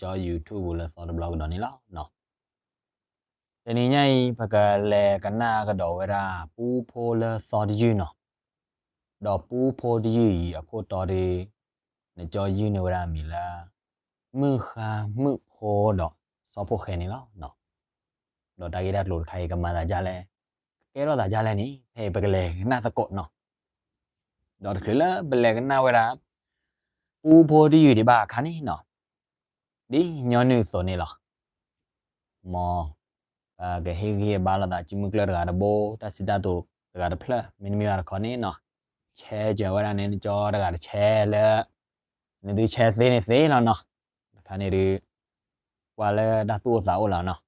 လၢနကၠီ YouTube ပူၤလၢသီတဘျီကဒီးန့ၣ်လီၤ. တနံၤညါအံၤ ပကလဲၤကနၣ်ကဒီးဝဲဒၣ် ပူဖိလၢသီတယုၢ်နီၤ, ဒီးပူဖိတယုၢ်အံၤအခိၣ်တီဒီး နကၠီယုၢ်န့ၢ်ဝဲဒၣ်အမံၤလၢ မုၣ်ဃါမုၣ်ဖိဒီးစီၤဖိၣ်ဃဲန့ၣ်လီၤ. ဒီးတၢ်ဂ့ၢ်တၢ်ကျိၤတခါအံၤ ကမၤသးဒ်လဲၣ်, ကကဲထီၣ်သးဒ်လဲၣ်န့ၣ် ဖဲအံၤပကလဲၤကနၣ်သကိးနီၤ. ဒီးတချုးလၢပလဲၤကနၣ်ဝဲဒၣ် ပူဖိတယုၢ်ဒံးဘၣ်အခါန့ၣ်နီၤ, ဒ်ညီနုၢ်အသိးန့ၣ်လီၤ. မ်ပကဟ့ၣ်ဂံၢ်ဟ့ၣ်ဘါလိာ်သး စုမုၢ်ကျၢၢ်တဂၤတဘိ, တၢ်စံးတၢ်ကတိၤတဂၤတဖျၢၣ်, မ့တမ့ၢ်ဘၣ်တခီန့ၣ်နီၤ, ဆဲးစၢၤဝဲဒၣ်န့ၣ် နကၠီတဂၤတဆဲးလၢ နသုဆဲးသ့န့ၣ်သ့လီၤနီၤ. တခါန့ၣ်ဒုး ကွၢ်လၢတၢ်သူၣ်အိၣ်သးအိၣ်လီၤနီၤ,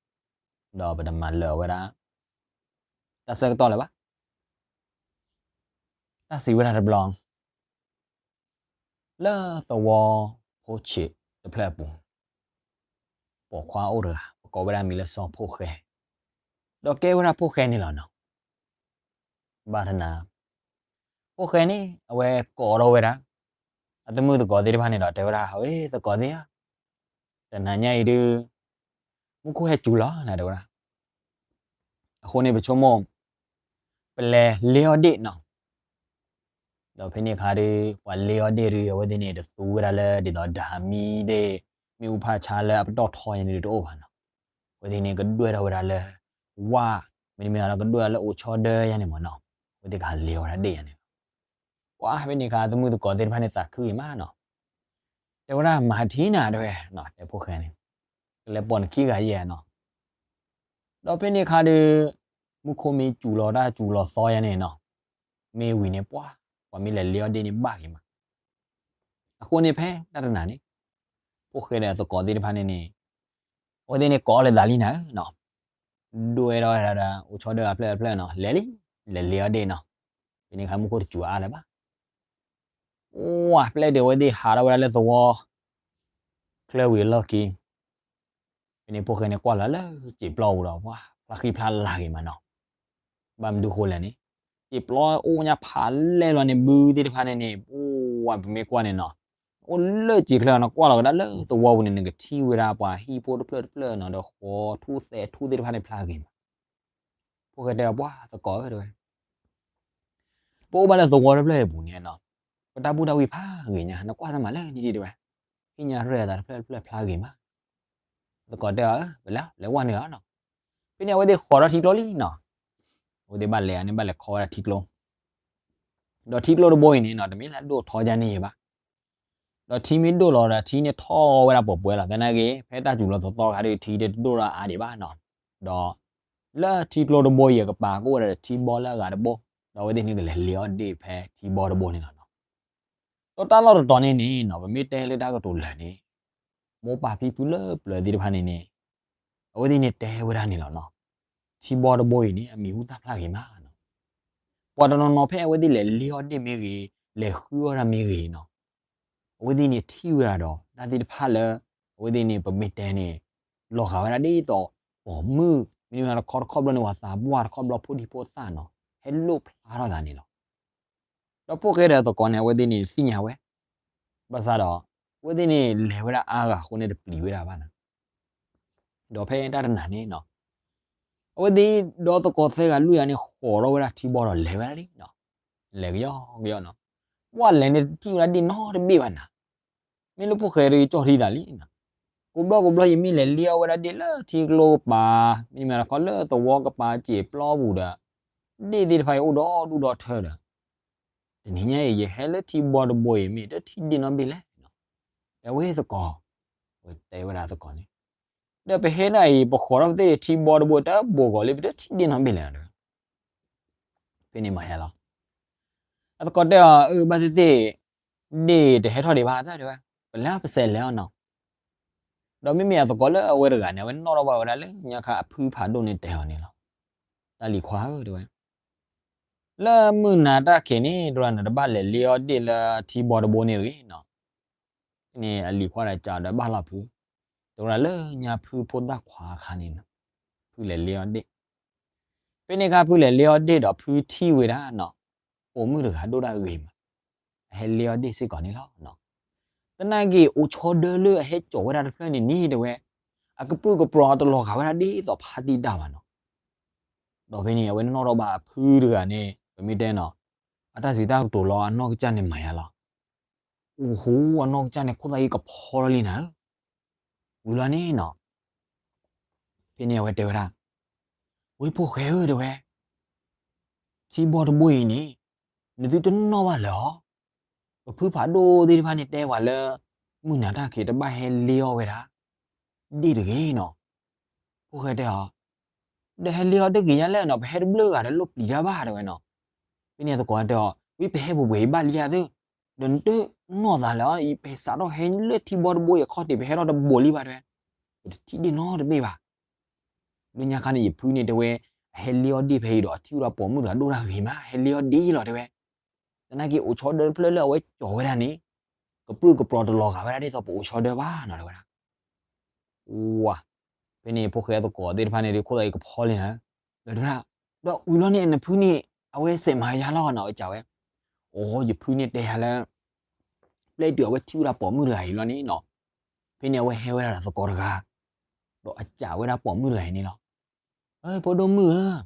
ဒီးပတမၤလၢာ်ဝဲဒၣ် တၢ်ဆၢကတီၢ်လၢၤဘၣ်. တၢ်စံးဝဲဒၣ်တဘျီ လၢသဝီဖိဆံးတဖျၢၣ်အပူၤ, ပိာ်ခွါအိၣ်တဂၤ ပကိးဝဲဒၣ်မံၤလၢစီၤဖိၣ်ဃဲ, ဒီးကဲဝဲဒၣ်ဖိၣ်ဃဲန့ၣ်လီၤနီၤ. ဘၣ်တနၤ ဖိၣ်ဃဲန့ၣ် အဝဲကိးထီၣ်ဝဲဒၣ် အသးမုၣ်သကိးသ့ၣ်တဖၣ်န့ၣ်ဒီး တဲဝဲဒၣ် အဝဲသကိးသ့ၣ်ဧၢ, တနၤညါအံၤဒုး မူခိၣ်ဟဲစူၤလီၤနၤ တဲဝဲဒၣ်. အဃိန့ၣ် ပဆိကမိၣ် ပလဲၤလ့အီၣ်ဒ့ၣ်နီၤ. ဒီးဖဲန့ၣ်အခါဒီး ပှၤလ့အီၣ်ဒ့ၣ်ဒီး အဝဲသ့ၣ်န့ၣ် တသူဝဲဒၣ်လၢဒ်သိးဒၣ်မံၤသ့ၣ်, မ့ၣ်အူဖးဆါလၢအပတီၢ်ထီယါန့ၣ်ဒီးတအိၣ်ဘၣ်နီၤ. အဝဲသ့ၣ်န့ၣ် ကဒွဲၣ်ထီၣ်ဝဲဒၣ်လၢ ဝၣ်, မ့တမ့ၢ်ဒီး ကဒွဲၣ်ထီၣ်လၢအိးဆီဒၢယါန့ၣ်မ့ၢ်နီၤ. အဝဲသ့ၣ်ကဟးလ့အီၣ်ဝဲဒၣ်ဒ့ၣ်ယါန့ၣ်လီၤ. ပှၤဖဲန့ၣ်အခါ သးမုၣ်သကိးသ့ၣ်တဖၣ်န့ၣ် သးခုဂ့ၤမးနီၤ. တဲဝဲဒၣ် မၤထံနၤ တဲဝဲ, တဲဖိၣ်ဃဲန့ၣ်, ကလဲၤပိာ်နခံဂၤယဲနီၤ. ဒီးဖဲန့ၣ်အခါဒီး မူခိၣ်မ့ၢ်စူၤလီၤတၢ်စူၤလီၤသီယါန့ၣ်နီၤ, မ့ၢ်ဝံၤန့ၣ် ပှၤ, ပှၤမ့ၢ်လဲၤလ့အီၣ်ဒ့ၣ်န့ၣ်ဘၣ်ဂ့ၤမး. အဃိန့ၣ်ဖဲတၢ်တနၤန့ၣ် ဖိၣ်ဃဲဒီးသကိးသ့ၣ်တဖၣ်န့ၣ်န့ၣ် အဝဲသ့ၣ်န့ၣ်ကိးလၢသးလံနၤဧၢနီၤ. ဒွဲၣ်ထီၣ်ဝဲဒၣ်ဒီး အိးဆီဒၢအဖျၢၣ်အဖျၢၣ်နီၤ, လဲၤလံ, လဲၤလ့အီၣ်ဒ့ၣ်နီၤ. ဖဲန့ၣ်အခါမူခိၣ်တစူၤအါလၢၤဘၣ်. ဝါ, ပျဲတုၤအဝဲသ့ၣ်ဟးထီၣ်ဝဲဒၣ်လၢသဝီ ချၢဝံၤအလီၢ်ခံ ဖဲန့ၣ်ဖိၣ်ဃဲန့ၣ်ကွၢ်လီၤလၢစံာ်ပျီပူၤဒီး ဝါဖျါဃံဖျါလၤဂ့ၤမးနီၤ. ဘၣ်မနုၤဃိလဲၣ်န့ၣ် စံာ်ပျီအိၣ်ညါဖးလဲၢ်လီၤန့ၣ် ဘုသ့ၣ်တဖၣ်န့ၣ်န့ၣ် ပဝါပမ့ၢ်ကွၢ်န့ၣ်နီၤ, အိၣ်လၢစံာ်ချၢနီၤ, ကွၢ်လီၤကဒါလၢသဝီပူၤန့ၣ် နကထံၣ်ဝဲဒၣ်ပှၤဟံၣ်ဖိတဖျၢၣ်တဖျၢၣ်နီၤ, ဒီးဃီထူၣ်သဲးထူၣ်သ့ၣ်တဖၣ်န့ၣ်ဖျါဂ့ၤမး. ဖိၣ်ဃဲတဲအီၤ ပှၤသကိးဧၢ တဲဝဲ, ပအိၣ်ဘၣ်လၢသဝီတဖျၢၣ်အံၤအပူၤန့ၣ်နီၤ, ပတၢ်ဘူၣ်တၢ်ဝံၣ်ဖးဂ့ၤညါ, နကွၢ်တၢ်မၤလၢနံၤဒံးတဲဝဲ, ဟ့ၣ်ညါရဲၣ်အသးတဖျၢၣ်တဖျၢၣ်ဖျါဂ့ၤမး. သကိးတဲအီၤ ပလဲၤ လဲၤဝဲနုာ်လီၤနီၤ. ဖဲန့ၣ်အဝဲသ့ၣ်ဃီၤထီၣ်ထံကျိလံနီၤ. အဝဲသ့ၣ်ဘၣ်လဲၤန့ၣ် ဘၣ်လဲၤခီဝဲဒၣ်ထံကျိ ဒီးထံကျိတဘိအံၤန့ၣ်နီၤ တမ့ၢ်လၢအဒိၣ်ထီယါန့ၣ်ဘၣ်. ဒီးထံမ့ၢ်ဒိၣ်လီၤဒီး ထံန့ၣ်ထီၣ်ဝဲဒၣ်ပှဲၤပှဲၤလီၤ. သနာ်က့ ဖဲတၢ်စူၤလီၤသီသီအခါဒီး ထံတဒိၣ်ထီၣ်အါဒံးဘၣ်နီၤ. ဒီးလၢထံကျိတဘိအံၤအကပၤ ကအိၣ်ဝဲဒၣ်ဒီးထံဘီလၢအဂၤတဘိ, ဒီးအဝဲသ့ၣ်န့ၣ်ကလဲၤလ့အီၣ်ဒ့ၣ်ဖဲထံဘီတဘိန့ၣ်လီၤနီၤ. ဒီးတၢ်လီၢ်တတီၤန့ၣ်န့ၣ်နီၤ ပမ့ၢ်တဲလၢတၢ်ကတိၤလၢာ်န့ၣ် မိၢ်ပၢ်ဖံဖုလၢပျၢၤသ့ၣ်တဖၣ်န့ၣ်န့ၣ် အဝဲသ့ၣ်န့ၣ်တဲဝဲဒၣ်န့ၣ်လီၤနီၤ. ထံဘီတဘိအံၤန့ၣ် အမံၤဟူသၣ်ဖျါဂ့ၤမးနီၤ. ပှၤတနီၤနီၤဖဲအဝဲသ့ၣ်လဲၤလ့အီၣ်ဒ့ၣ်မ့ၢ်ဂ့ၤ, လဲၤဃုအီၣ်တၢ်မ့ၢ်ဂ့ၤနီၤ, အဝဲသ့ၣ်န့ၣ်ထံၣ်ဝဲဒၣ်ဒီး တၢ်သ့ၣ်တဖၣ်လၢ အဝဲသ့ၣ်န့ၣ် ပမ့ၢ်တဲန့ၣ် လီၤဂာ်ဝဲဒၣ်ဒ်သိး ပိာ်မုၣ်, မ့တမ့ၢ်တခီတခီဘျီန့ၣ် ပှၤသးပှၢ်တခီဘျီဖိဒံဖိသၣ်နီၤ, ဟဲလိၣ်ဖျါထီၣ်သးန့ၣ်လီၤ. ဒီးဖိၣ်ဃဲဒီးသကိးန့ၣ် အဝဲသ့ၣ်န့ၣ်သ့ၣ်ညါဝဲ, ဘၣ်ဆၣ်ဒီး အဝဲသ့ၣ်န့ၣ်လဲၤဝဲဒၣ်အါဂၤအဃိန့ၣ် တပျံၤဝဲဒၣ်ဘၣ်နီၤ. ဒီးဖဲတၢ်တနၤန့ၣ်နီၤ အဝဲသ့ၣ်ဒီးသကိးသၢဂၤလွံၢ်ဂၤန့ၣ် ဃီၤထီၣ်ဝဲဒၣ်ထံဘီဒီးလဲၤဝဲဒၣ်လံနီၤ. လဲၤကယီကယီနီၤ. ပှၤလဲၤန့ၣ်တထံၣ်ဝဲဒၣ်ဒ့ၣ်နီတဘ့ၣ်ဘၣ်နၤ. မ့ၢ်လၢဖိၣ်ဃဲဒီးကၠီၣ်ထံသးလံနီၤ. ကိးဘျီကိးဘျီယမ့ၢ်လဲၤလ့အီၣ်ဝဲဒၣ်ဒ့ၣ်လၢထံကျိကပၤ, မ့တမ့ၢ်တခီလၢသဝီကပၤစံာ်ပျီပူၤဒီး ဒ့ၣ်သ့ၣ်တဖၣ်အံၤအိၣ်ဒီဒူၣ်ဒီထၢဒီး တနံၤညါအံၤ ယဟဲလၢထံဘီတဘိအံၤ မ့ၢ်တထံၣ်ဒ့ၣ်နီတဘ့ၣ်လဲၣ်. တဲဝဲသကိး, တဲဝဲဒၣ်သကိးန့ၣ်, ဒီးပဟဲဒၣ်အံၤ ပဃီၤထီၣ်ပသ့ၣ်ထံဘီတဘိတဘိကီးလံ ပတထံၣ်ဒ့ၣ်နီတဘ့ၣ်လဲၣ်နီၤ တဲဝဲ. ဖဲန့ၣ်မၤဟဲလီၤ. အသကိးတဲအီၤ အၢ ဘၣ်သ့ၣ်သ့ၣ် ဒ့ၣ်တဟဲထီၣ်ဒံးဘၣ် တဲဝဲ, ပလဲၤပစဲးလဲၤအီၤနီၤ. ဒီးမ့မ့ၢ်အသကိးလၢအဝဲတဂၤန့ၣ် အဝဲနီၣ်ထီၣ်ဘၣ်ဝဲဒၣ်လၢညါခါအဖုဖးဒိၣ်န့ၣ်တဲအီၤန့ၣ်လီၤ. တၢ်လံၤခွါဧၢ တဲဝဲ, လၢမုၢ်နၤတၢ်ခံးန့ၣ် တရၣ်နတဘၣ်လဲၤလ့အီၣ်ဒ့ၣ်လၢထံဘီတဘိန့ၣ်တဂ့ၤနီၤ. န့ၣ်အလံၤခွါဒီးကးဒီးဘၣ်လီၤဖု, တရၣ်လၢညါဖုဖိသၣ်ခွါအခါန့ၣ်နီၤ, ဖုလဲၤလ့အီၣ်ဒ့ၣ်. ဖဲန့ၣ်အခါဖုလဲၤလ့အီၣ်ဒ့ၣ်ဒီးဖုထံၣ်ဝဲဒၣ်နီၤ, ပိာ်မုၣ်တဂၤဒိၣ်ဒၣ်ဂ့ၤမး, အဟဲလ့အီၣ်ဒ့ၣ်စ့ၢ်ကီးန့ၣ်လီၤ. သနာ်က့ အိၣ်ဆီဒၢလၢအဟဲကၠီၣ်ဝဲဒၣ်တဖျၢၣ်န့ၣ်န့ၣ် တဲဝဲ, အကပြုၢ်ကပြီၤတလီၤဂာ်ဝဲဒၣ်ဒ်သိးဖါတံၢ်တၢ်ဘၣ်နီၤ. ဒီးဖဲန့ၣ်အဝဲနီၣ်ထီၣ်ဘၣ်အဖုတဂၤန့ၣ် ပမ့ၢ်တဲနီၤ, အတၢ်စံးတၢ်ကတိၤလီၤအနီၢ်ကစၢ်န့ၣ်မၤယါလီၤ. အိၣ်ဟူအနီၢ်ကစၢ်န့ၣ် ခိၣ်သၣ်အံၤကဖီလီၤလံနၤဧၢ, ဝံၤလီၤန့ၣ်နီၤ, ဖဲန့ၣ်အဝဲတဲဝဲဒၣ်, ဝဲဖိၣ်ဃဲဧၢ တဲဝဲ, ထံဘီတဘိအံၤန့ၣ် နသုတနီၣ်ဘၣ်လၢၤအီၤ, ပဖုဖးဒိၣ်သ့ၣ်တဖၣ်န့ၣ်တဲပှၤလၢ မုၢ်နၤတၢ်ခံးတဘၣ်ဟဲလ့အီၣ်ဝဲဒၣ် ဒ့ၣ်တဂ့ၤနီၤ. ဖိၣ်ဃဲတဲအီၤ, ဒီးဟဲလ့အီၣ်တဂ့ၤညါလဲၣ်နီၤ, ပဟဲတဘျုးဂၤဒီးလိၣ်ပျံၤတၢ်ဘၣ် တဲဝဲနီၤ. ဖဲန့ၣ်အသကိးတဲအီၤ, ဝံပဟဲပှဲၤပှဲၤအံၤဘၣ်လံဧါသ့ၣ်, ဒီးနတနီၣ်သးလၢၤအီၤ, အံၤပဟဲစးထီၣ်ဟဲလၢထံဘီတဘိအံၤအခီၣ်ထံး ပဟဲထီၣ်တဘိလံဘၣ် တဲဝဲ, ပတထံၣ်ဒ့ၣ်နီတဘ့ၣ်ဘၣ်. လၢညါခါန့ၣ် ယဖုန့ၣ်တဲဝဲ, အဟဲလ့အီၣ်ဒ့ၣ်ဖဲအံၤဒီး အထံၣ်ဝဲဒၣ်ပိာ်မုၣ်တဂၤဒိၣ်တၢ်ဂ့ၤမး ဟဲလ့အီၣ်ဒ့ၣ်လီၤ တဲဝဲ. သနာ်က့ အိၣ်ဆီဒၢတဖျၢၣ်လၢအဝဲကၠီၣ်ဝဲဒၣ်န့ၣ် ကပြုၢ်ကပြီၤတလီၤဂာ်ဝဲဒၣ်ဒ်သိးပအိၣ်ဆီဒၢဘၣ်နီၤ တဲဝဲဒၣ်. ဝါ, ဖဲန့ၣ်ဖိၣ်ဃဲအသကိးသ့ၣ်တဖၣ်န့ၣ်ဒီး ခိၣ်သၣ်အံၤကဖီလံနၤဧၢ, ဒီးတဲဝဲဒၣ်, ဒီးဝံၤလီၤန့ၣ် နဖုန့ၣ် အဝဲစဲးမၤယါလီၤနီၤ အဝဲစံးဝဲ. အိ ယဖုန့ၣ်တဲယၤလၢ ပျဲတုၤအဝဲထံၣ်ဝဲဒၣ်ပိာ်မုၣ်တဂၤအံၤလီၤန့ၣ်နီၤ, ဖဲန့ၣ်အဝဲဟဲဝဲဒၣ်ဒီးသကိးတဂၤ, ဒီးအစံးဝဲဒၣ်ပိာ်မုၣ်တဂၤအံၤန့ၣ်လီၤ. ဖိဒိၣ်မုၣ်ဧၢ,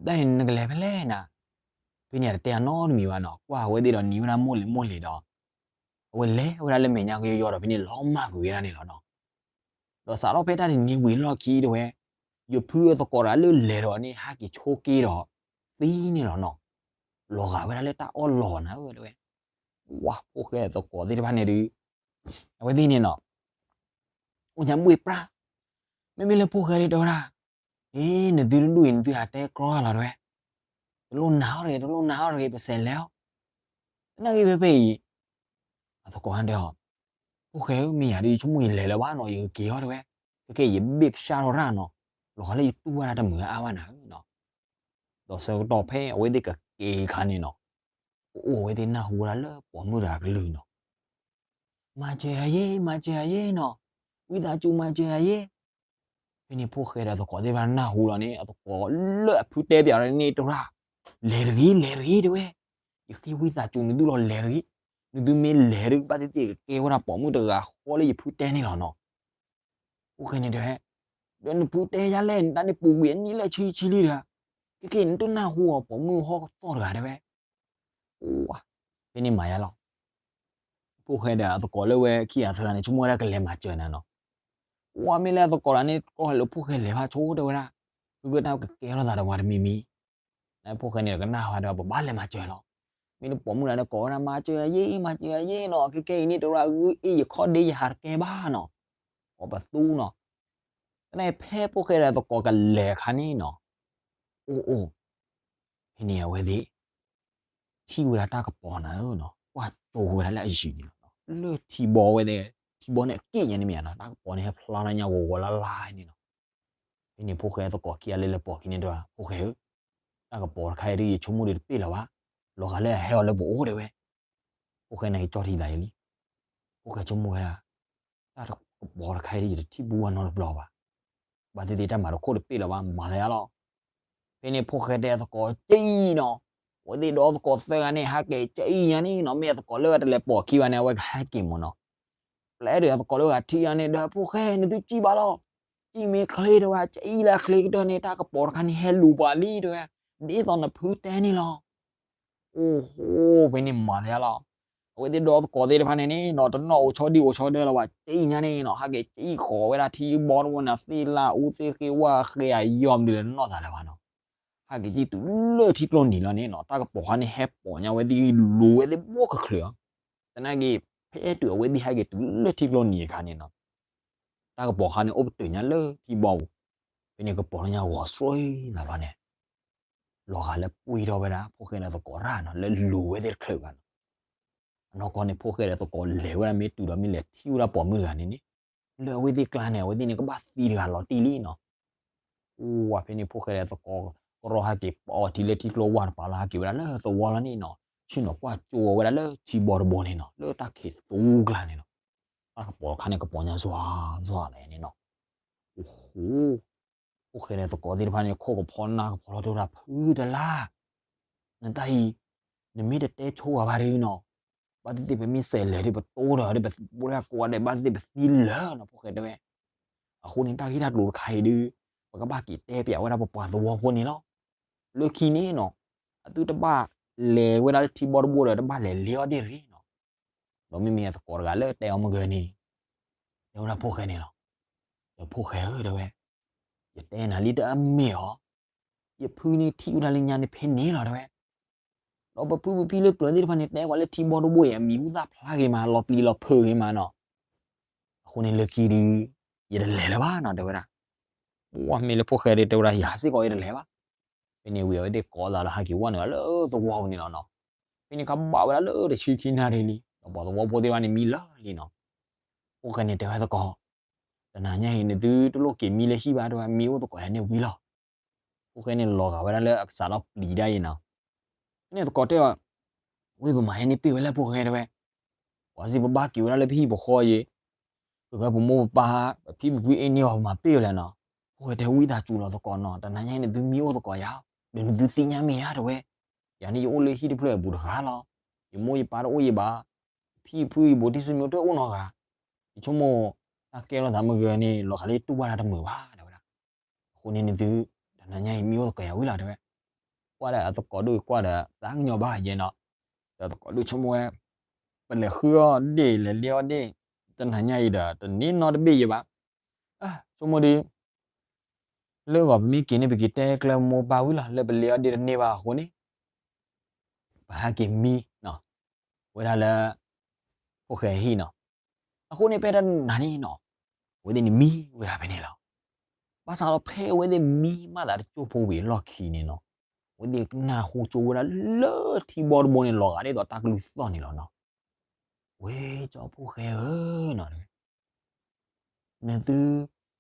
တၢ်အံၤနကလဲၤဖဲလဲၣ်နၤ. ဖဲန့ၣ်တတဲအနီတမံၤဘၣ်နီၤ, ကွၢ်ဝဲသ့ၣ်ဒီးနံၤဝဲဒၣ်မိၢ်လံၤမိၢ်လံၤဒီး အဝဲလဲၤဝဲဒၣ်လၢမဲာ်ညါကယီယီဒီး ဖဲန့ၣ်လီၤမၢ်ကွံာ်ဝဲဒၣ်န့ၣ်လီၤနီၤ. ဒီးစးထီၣ်ဖဲတၢ်တနံၤဝံၤလီၢ်ခံတဲဝဲ, ယဖုအသကိးတဂၤလၢလဲၤဒီးန့ၣ် ဟဲက့ၤဆိက့ၤဒီး သံန့ၣ်လီၤနီၤ. လီၤဂာ်ဝဲဒၣ်လၢတၢ်အီၣ်လီၤနၤဧၢ တဲဝဲ. ဝါ, ဖိၣ်ဃဲအသကိးသ့ၣ်တဖၣ်န့ၣ်ဒီး အဝဲသ့ၣ်န့ၣ်နီၤ အိၣ်ညါဘှ့ၣ်ပြၢ်, မ့မ့ၢ်လၢဖိၣ်ဃဲဒီးတဲဝဲဒၣ်, အ့ နသုတဒူၣ်အံၤ နသုဟးတဲကြီလီၤတဲဝဲ, တလိၣ်နၤအီၣ်တဂ့ၤ တလိၣ်နၤအီၣ်တဂ့ၤ ပစဲးလဲၤအီၤ, သနာ်က့ဖဲဖဲအံၤ အသကိးတဲအီၤ, ဖိၣ်ဃဲဧၢ မ့ၢ်ယၤဒီး ယဆိကမိၣ်ယလဲၤလၢၤဘၣ်နီၤ, ယကက့ၤအီၣ်တဲဝဲ, ခဲကဲယဘ့ၣ်ကစၢ်ထီၣ်ရၣ်နီၤ, လီၤဂာ်လၢယတူၢ်ဘၣ်တၢ်တမုာ်အါဘၣ်နၤဧၢနီၤ. ဒီးဆၢကတီၢ်ဖဲအဝဲသ့ၣ်ကက့ၤအခါန့ၣ်နီၤ, အိၣ်အိၣ်ဝဲသ့ၣ်နၢ်ဟူဝဲဒၣ်လၢပိာ်မုၣ်တဂၤကလုၢ်နီၤ, မၤစၢၤယၤယ့ မၤစၢၤယၤယ့နီၤ, ဝံသးစူၤမၤစၢၤယၤယ့. ဖဲန့ၣ်ဖိၣ်ဃဲဒီးအသကိးသ့ၣ်တဖၣ်နၢ်ဟူလီၤန့ၣ် အသကိးလၢအဖုတဲပၠးန့ၣ်တရၣ်, လဲၤတဂ့ၤ လဲၤတဂ့ၤတဲဝဲ, ယဃ့ဝံသးစူၤနသုလီၤ လဲၤတဂ့ၤ, နသုမ့ၢ်လဲၤဒီးကဘၣ်သ့ၣ်သ့ၣ်ကကဲဝဲဒၣ်ပိာ်မုၣ်တဂၤဃီလၢယဖုတဲန့ၣ်လီၤနီၤ. ဖိၣ်ဃဲန့ၣ်တဲဝဲ, ဒီးနဖုတဲယၤလဲၣ် နတၢ်န့ၣ်ပူၤကွံာ်အနံၣ်လၢဆံဆံလံတဂၤ, ခဲကဲနတနၢ်ဟူအီၤ ပိာ်မုၣ်ဟီၣ်ကသီၣ်တဂၤတဲဝဲ. ဝါ, ဖဲန့ၣ်မၤယါလီၤ. ဖိၣ်ဃဲဒီးအသကိးလၢဝဲခံဂၤသၢဂၤန့ၣ် ဆိကမိၣ်ဝဲဒၣ်ကလဲၤမၤစၢၤနၤနီၤ. ဝါ မ့ၢ်လၢအသကိးတဂၤန့ၣ် တြီဟဲလၢဖိၣ်ဃဲလဲၤဘၣ်ဆိတဲဝဲဒၣ်, ဖုဂၢၢ်တၢ်ကကဲထီၣ်သးဒီးပှၤတမံၤမံၤ, နဖိၣ်ဃဲန့ၣ်ဒီးကနၣ်ဟူဒီး ပဘၣ်လဲၤမၤစၢၤလီၤ. မ့ၢ်လၢပိာ်မုၣ်တဂၤန့ၣ်ကိးဝဲဒၣ် မၤစၢၤယ့ မၤစၢၤယ့နီၤ, ခဲကဲအံၤန့ၣ် တရၣ်ဂုၢ်အ့ၣ်ယခီၣ်ဒ့ယဟးတကဲဘၣ်နီၤ, ကိးပသူနီၤ. သနာ်က့ဖဲဖိၣ်ဃဲဒီးသကိးကလဲၤအခါန့ၣ်နီၤ, အိၣ်အိၣ်, ဖဲန့ၣ်အဝဲသ့ၣ် ထံၣ်ဝဲဒၣ်တၢ်ကပီၤနၤဧၢနီၤ, ကွၢ်ကၠိဝဲဒၣ်လၢအယံၤန့ၣ်လီၤ. လၢထံဘီဝဲသ့ၣ်, ထံဘီန့ၣ်အက့ၣ်ညါန့ၣ်မ့ၢ်ဧါနီၤ, တၢ်ကပီၤန့ၣ်ဟဲဖျါထီၣ်ညါဂီၤဂီၤလၢ်လၢ်န့ၣ်နီၤ. ဖဲန့ၣ်ဖိၣ်ဃဲသကိးခံဂၤလၢလဲၤပိာ်ခံန့ၣ်တဲဝဲ, ဖိၣ်ဃဲဧၢ, တၢ်ကပီၤတခါအံၤဒ်ယဆိကမိၣ်ဒီးတပ့ၢ်လၢၤဘၣ်, လီၤဂာ်လၢအဟဲအီၤလၢပအိၣ်တဲဝဲ. ဖိၣ်ဃဲန့ၣ်က့ၤကၠီထံသးယံၤလံ. ဖိၣ်ဃဲဆိကမိၣ်ဝဲဒၣ်, တၢ်ကပီၤတခါအံၤဒ်ယတထံၣ်ဘူးဘၣ်နီတဘျီဘၣ်. ဘၣ်သ့ၣ်သ့ၣ်တၢ်မၤတခိၣ်တပ့ၢ်လၢၤဘၣ် မၤသးယါလီၤ. ဖဲန့ၣ်ဖိၣ်ဃဲတဲအသကိးကအံၤနီၤ, အဝဲသ့ၣ်ဒီးသကိးသၢဂၤန့ၣ် ဟးက့ၤကအံၤညါန့ၣ်နီၤ, မ့ၢ်အသကိးလၢဝဲတလဲၤပိာ်ခံဘၣ်န့ၣ် အဝဲကဟဲက့ၤမ့ၢ်နီၤ. ပျဲဒုးအသကိးလၢဂၤထံၣ်ညါန့ၣ်ဒီး ဖိၣ်ဃဲ နသုကံၣ်ဘၣ်လီၤ. ကံၣ်မ့ၢ်ချ့တဲဝဲ, ကအံၤလၢအချ့ကတၢၢ်န့ၣ် တၢ်ကပီၤတခါန့ၣ်ဟဲလူၤပှၤလံတဲဝဲ, ဒ်သိးနဖုတဲန့ၣ်လီၤ. အိၣ်ဟိ, ဖဲန့ၣ်မၤသးယါလီၤ. အဝဲသ့ၣ်ဒီးသကိးသ့ၣ်တဖၣ်န့ၣ်န့ၣ်နီၤ, တနီၣ်အိၣ်ဆီဒံၣ်အိၣ်ဆီဒၢလၢၤဘၣ်, ကအံၤညါန့ၣ်နီၤ, ဟးက့ၤကအံၤဃီၤဝဲဒၣ်ထံဘီတဝဲန့ၣ် သ့ၣ်လၢအူသ့ၣ်ဃ့ဝၣ်ဃ့အယီၢ်မနုၤလဲၣ်တနီၣ်သးလၢၤဘၣ်နီၤ. ဟးက့ၤကံၣ်တုၤလၢထံကျိနံၤလီၤန့ၣ်နီၤ, တၢ်ကပီၤခါန့ၣ်ဟဲပိာ်ညါဝဲသ့ၣ်လူၤဝဲသ့ၣ်ဘီကချုးအီၤ. သနာ်က့ ဖဲတုၤအဝဲသ့ၣ်ဟဲက့ၤတုၤလၢထံကျိနံၤအခါန့ၣ်နီၤ, တၢ်ကပီၤခါန့ၣ်အိၣ်ပတုာ်ညါလၢထံဘီပူၤ, ဖဲန့ၣ်ကပီၤလၢညါဂီၤဆှီသးဘျီန့ၣ် လီၤဂာ်လၢပှ့ၤထီၣ်ဝဲဒၣ် ဖိၣ်ဃဲဒီးသကိးရၣ်နီၤ, လၢလူၤဝဲသ့ၣ်တချုးဘၣ်နီၤ. အနီၢ်ကီၢ်န့ၣ် ဖိၣ်ဃဲဒီးသကိးလဲၤဝဲဒၣ်မ့ၢ်တုၤဒီးမ့ၢ်လဲၤထံၣ်ဝဲဒၣ်ပိာ်မုၣ်တဂၤန့ၣ်န့ၣ်, လၢအဝဲသ့ၣ်ကျါန့ၣ် အဝဲသ့ၣ်န့ၣ် ကဘၣ်သံတဂၤလီၤတံၢ်လံနီၤ. အိၣ်ဝဲဖဲန့ၣ် ဖိၣ်ဃဲဒီးသကိး ကရီဟဲက့ၤပိာ်အီၤထံလၢထံကျိဝၢ်တပၤလီၤ, ဟဲက့ၤဝဲဒၣ်လၢသဝီလီၤန့ၣ်နီၤ, ဆ့ၣ်နီၤကွၢ်ကၠိဝဲဒၣ်လၢထံဘီတဘိန့ၣ်နီၤ, လၢတၢ်ခံးသူကျါန့ၣ်နီၤ, တၢ်ကပီၤတခါန့ၣ် ကပီၤညါစွါစွါလၢာ်န့ၣ်နီၤ. အိၣ်ဟိ ဖိၣ်ဃဲဒီးသကိးသ့ၣ်တဖၣ်န့ၣ် ခိၣ်ကဖီနၢ်ကဖီလီၤတဲဝဲဒၣ် ဖုတလါ, နတၢ်အံၤ နမ့ၢ်တတဲဆိဝဲဘၣ်ဒ်နီၤ, ဘၣ်သ့ၣ်သ့ၣ်ပမ့ၢ်စဲးလဲၤဒီး ပတိဒီး ဒီးပဘိးတၢ်ကိးဂၤဒဲး ဘၣ်သ့ၣ်သ့ၣ်ပသံလၢာ်နီၤ ဖိၣ်ဃဲတဲဝဲ. အဃိန့ၣ် တၢ်ဂ့ၢ်တၢ်ကျိၤတခါအံၤဒုး ပကဘၣ်က့ၤတဲပၠးဝဲဒၣ်ပပှၤသဝီဖိန့ၣ်လီၤ. လၢခံန့ၣ်နီၤ အသုတဘၣ်လဲၤဝဲဒၣ်လၢထံဘီတဘိဒီး တဘၣ်လဲၤလ့အီၣ်ဒ့ၣ်တဂ့ၤနီၤ. ဒီးမ့မ့ၢ်အသကိးတဂၤလၢတဲအီၤမုၢ်ဂၢၤန့ၣ် တဲဝဲဒၣ်ဖိၣ်ဃဲန့ၣ်လီၤ. ဒီးဖိၣ်ဃဲဧၢ တဲဝဲ, ယတဲနၤလံတၢ်အမ့ၢ်အီၤ, ယဖုန့ၣ်ထံၣ်ဝဲဒၣ်လၢညါန့ၣ်ဖဲန့ၣ်လီၤ တဲဝဲ. ဒီးပဖုပဖံလၢပျၢၤသ့ၣ်တဖၣ်န့ၣ် တဲပှၤလၢထံဘီတဘိအံၤ အမံၤဟူသၣ်ဖျါဂ့ၤမး လီၤပျံၤလီၤဖုးဂ့ၤမးနီၤ. အဃိန့ၣ်လၢခံဒုး ယတလဲၤလၢၤဘၣ်နီၤ တဲဝဲဒၣ်. ပှၢ်မ့ၢ်လၢဖိၣ်ဃဲဒီးတဲဝဲဒၣ် ယၤစ့ၢ်ကီးယတလဲၤဘၣ်. ဖဲန့ၣ်ဝံၤအဝဲသ့ၣ်ကိးသးဒီးဟဲက့ၤဝီန့ၣ်လီၤလၢသဝီပူၤန့ၣ်လီၤနီၤ. ဖဲန့ၣ်ခါဘၣ်ဝဲဒၣ်လၢတဆံခံနၣ်ရံၣ်လံ ဒီးပှၤသဝီဖိသ့ၣ်တဖၣ်န့ၣ်မံလၢာ်လံနီၤ. ဖိၣ်ဃဲန့ၣ်တဲဝဲသကိး, တနၤညါအံၤ နသုတလိၣ်က့ၤမံလၢဟံၣ်ဘၣ် တဲဝဲ, မံအိၣ်သကိးယၤန့ၣ်ဝံၤလီၤ. ဖိၣ်ဃဲန့ၣ်လီၤဂာ်ဝဲဒၣ်လၢအကစးထီၣ်ပျံၤဒၣ်အံၤနီၤ. ဖဲန့ၣ်သကိးတဲအီၤ, ဝ့ၢ်ပမၤဟဲန့ၢ်ပ့ၢ်ဝဲလဲၣ်ဖိၣ်ဃဲတဲဝဲ, ပှၤစံးပဘၣ်က့ၤဝဲဒၣ်လၢပဟံၣ်ပဃီအံၤ, ပဝဲပမိၢ်ပပၢ် ပဖံပဖုအ့န့ၢ်အီၤ ပမၤပ့ၢ်ဝဲလဲၣ်နီၤ. ဖိၣ်ဃဲတဲဝံသးစူၤလီၤသကိးနီၤ တနၤညါအံၤ နသုမံအိၣ်သကိးယၤ, ဒီးနသုသ့ၣ်ညါမ့ၢ်ဧါတဲဝဲ, ယၤန့ၣ်ယအိၣ်လၢဟံၣ်တဖျၢၣ်အပူၤတဂၤလီၤ. ယမိၢ်ယပၢ်တအိၣ်ယံၤဘၣ်, ယဖံယဖုယဘိးတံၢ်စံမိတအိၣ်နီတဂၤ, ယဆိကမိၣ်တၢ်ကဲထီၣ်သးမုၢ်ဂၢၤန့ၣ် လီၤဂာ်လၢယတူၢ်ဘၣ်တၢ်တမုာ်ဘၣ်တဲဝဲဒၣ်. အဃိန့ၣ်နသု တနၤညါအံၤမံအိၣ်သကိးယၤဝံၤလီၤတဲဝဲ. ကွၢ်ဒီးအသကိးဒိၣ်ကွၢ်ဒီးသးကညီၤဘၣ်ယဲနီၤ, ဒီးသကိးဒိၣ်ဆိကမိၣ်ဝဲ, ပလဲၤဃုအီၣ်ဒ့ၣ်လဲၤလ့အီၣ်ဒ့ၣ်, တနၤညါအံၤဒီး တန့ၢ်နီတဘ့ၣ်ယဲဘၣ်. ဆိကမိၣ်ဒီး လၢအဂီၢ်ပမ့ၢ်က့ၤန့ၣ် ပက့ၤတဲကျဲမိၢ်ပၢ်ဝံၤလီၤ လၢပလ့အီၣ်ဒ့ၣ်တန့ၢ်ဘၣ်အဃိန့ၣ်, ပဟဲက့ၤမံ ဝဲဒၣ်လၢ ဖိၣ်ဃဲဟံၣ်နီၤ. အဃိန့ၣ်ဖဲတနၤန့ၣ်နီၤ, အဝဲသ့ၣ်န့ၣ်မံဝဲဒၣ်ဖဲန့ၣ်လီၤ. ဘၣ်ဆၣ်ဒီးဖဲအဝဲသ့ၣ်မံမးသးတကၠိၢ်ဖိဝံၤအလီၢ်ခံန့ၣ်နီၤ, အဝဲသ့ၣ်ကနၢ်ဟူကၠိဝဲဒၣ်လၢထံဘီတဘိန့ၣ် လီၤဂာ်ဒ်သိးတၢ်ကလုၢ်သီၣ်န့ၣ်လီၤနီၤ. ဝဲကၠီဖိၣ်ဃဲဧၢနီၤ နသ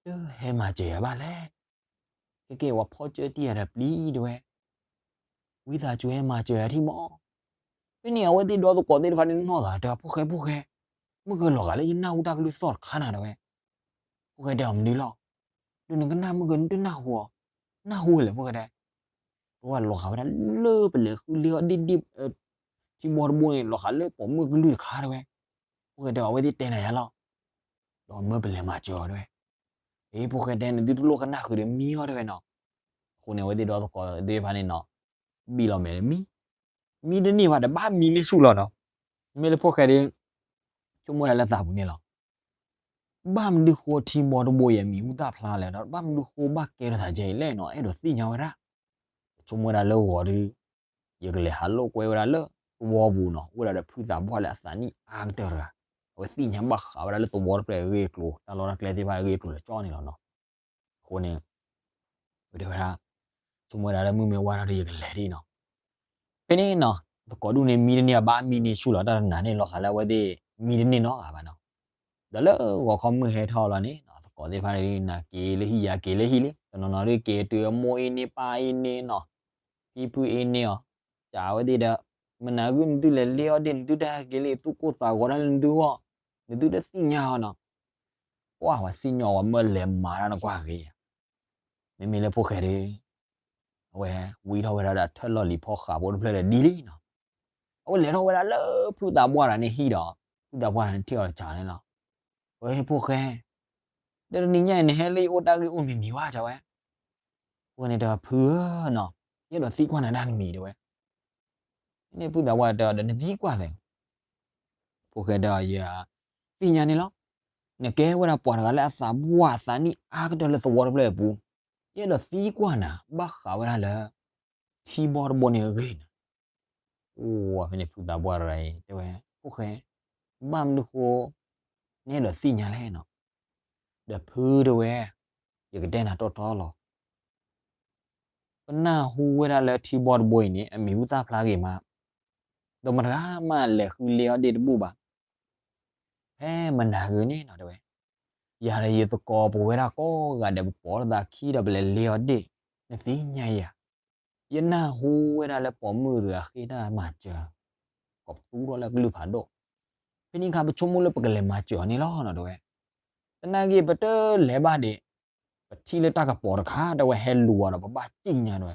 ုတဟဲမၤစၢၤယၤဘၣ်လဲၣ်. ကဲကဲဝဲဖီကၢတံၢ်ယၤဒီးပျံၤတဲဝဲ, ဝံသးစူၤဟဲမၤစၢၤယၤထံမီၢ်. ဖဲန့ၣ်အဝဲသ့ၣ်ဒီသကိးသ့ၣ်တဖၣ်န့ၣ်နီၢ်သးတဲ ဖိၣ်ဃဲဖိၣ်ဃဲ, မုၢ်ကလီၤဂာ်လၢယနၢ်ဟူတၢ်ကလုၢ်သီၣ်တခါနၤတဲဝဲ. ဖိၣ်ဃဲတဲအီၤမနုၤလီၤ. ဒီးနကနၣ်မုၢ်ကနၢ်ဟူအီၤ, နၢ်ဟူဝဲလဲၣ်ဖိၣ်ဃဲတဲ. ပဝဲလီၤဂာ်ဝဲဒၣ်လၢပလဲၤဃုလ့အီၣ်ဒ့ၣ်ဒ့ၣ် ထံဘီတဘိန့ၣ် လီၤဂာ်လၢပိာ်မုၣ်ကလုၢ်တခါတဲဝဲ. ဖိၣ်ဃဲတဲအီၤ အဝဲသ့ၣ်တဲနၤယၤလီၤ. ဒီးမၢပလဲၤမၤစၢၤအီၤတဲဝဲ. အ့ ဖိၣ်ဃဲတဲ နသုတလိၣ်ကနၣ်ဃုာ်ဒီးမံအီၤတဲဝဲနီၤ. အဃိန့ၣ် အဝဲသ့ၣ်ဒီသကိးသ့ၣ်တဖၣ်န့ၣ်နီၤ, ဘံၣ်လီၤမဲာ်ဒီးမံ, မံတန့ၢ်ဘၣ်ဒီးဘၣ်မံလၢဆူၣ်လီၤနီၤ. မ့ၢ်လၢဖိၣ်ဃဲဒီး ဆိကမိၣ်ဒၣ်လၢသးပူၤန့ၣ်လီၤ. ဘၣ်မနုၤဃိထံဘီတဘိအံၤအမံၤဟူသၣ်ဖျါလဲၣ်ဒီး ဘၣ်မနုၤဃိဘၣ်ကဲထီၣ်သးဒ်အံၤလဲၣ်နီၤ, အဲၣ်ဒိးသ့ၣ်ညါဝဲဒၣ်. ပဆိကမိၣ်ဝဲဒၣ်လၢဂီၤဒီး ယကလဲၤဟးလိာ်ကွဲဝဲဒၣ်လၢသဝီပူၤနီၤ, အိၣ်ဝဲဒၣ်ဒီးဖုသးပှၢ်လၢအသးနံၣ်အါကတၢၢ်တဂၤ, အဝဲသ့ၣ်ညါဘၣ်ဃးဝဲဒၣ်လၢသဝီတဖျၢၣ်အဂ့ၢ်အကျိၤ, တၢ်လီၢ်တၢ်ကျဲသ့ၣ်တဖၣ်အဂ့ၢ်အကျိၤလၢကၠီန့ၣ်လီၤနီၤ. အဃိန့ၣ် ပတဲဝဲဒၣ် ဆိကမိၣ်ဝဲဒၣ်လၢမုၢ်မ့ၢ်ဝါထီၣ်ဒီးယကလဲၤဒ်နီၤ. ဖဲန့ၣ်နီၤ သကိးဒူၣ်န့ၣ်မံတန့ၢ်အဘၣ်မံန့ၢ်ဆူၣ်လီၤ, တၢ်တနၤန့ၣ်လီၤဂာ်လၢအဝဲသ့ၣ်မံတန့ၢ်နီတဂၤဘၣ်နီၤ. ဒီးလၢဂီၤခီမုၢ်ဟဲထီၣ်လီၤန့ၣ် သကိးသ့ၣ်တဖၣ်န့ၣ် နၤက့ၤလၢဟံၣ်ယၤက့ၤလၢဟံၣ်လံ, တနီၤနီၤဒုးက့ၤတုၤအမိၢ်အ့န့ၢ်ပၢ်အ့န့ၢ်နီၤ, ဖံဖုအ့န့ၢ်အီၤ, ကးဝဲသ့ၣ်ဒီး မနၤဂုၢ်နသုလဲၤလ့အီၣ်ဒ့ၣ် နသုတဟဲက့ၤလံ သူၣ်ကိၢ်သးဂီၤတၢ်လၢနသုဂီၢ်, နသုတသ့ၣ်ညါအီၤနီၤ. ပှၢ်ဝဲစံၣ်ညီၣ်ဝဲမၢလဲၤမၤတၢ်နကွၢ်ဂ့ၤ မ့မ့ၢ်လၢဖိၣ်ဃဲဒီး အဝဲဝံထီၣ်ဝဲဒၣ်ဒီးထၢၣ်လီၢ်လံၤဖီဃးဖိတဖျၢၣ်ဒီးဒ်လံနီၤ. အဝဲလဲၤထီၣ်ဝဲဒၣ်လၢဖုသးပှၢ်တဂၤန့ၣ်ဟံၣ်ဒီး ဖုသးပှၢ်တဂၤန့ၣ်ထံၣ်အီၤတစးန့ၣ်လီၤ. ဝဲဖိၣ်ဃဲ, ဒီးတနံၤညါအံၤနဟဲလၢယအိၣ်တၢ်ဂ့ၢ်အိၣ်မံၤမံၤဝဲတဲဝဲ. ဖိၣ်ဃဲန့ၣ်တဲဖုဧၢနီၤ, ယအဲၣ်ဒိးသံကွၢ်နၤတၢ်တမံၤတဲဝဲ. န့ၣ်ဖုသးပှၢ်တဲအီၤဒီးနသံကွၢ်သ့ ဖိၣ်ဃဲဒီးယသ့ၣ်ညါန့ၣ်လီၤ. နကဲဝဲဒၣ်ပှၤတဂၤလၢအသးပှၢ်အသးနံၣ်အါကတၢၢ်လၢသဝီတဖျၢၣ်အပူၤ, ယအဲၣ်ဒိးသံကွၢ်နၤ ဘၣ်ဃးဝဲဒၣ်လၢ ထံဘီတဘိန့ၣ်အဂ့ၢ်န့ၣ်. အိၣ်ဖဲန့ၣ်ဖုသးပှၢ်တဂၤအံၤတဲဝဲ, ဖိၣ်ဃဲ, ဘၣ်မနုၤဃိ နအဲၣ်ဒိးသ့ၣ်ညါလဲၣ်နီၤ. ဒီးဖုတဲဝဲ, ယကတဲနၤတီတီလီၤ. ပနၢ်ဟူဝဲဒၣ်လၢထံဘီတဘိအံၤန့ၣ် အမံၤဟူသၣ်ဖျါဂ့ၤမး, ဒီးမတၤဂၤမးလဲၤဃုလ့အီၣ်ဒ့ၣ်တဘူၣ်ဘၣ်. ဖဲမနၤဂ့ၤန့ၣ်နီၤတဲဝဲ, ယၤဒီးယသကိးပဝဲဒၣ်ကိးဂၤဒဲး ပပိာ်လိာ်သးခံဒီးပလဲၤလ့အီၣ်ဒ့ၣ်, နသ့ၣ်ညါယၤ, ယနၢ်ဟူဝဲဒၣ်လၢပိာ်မုၣ်တဂၤဃ့တၢ်မၤစၢၤ, ကိးပသူထီၣ်လၢကလုၢ်ဖးဒိၣ်, ဖဲန့ၣ်အခါပဆိကမိၣ်လၢပကလဲၤမၤစၢၤအီၤန့ၣ်လီၤနီၤတဲဝဲ. သနာ်က့ပတလဲၤဘၣ်ဒံး, ပထံၣ်လၢတၢ်ကပီၤတခါတဲဝဲဟဲလူၤအီၤဒီးပဘၣ်စံၣ်ညါတဲဝဲ.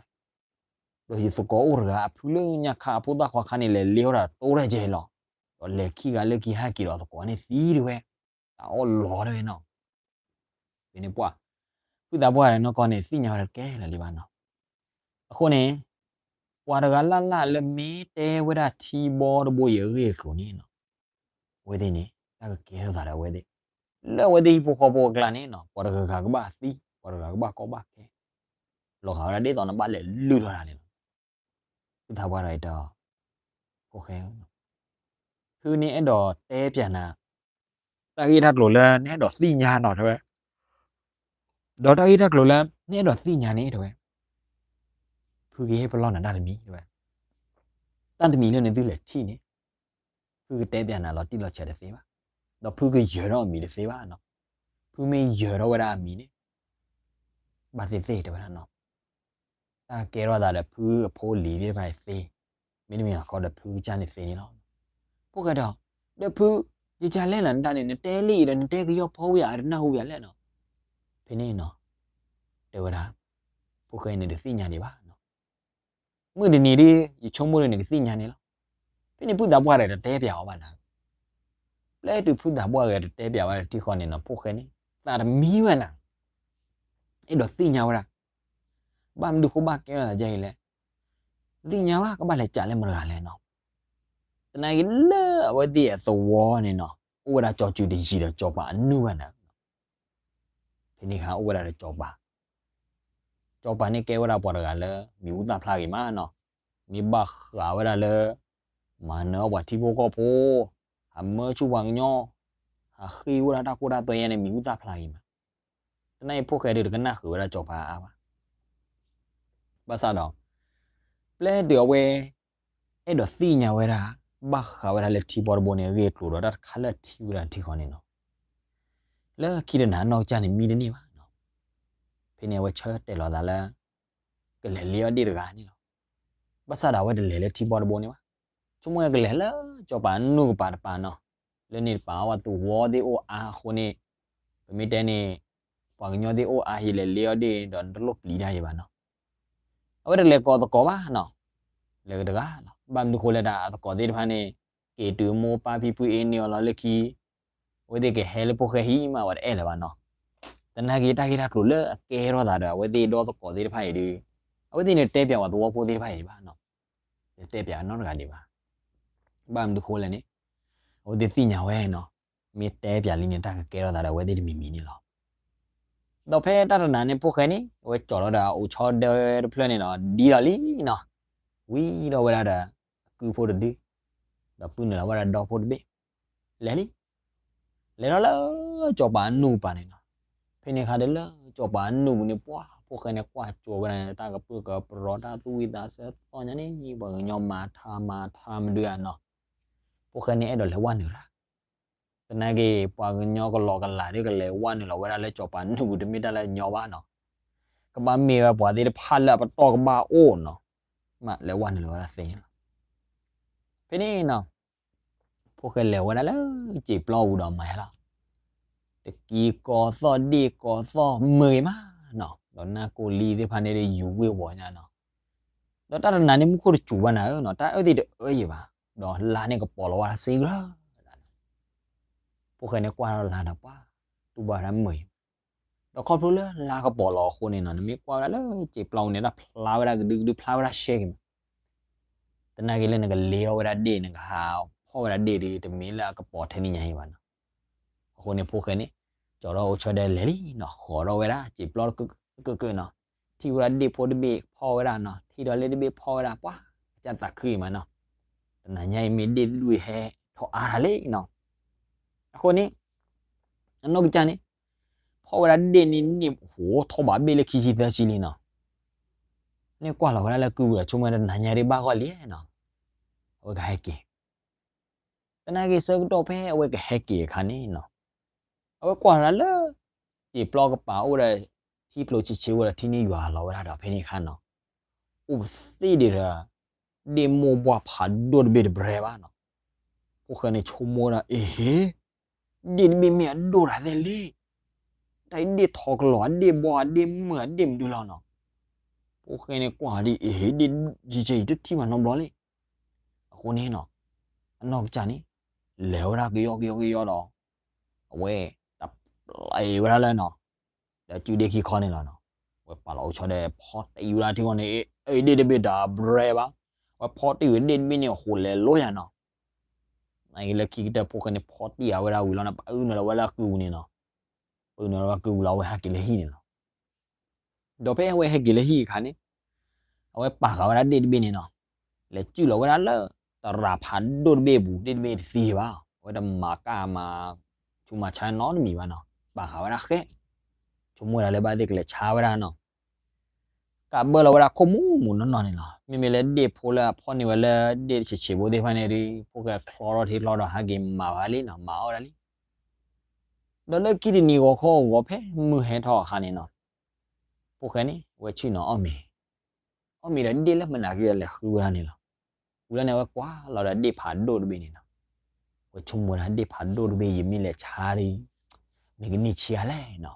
ဒီးယသကိးအိၣ်တဂၤအဖုလၢညါခါအဖိသၣ်ခွါခါန့ၣ် လဲၤလ့အီၣ်ဒီးတိတဲကဲလီၤ. ဒီးလဲၤခံဂၤလၢခံ ဟဲက့ၤဒီးသကိးန့ၣ်သံတဝဲ, တၢ်အီၣ်လီၤတဝဲနီၤ. ဖဲန့ၣ်ပှၢ်, ဖုသးပှၢ်ဒီးနီၢ်ကီၢ်န့ၣ် သ့ၣ်ညါဝဲဒၣ်တကဲလၢၤလံဘၣ်နီၤ. အဃိန့ၣ် ပှၤတဂၤလၢ်လၢ်လၢမ့ၢ်တဲဝဲဒၣ်ထံဘီတဘိအံၤအဂ့ၢ်အကျိၤန့ၣ်နီၤ, အဝဲသ့ၣ်န့ၣ် တၢ်ကကဲထီၣ်သးဒီးအဝဲသ့ၣ်, လၢအဝဲသ့ၣ်ဟံၣ်ဖိဃီဖိအကျါန့ၣ်နီၤ, ပှၤတဂၤဂၤကဘၣ်သံ, ပှၤတဂၤဂၤကဘၣ်ကီဘၣ်ခဲ, လီၤဂာ်ဝဲဒၣ်ဒ်သိးနဘၣ်လဲၤလုၢ်ထီၣ်တၢ်န့ၣ်လီၤ. ဖုသးပှၢ်ဒီးအံၤဒီး ဖိၣ်ဃဲဧၢ, ဖုန့ၣ်အဲၣ်ဒိးတဲပျးနၤ တၢ်ဂ့ၢ်တၢ်ကျိၤလၢနအဲၣ်ဒိးသ့ၣ်ညါနီၤ တဲဝဲ, ဒီးတၢ်ဂ့ၢ်တၢ်ကျိၤလၢနအဲၣ်ဒိးသ့ၣ်ညါန့ၣ် တဲဝဲ, ဖုကဟ့ၣ်ပလီၢ်နၤတၢ်တမံၤ တဲဝဲ, တၢ်တမံၤလၢနသုလဲၤထံၣ်န့ၣ် ဖုကတဲပျးနၤလီၤတံၢ်လီၤဆဲးတသ့ဘၣ်, ဒီးဖုကယၢၤထီၣ်အမံၤတသ့ဘၣ်နီၤ. ဖုမ့ၢ်ယၢၤထီၣ်ဝဲဒၣ်အမံၤန့ၣ် ဘၣ်သ့ၣ်သ့ၣ်တဲဝဲဒၣ်နီၤ, တၢ်ကဲထီၣ်သးဒီးဖုအဖိအလံၤသ့ၣ်တဖၣ်အံၤသ့, မ့တမ့ၢ်အဃိဒီးဖုကစၢ်န့ၣ်သ့န့ၣ်လီၤ. ဖိၣ်ဃဲဒီး, ဒီးဖု, ယကလဲၣ်နၤနတၢ်န့ၣ် နတဲလံအံၤဒီးနတဲကယီၢ်ဖီဝံၤဧါ တနၢ်ဟူဝံၤဧါလဲၣ်နီၤ. ဖဲန့ၣ်နီၤ, တဲဝဲဒၣ်, ဖိၣ်ဃဲန့ၣ်တသ့ၣ်ညါဒံးဘၣ်နီၤ. မုၢ်တနံၤဒ် ယဆိကမိၣ်ဒ်န့ၣ်ကသ့ၣ်ညါန့ၣ်လီၤ. ဖဲန့ၣ်ဖုသးပှၢ်ဒီးတတဲပျးအီၤဘၣ်နၤ. ပျဲတုၤဖုသးပှၢ်ဂဲၤတတဲပျးဘၣ်ဒီးထံဃီန့ၣ်နီၤ ဖိၣ်ဃဲန့ၣ် သးတမံဝဲနၤ, အဲၣ်ဒိးသ့ၣ်ညါဝဲဒၣ်, ဘၣ်မနုၤဃိဘၣ်ကဲထီၣ်သးဒ်အံၤလဲၣ်, သ့ၣ်ညါဘၣ်ကဘၣ်လဲၤကးလၢမတၤတဂၤလဲၣ်နီၤ. သနာ်က့လၢအဝဲသ့ၣ်အသဝီန့ၣ်နီၤ အိၣ်ဝဲဒၣ်ကၠီၤစူၤတယံၤဒီးကၠီၤပၤအနုၢ်ဘၣ်နၤ. ဖဲန့ၣ်အခါအိၣ်ဝဲဒၣ်ဒီးကၠီၤပၤ, ကၠီၤပၤန့ၣ်ကဲဝဲဒၣ်ပှၤတဂၤလၢ မံၤဟူသၣ်ဖျါဂ့ၤမးနီၤ, မ့ၢ်ဘၣ်ဃးဝဲဒၣ်လၢ မၤနၢၤအီၣ်ပှၤထံဖိကီၢ်ဖိ, ဟးမၢဆူၣ်ပှၤကညီ, ဟးဃ့ဝဲဒၣ်တၢ်ခိၣ်တၢ်သွဲညါန့ၣ် မံၤဟူသၣ်ဖျါဂ့ၤမး. သနာ်က့ဖိၣ်ဃဲဒုးတကနၣ်ဃုာ်ဝဲဒၣ်ကၠီၤပၤအါဘၣ်. ဘၣ်ဆၣ်ဒီး ပျဲတုၤအဝဲ အဲၣ်ဒိးသ့ၣ်ညါဝဲဒၣ် ဘၣ်ဃးဝဲဒၣ်လၢထံဘီတဘိန့ၣ် အဂ့ၢ်အကျိၤဒီးတၢ်တခါလၢအထံၣ်ဝဲဒၣ်ထံဃီန့ၣ်နီၤ, လၢခံတနၤအနီၢ်ကစၢ်န့ၣ်မံတန့ၢ်ဘၣ်နီၤ. ဖဲန့ၣ်အဝဲဆၢတဲာ်လီၤသးလၢ ကလဲၤလ့အီၣ်ဒ့ၣ်တဂၤန့ၣ်လီၤ. ဘၣ်ဆၣ်ဒီးအဝဲတလဲၤလၢထံဘီတဘိန့ၣ်ဘၣ်. ဆိကမိၣ်ကလဲၤလၢကၠီၤပၤနုၢ်ကပၤတပၤနီၤ, လၢန့ၣ်တပၤအဝဲသဝီသ့ၣ်အိၣ်အါအဃိန့ၣ်, ပမ့ၢ်တဲန့ၣ် ပှၤကညီသ့ၣ်အိၣ်အါ ယလဲၤလ့အီၣ်ဒ့ၣ်ဒီးနတလိၣ်ပျံၤတၢ်ယံၤဘၣ်နီၤ. အဝဲတလဲၤကိးသကိးဘၣ်နီၤ, လဲၤတဂၤလီၤ. ဘၣ်မနုၤဃိလဲၣ်ဒီး အသကိးသ့ၣ်တဖၣ်န့ၣ် က့ၤတုၤမိၢ်ပၢ်ဖံဖုအ့န့ၢ်အီၤလီၤလၢခံ, အဝဲသ့ၣ်ကဟဲလၢဖိၣ်ဃဲဟံၣ်မး အဝဲတအဲၣ်လၢၤဘၣ်နီၤ. သနာ်က့တၢ်ဂ့ၢ်တၢ်ကျိၤလၢအကဲထီၣ်သးဒီး အဝဲသ့ၣ်ဒီသကိးသ့ၣ်တဖၣ်အံၤဒီး အဝဲသ့ၣ်န့ၣ်တဲပျးပှၤသဝီဖိသ့ၣ်တဖၣ်အံၤဒံးဘၣ်နီၤ, တတဲပျးနီတဂၤဒံးဘၣ်. ဘၣ်မနုၤဃိလဲၣ်န့ၣ်, အဝဲသ့ၣ်သ့ၣ်ညါဝဲနီၤ, မ့ၢ်တဲပျးလံန့ၣ် တၢ်ကကဲထီၣ်သးဒီးအဝဲသ့ၣ်တမံၤမံၤန့ၣ်လီၤ. ဒီးဖဲတၢ်တနၤန့ၣ် ဖိၣ်ဃဲန့ၣ် အဝဲကၠီၤလီၤဒီးအအိၣ်ဆီဒၢတဖျၢၣ်န့ၣ်နီၤ ဒ်လီၤလံနီၤ, ဝံၤဒီးဝဲဒၣ်ဒီး အကုဖိတဒု, ဒီးပုၢ်နုာ်လီၤဝဲဒၣ်ဒီဖိတဘ့ၣ်, လဲၤလံ လဲၤထီၣ်လၢကၠီၤပၤအနုၢ်ကပၤန့ၣ်နီၤ. ဖဲန့ၣ်အခါဒီးလၢကၠီၤပၤအနုၢ်ပူၤန့ၣ် ပှၢ်ဖိၣ်ဃဲန့ၣ်ကွၢ်ကၠိဝဲဒၣ်န့ၣ် တၢ်ကပၢၢ်ကပရီး တၢ်သူၣ်ဝံၣ်သးဆၢသီညါန့ၣ် ပှၤကညီမၤထါမၤထါမဒုးဧါနီၤ. ဖိၣ်ဃဲန့ၣ်အဲၣ်ဒိးလဲၤဝဲနုာ်ရၣ်, သနာ်က့ ပှၤကညီကလီကလးဒ်ကလဲၤဝဲနုာ်လီၤဝဲဒၣ်လၢကၠီၤပၤအနုၢ်ပူၤ တမ့ၢ်တၢ်လၢညီဘၣ်နီၤ. ကဘၣ်မ့ၢ်ဝဲပှၤသ့ၣ်တဖၣ်လၢအပတီၢ်ကဘၣ်အိၣ်နီၤ, မ့ၢ်လဲၤဝဲနုာ်လီၤဝဲဒၣ်သ့န့ၣ်လီၤ. ဖဲန့ၣ်နီၤ ဖိၣ်ဃဲလဲၤဝဲဒၣ်လၢစံာ်ပျီပူၤဒီးမၤယါလီၤ. တကံကိးသီၣ်ဒ့ၣ်ကိးသီၣ်မုာ်ဂ့ၤမးနီၤ, ဒီးနၢ်ကိးလံသ့ၣ်တဖၣ်န့ၣ်ဒီးယူၤဝ့ၢ်ဝီၤညါနီၤ. ဒီးတၢ်တနၤန့ၣ်မူခိၣ်တစူၤဘၣ်နၤဧၢနီၤ, တၢ်အၢသ့ၣ်တအၢယံၤဘၣ်, ဒီးလါန့ၣ်ကပီၤလီၤဝဲဒၣ်စ့ကရၢ ဖိၣ်ဃဲန့ၣ်ကွၢ်ထီၣ်လါဒီးပှၢ်, တူၢ်ဘၣ်ဝဲဒၣ်မုာ်အံၤ, ဒီးခီဖျိလၢလါကပီၤလီၤအဃိန့ၣ်နီၤ, နမ့ၢ်ကွၢ်ဝဲဒၣ်လၢစံာ်ပျီပူၤန့ၣ် တၢ်ဖျါဝဲဒၣ်ကဒုကဒု ဖျါဝဲဒၣ်ရှဲက့ၤမး. သနာ်က့လၢနကလ့အီၣ်ဝဲဒၣ်ဒ့ၣ် နကဟးဖီၣ်ဝဲဒၣ်ဒ့ၣ်ဒီး တမ့ၢ်လၢအကပီၤထဲန့ၣ်ညါအံၤဘၣ်နီၤ. အဃိန့ၣ်ဖိၣ်ဃဲန့ၣ် ကၠီၤထီၣ်အိၣ်ဆီဒၢလဲၤလံနီၤ, ဃီၤထီၣ်ဝဲဒၣ်စံာ်ပျီတကၢးကၢးနီၤ, ထံၣ်ဝဲဒၣ်ဒ့ၣ်ဖိတဘ့ၣ်ဖီၣ်ဝဲဒၣ်နီၤ, ထံၣ်ဒီးလ့တဘ့ၣ်ဖီၣ်ဝဲဒၣ် ပှၢ်, အကစၢ်သးခုအံၤမးနီၤ, တနၤညါအံၤမ့ၢ်ဒ့ၣ်တဒူၣ်အံၤဟဲထီၣ်အါတၢ်လံနီၤ. အဃိန့ၣ် အနီၢ်ကစၢ်န့ၣ် ဖီၣ်ဝဲဒၣ်ဒ့ၣ်န့ၣ်န့ၣ် ဟိထီၣ်ဘးဘ့ၣ်လၢခံဆံသၢဆံလံနီၤ. န့ၣ်ကွၢ်လီၤဝဲဒၣ်လၢကုၢ်ပူၤဒီး ဆိကမိၣ်တနၤညါဒ်ဘၣ်ဂီၢ်လံနီၤ, အဝဲကဟဲက့ၤ. သနာ်က့ဆၢကတီၢ်ဖဲအဝဲကဟဲက့ၤအခါန့ၣ်နီၤ, အဝဲကွၢ်လီၤလၢ စံာ်ပျီကပၤအိၣ်ဒီး ထံကျိဆံးဆံးဝဲဒီးထံန့ၢ်ယွၤလီၤဝဲဒၣ်ဒီး ဖဲန့ၣ်အခါနီၤ, အိၣ်သ့ၣ်ဒံးဒီး ဒ့ၣ်မိၢ်ပှၢ်ဖးဒိၣ်တဘ့ၣ်တဘြဲဘၣ်နီၤ. ဖိၣ်ဃဲန့ၣ်ဆိကမိၣ်ဝဲဒၣ် အ့ဟ့ ဒ့ၣ်တဘ့ၣ်မ့ၢ်အဒိၣ်တၢ်သ့ၣ်လံ, တၢ်အံၤဒ့ၣ်ထီကလီၤ အဒ့ၣ်ဘီ အဒ့ၣ်မုၢ် အဒ့ၣ်မနုၤလီၤနီၤ. ဖိၣ်ဃဲန့ၣ်ကွၢ်ဒ်အ့ဟ့ ဒ့ၣ်ယံၤယံၤတထံၣ်မးနီတဘျီလံ. အဃိန့ၣ်နီၤ အနီၢ်ကစၢ်န့ၣ် လဲၤဝဲဒၣ်ကယီကယီကယီဒီး အဝဲ တၢ်ပျဲဝဲဒၣ်လၢနီၤ ဒီးစုဒ့ခံခီန့ၣ်လီၤနီၤ. အဝဲပာ်လီၤအိၣ်ဆီဒီးဖီတံၢ်ဝဲဒၣ်ထံဂီၢ်န့ၣ် အ့ၣ်ဒ့ၣ်တဘ့ၣ်တၢ်ဘြဲဘၣ်. အဝဲဖီတံၢ်ဝဲဒ့ၣ်တဘ့ၣ်န့ၣ် အဃိလဲၤလိယၤနီၤ. နာ်က့လၢခံကတၢၢ်ဖိၣ်ဃဲန့ၣ် ဖီတံၢ်အဝဲဒၣ်ဝံၤလီၤန့ၣ် ပအုၣ်နုာ်လီၤဝဲလၢကုၢ်ပူၤန့ၣ်နီၤ. ပအုၣ်နုာ်လီၤဝဲကုၢ်ပူၤလီၤ အဝဲဟဲက့ၤလၢဟံၣ်န့ၣ်လီၤ. ဒီးဖဲအဝဲဟဲက့ၤလၢဟံၣ်အခါန့ၣ် အဝဲပာ်ဃာ်ဝဲဒၣ်ဒ့ၣ်တဘ့ၣ်န့ၣ်နီၤ လဲၤစုၣ်လီၤဝဲဒၣ်လၢ တရၣ်ဖးဒိၣ်တဘ့ၣ်အပူၤ ဒ့ၣ်တဘ့ၣ်တသံဒံးဘၣ်. အဝဲတမၤကၢ်မၤ ဆူးမၤဆါနီတမံၤဘၣ်နီၤ ပာ်ဃာ်ဝဲဒၣ်ဃဲ ဆိကမိၣ်ဝဲဒၣ်လၢဘၣ်သ့ၣ်ကလဲၤဆါဝဲဒၣ်နီၤ ကးဘၢလီၤဝဲဒၣ်ခိၣ်မူမူနီၢ်နီၢ်န့ၣ်လီၤ. မ့မ့ၢ်လၢဒ့ၣ်ဖိလၢအဖီၣ်န့ၢ်ဝဲလၢဒ့ၣ်ဆံးဆံးဖိသ့ၣ်တဖၣ်န့ၣ်ဒီး ဖိၣ်ဃဲချီထီၣ်ထံချီဒီးဟဲက့ၤမၤဝဲလံနီၤ မၤအီၣ်ဝဲဒၣ်လံ. ဒီးလၢခံတနံၤဂီၤခီဂီၤဖဲမုၢ်ဟဲထီၣ်အခါန့ၣ်နီၤ ဖိၣ်ဃဲန့ၣ် အဝဲဆ့ၣ်နီၤအီၣ်မ့ၤ အီၣ်မ့ၤဒီးဒ့ၣ်လၢမနၤက့လဲၤဃုဝဲဒၣ်န့ၣ်လီၤ. ဝံၤလီၤန့ၣ် အဝဲကွၢ်လီၤဒီးဒ့ၣ်ဖးဒိၣ်တဘ့ၣ်န့ၣ်နီၤ အဝဲဆိကမိၣ်ဝဲဒၣ်ဒ့ၣ်ဖးဒိၣ်တဘ့ၣ် ယမ့ၢ်လဲၤဆါဒီး မ့ၢ်ကန့ၢ်ဆံးအါလဲၣ်နီၤ.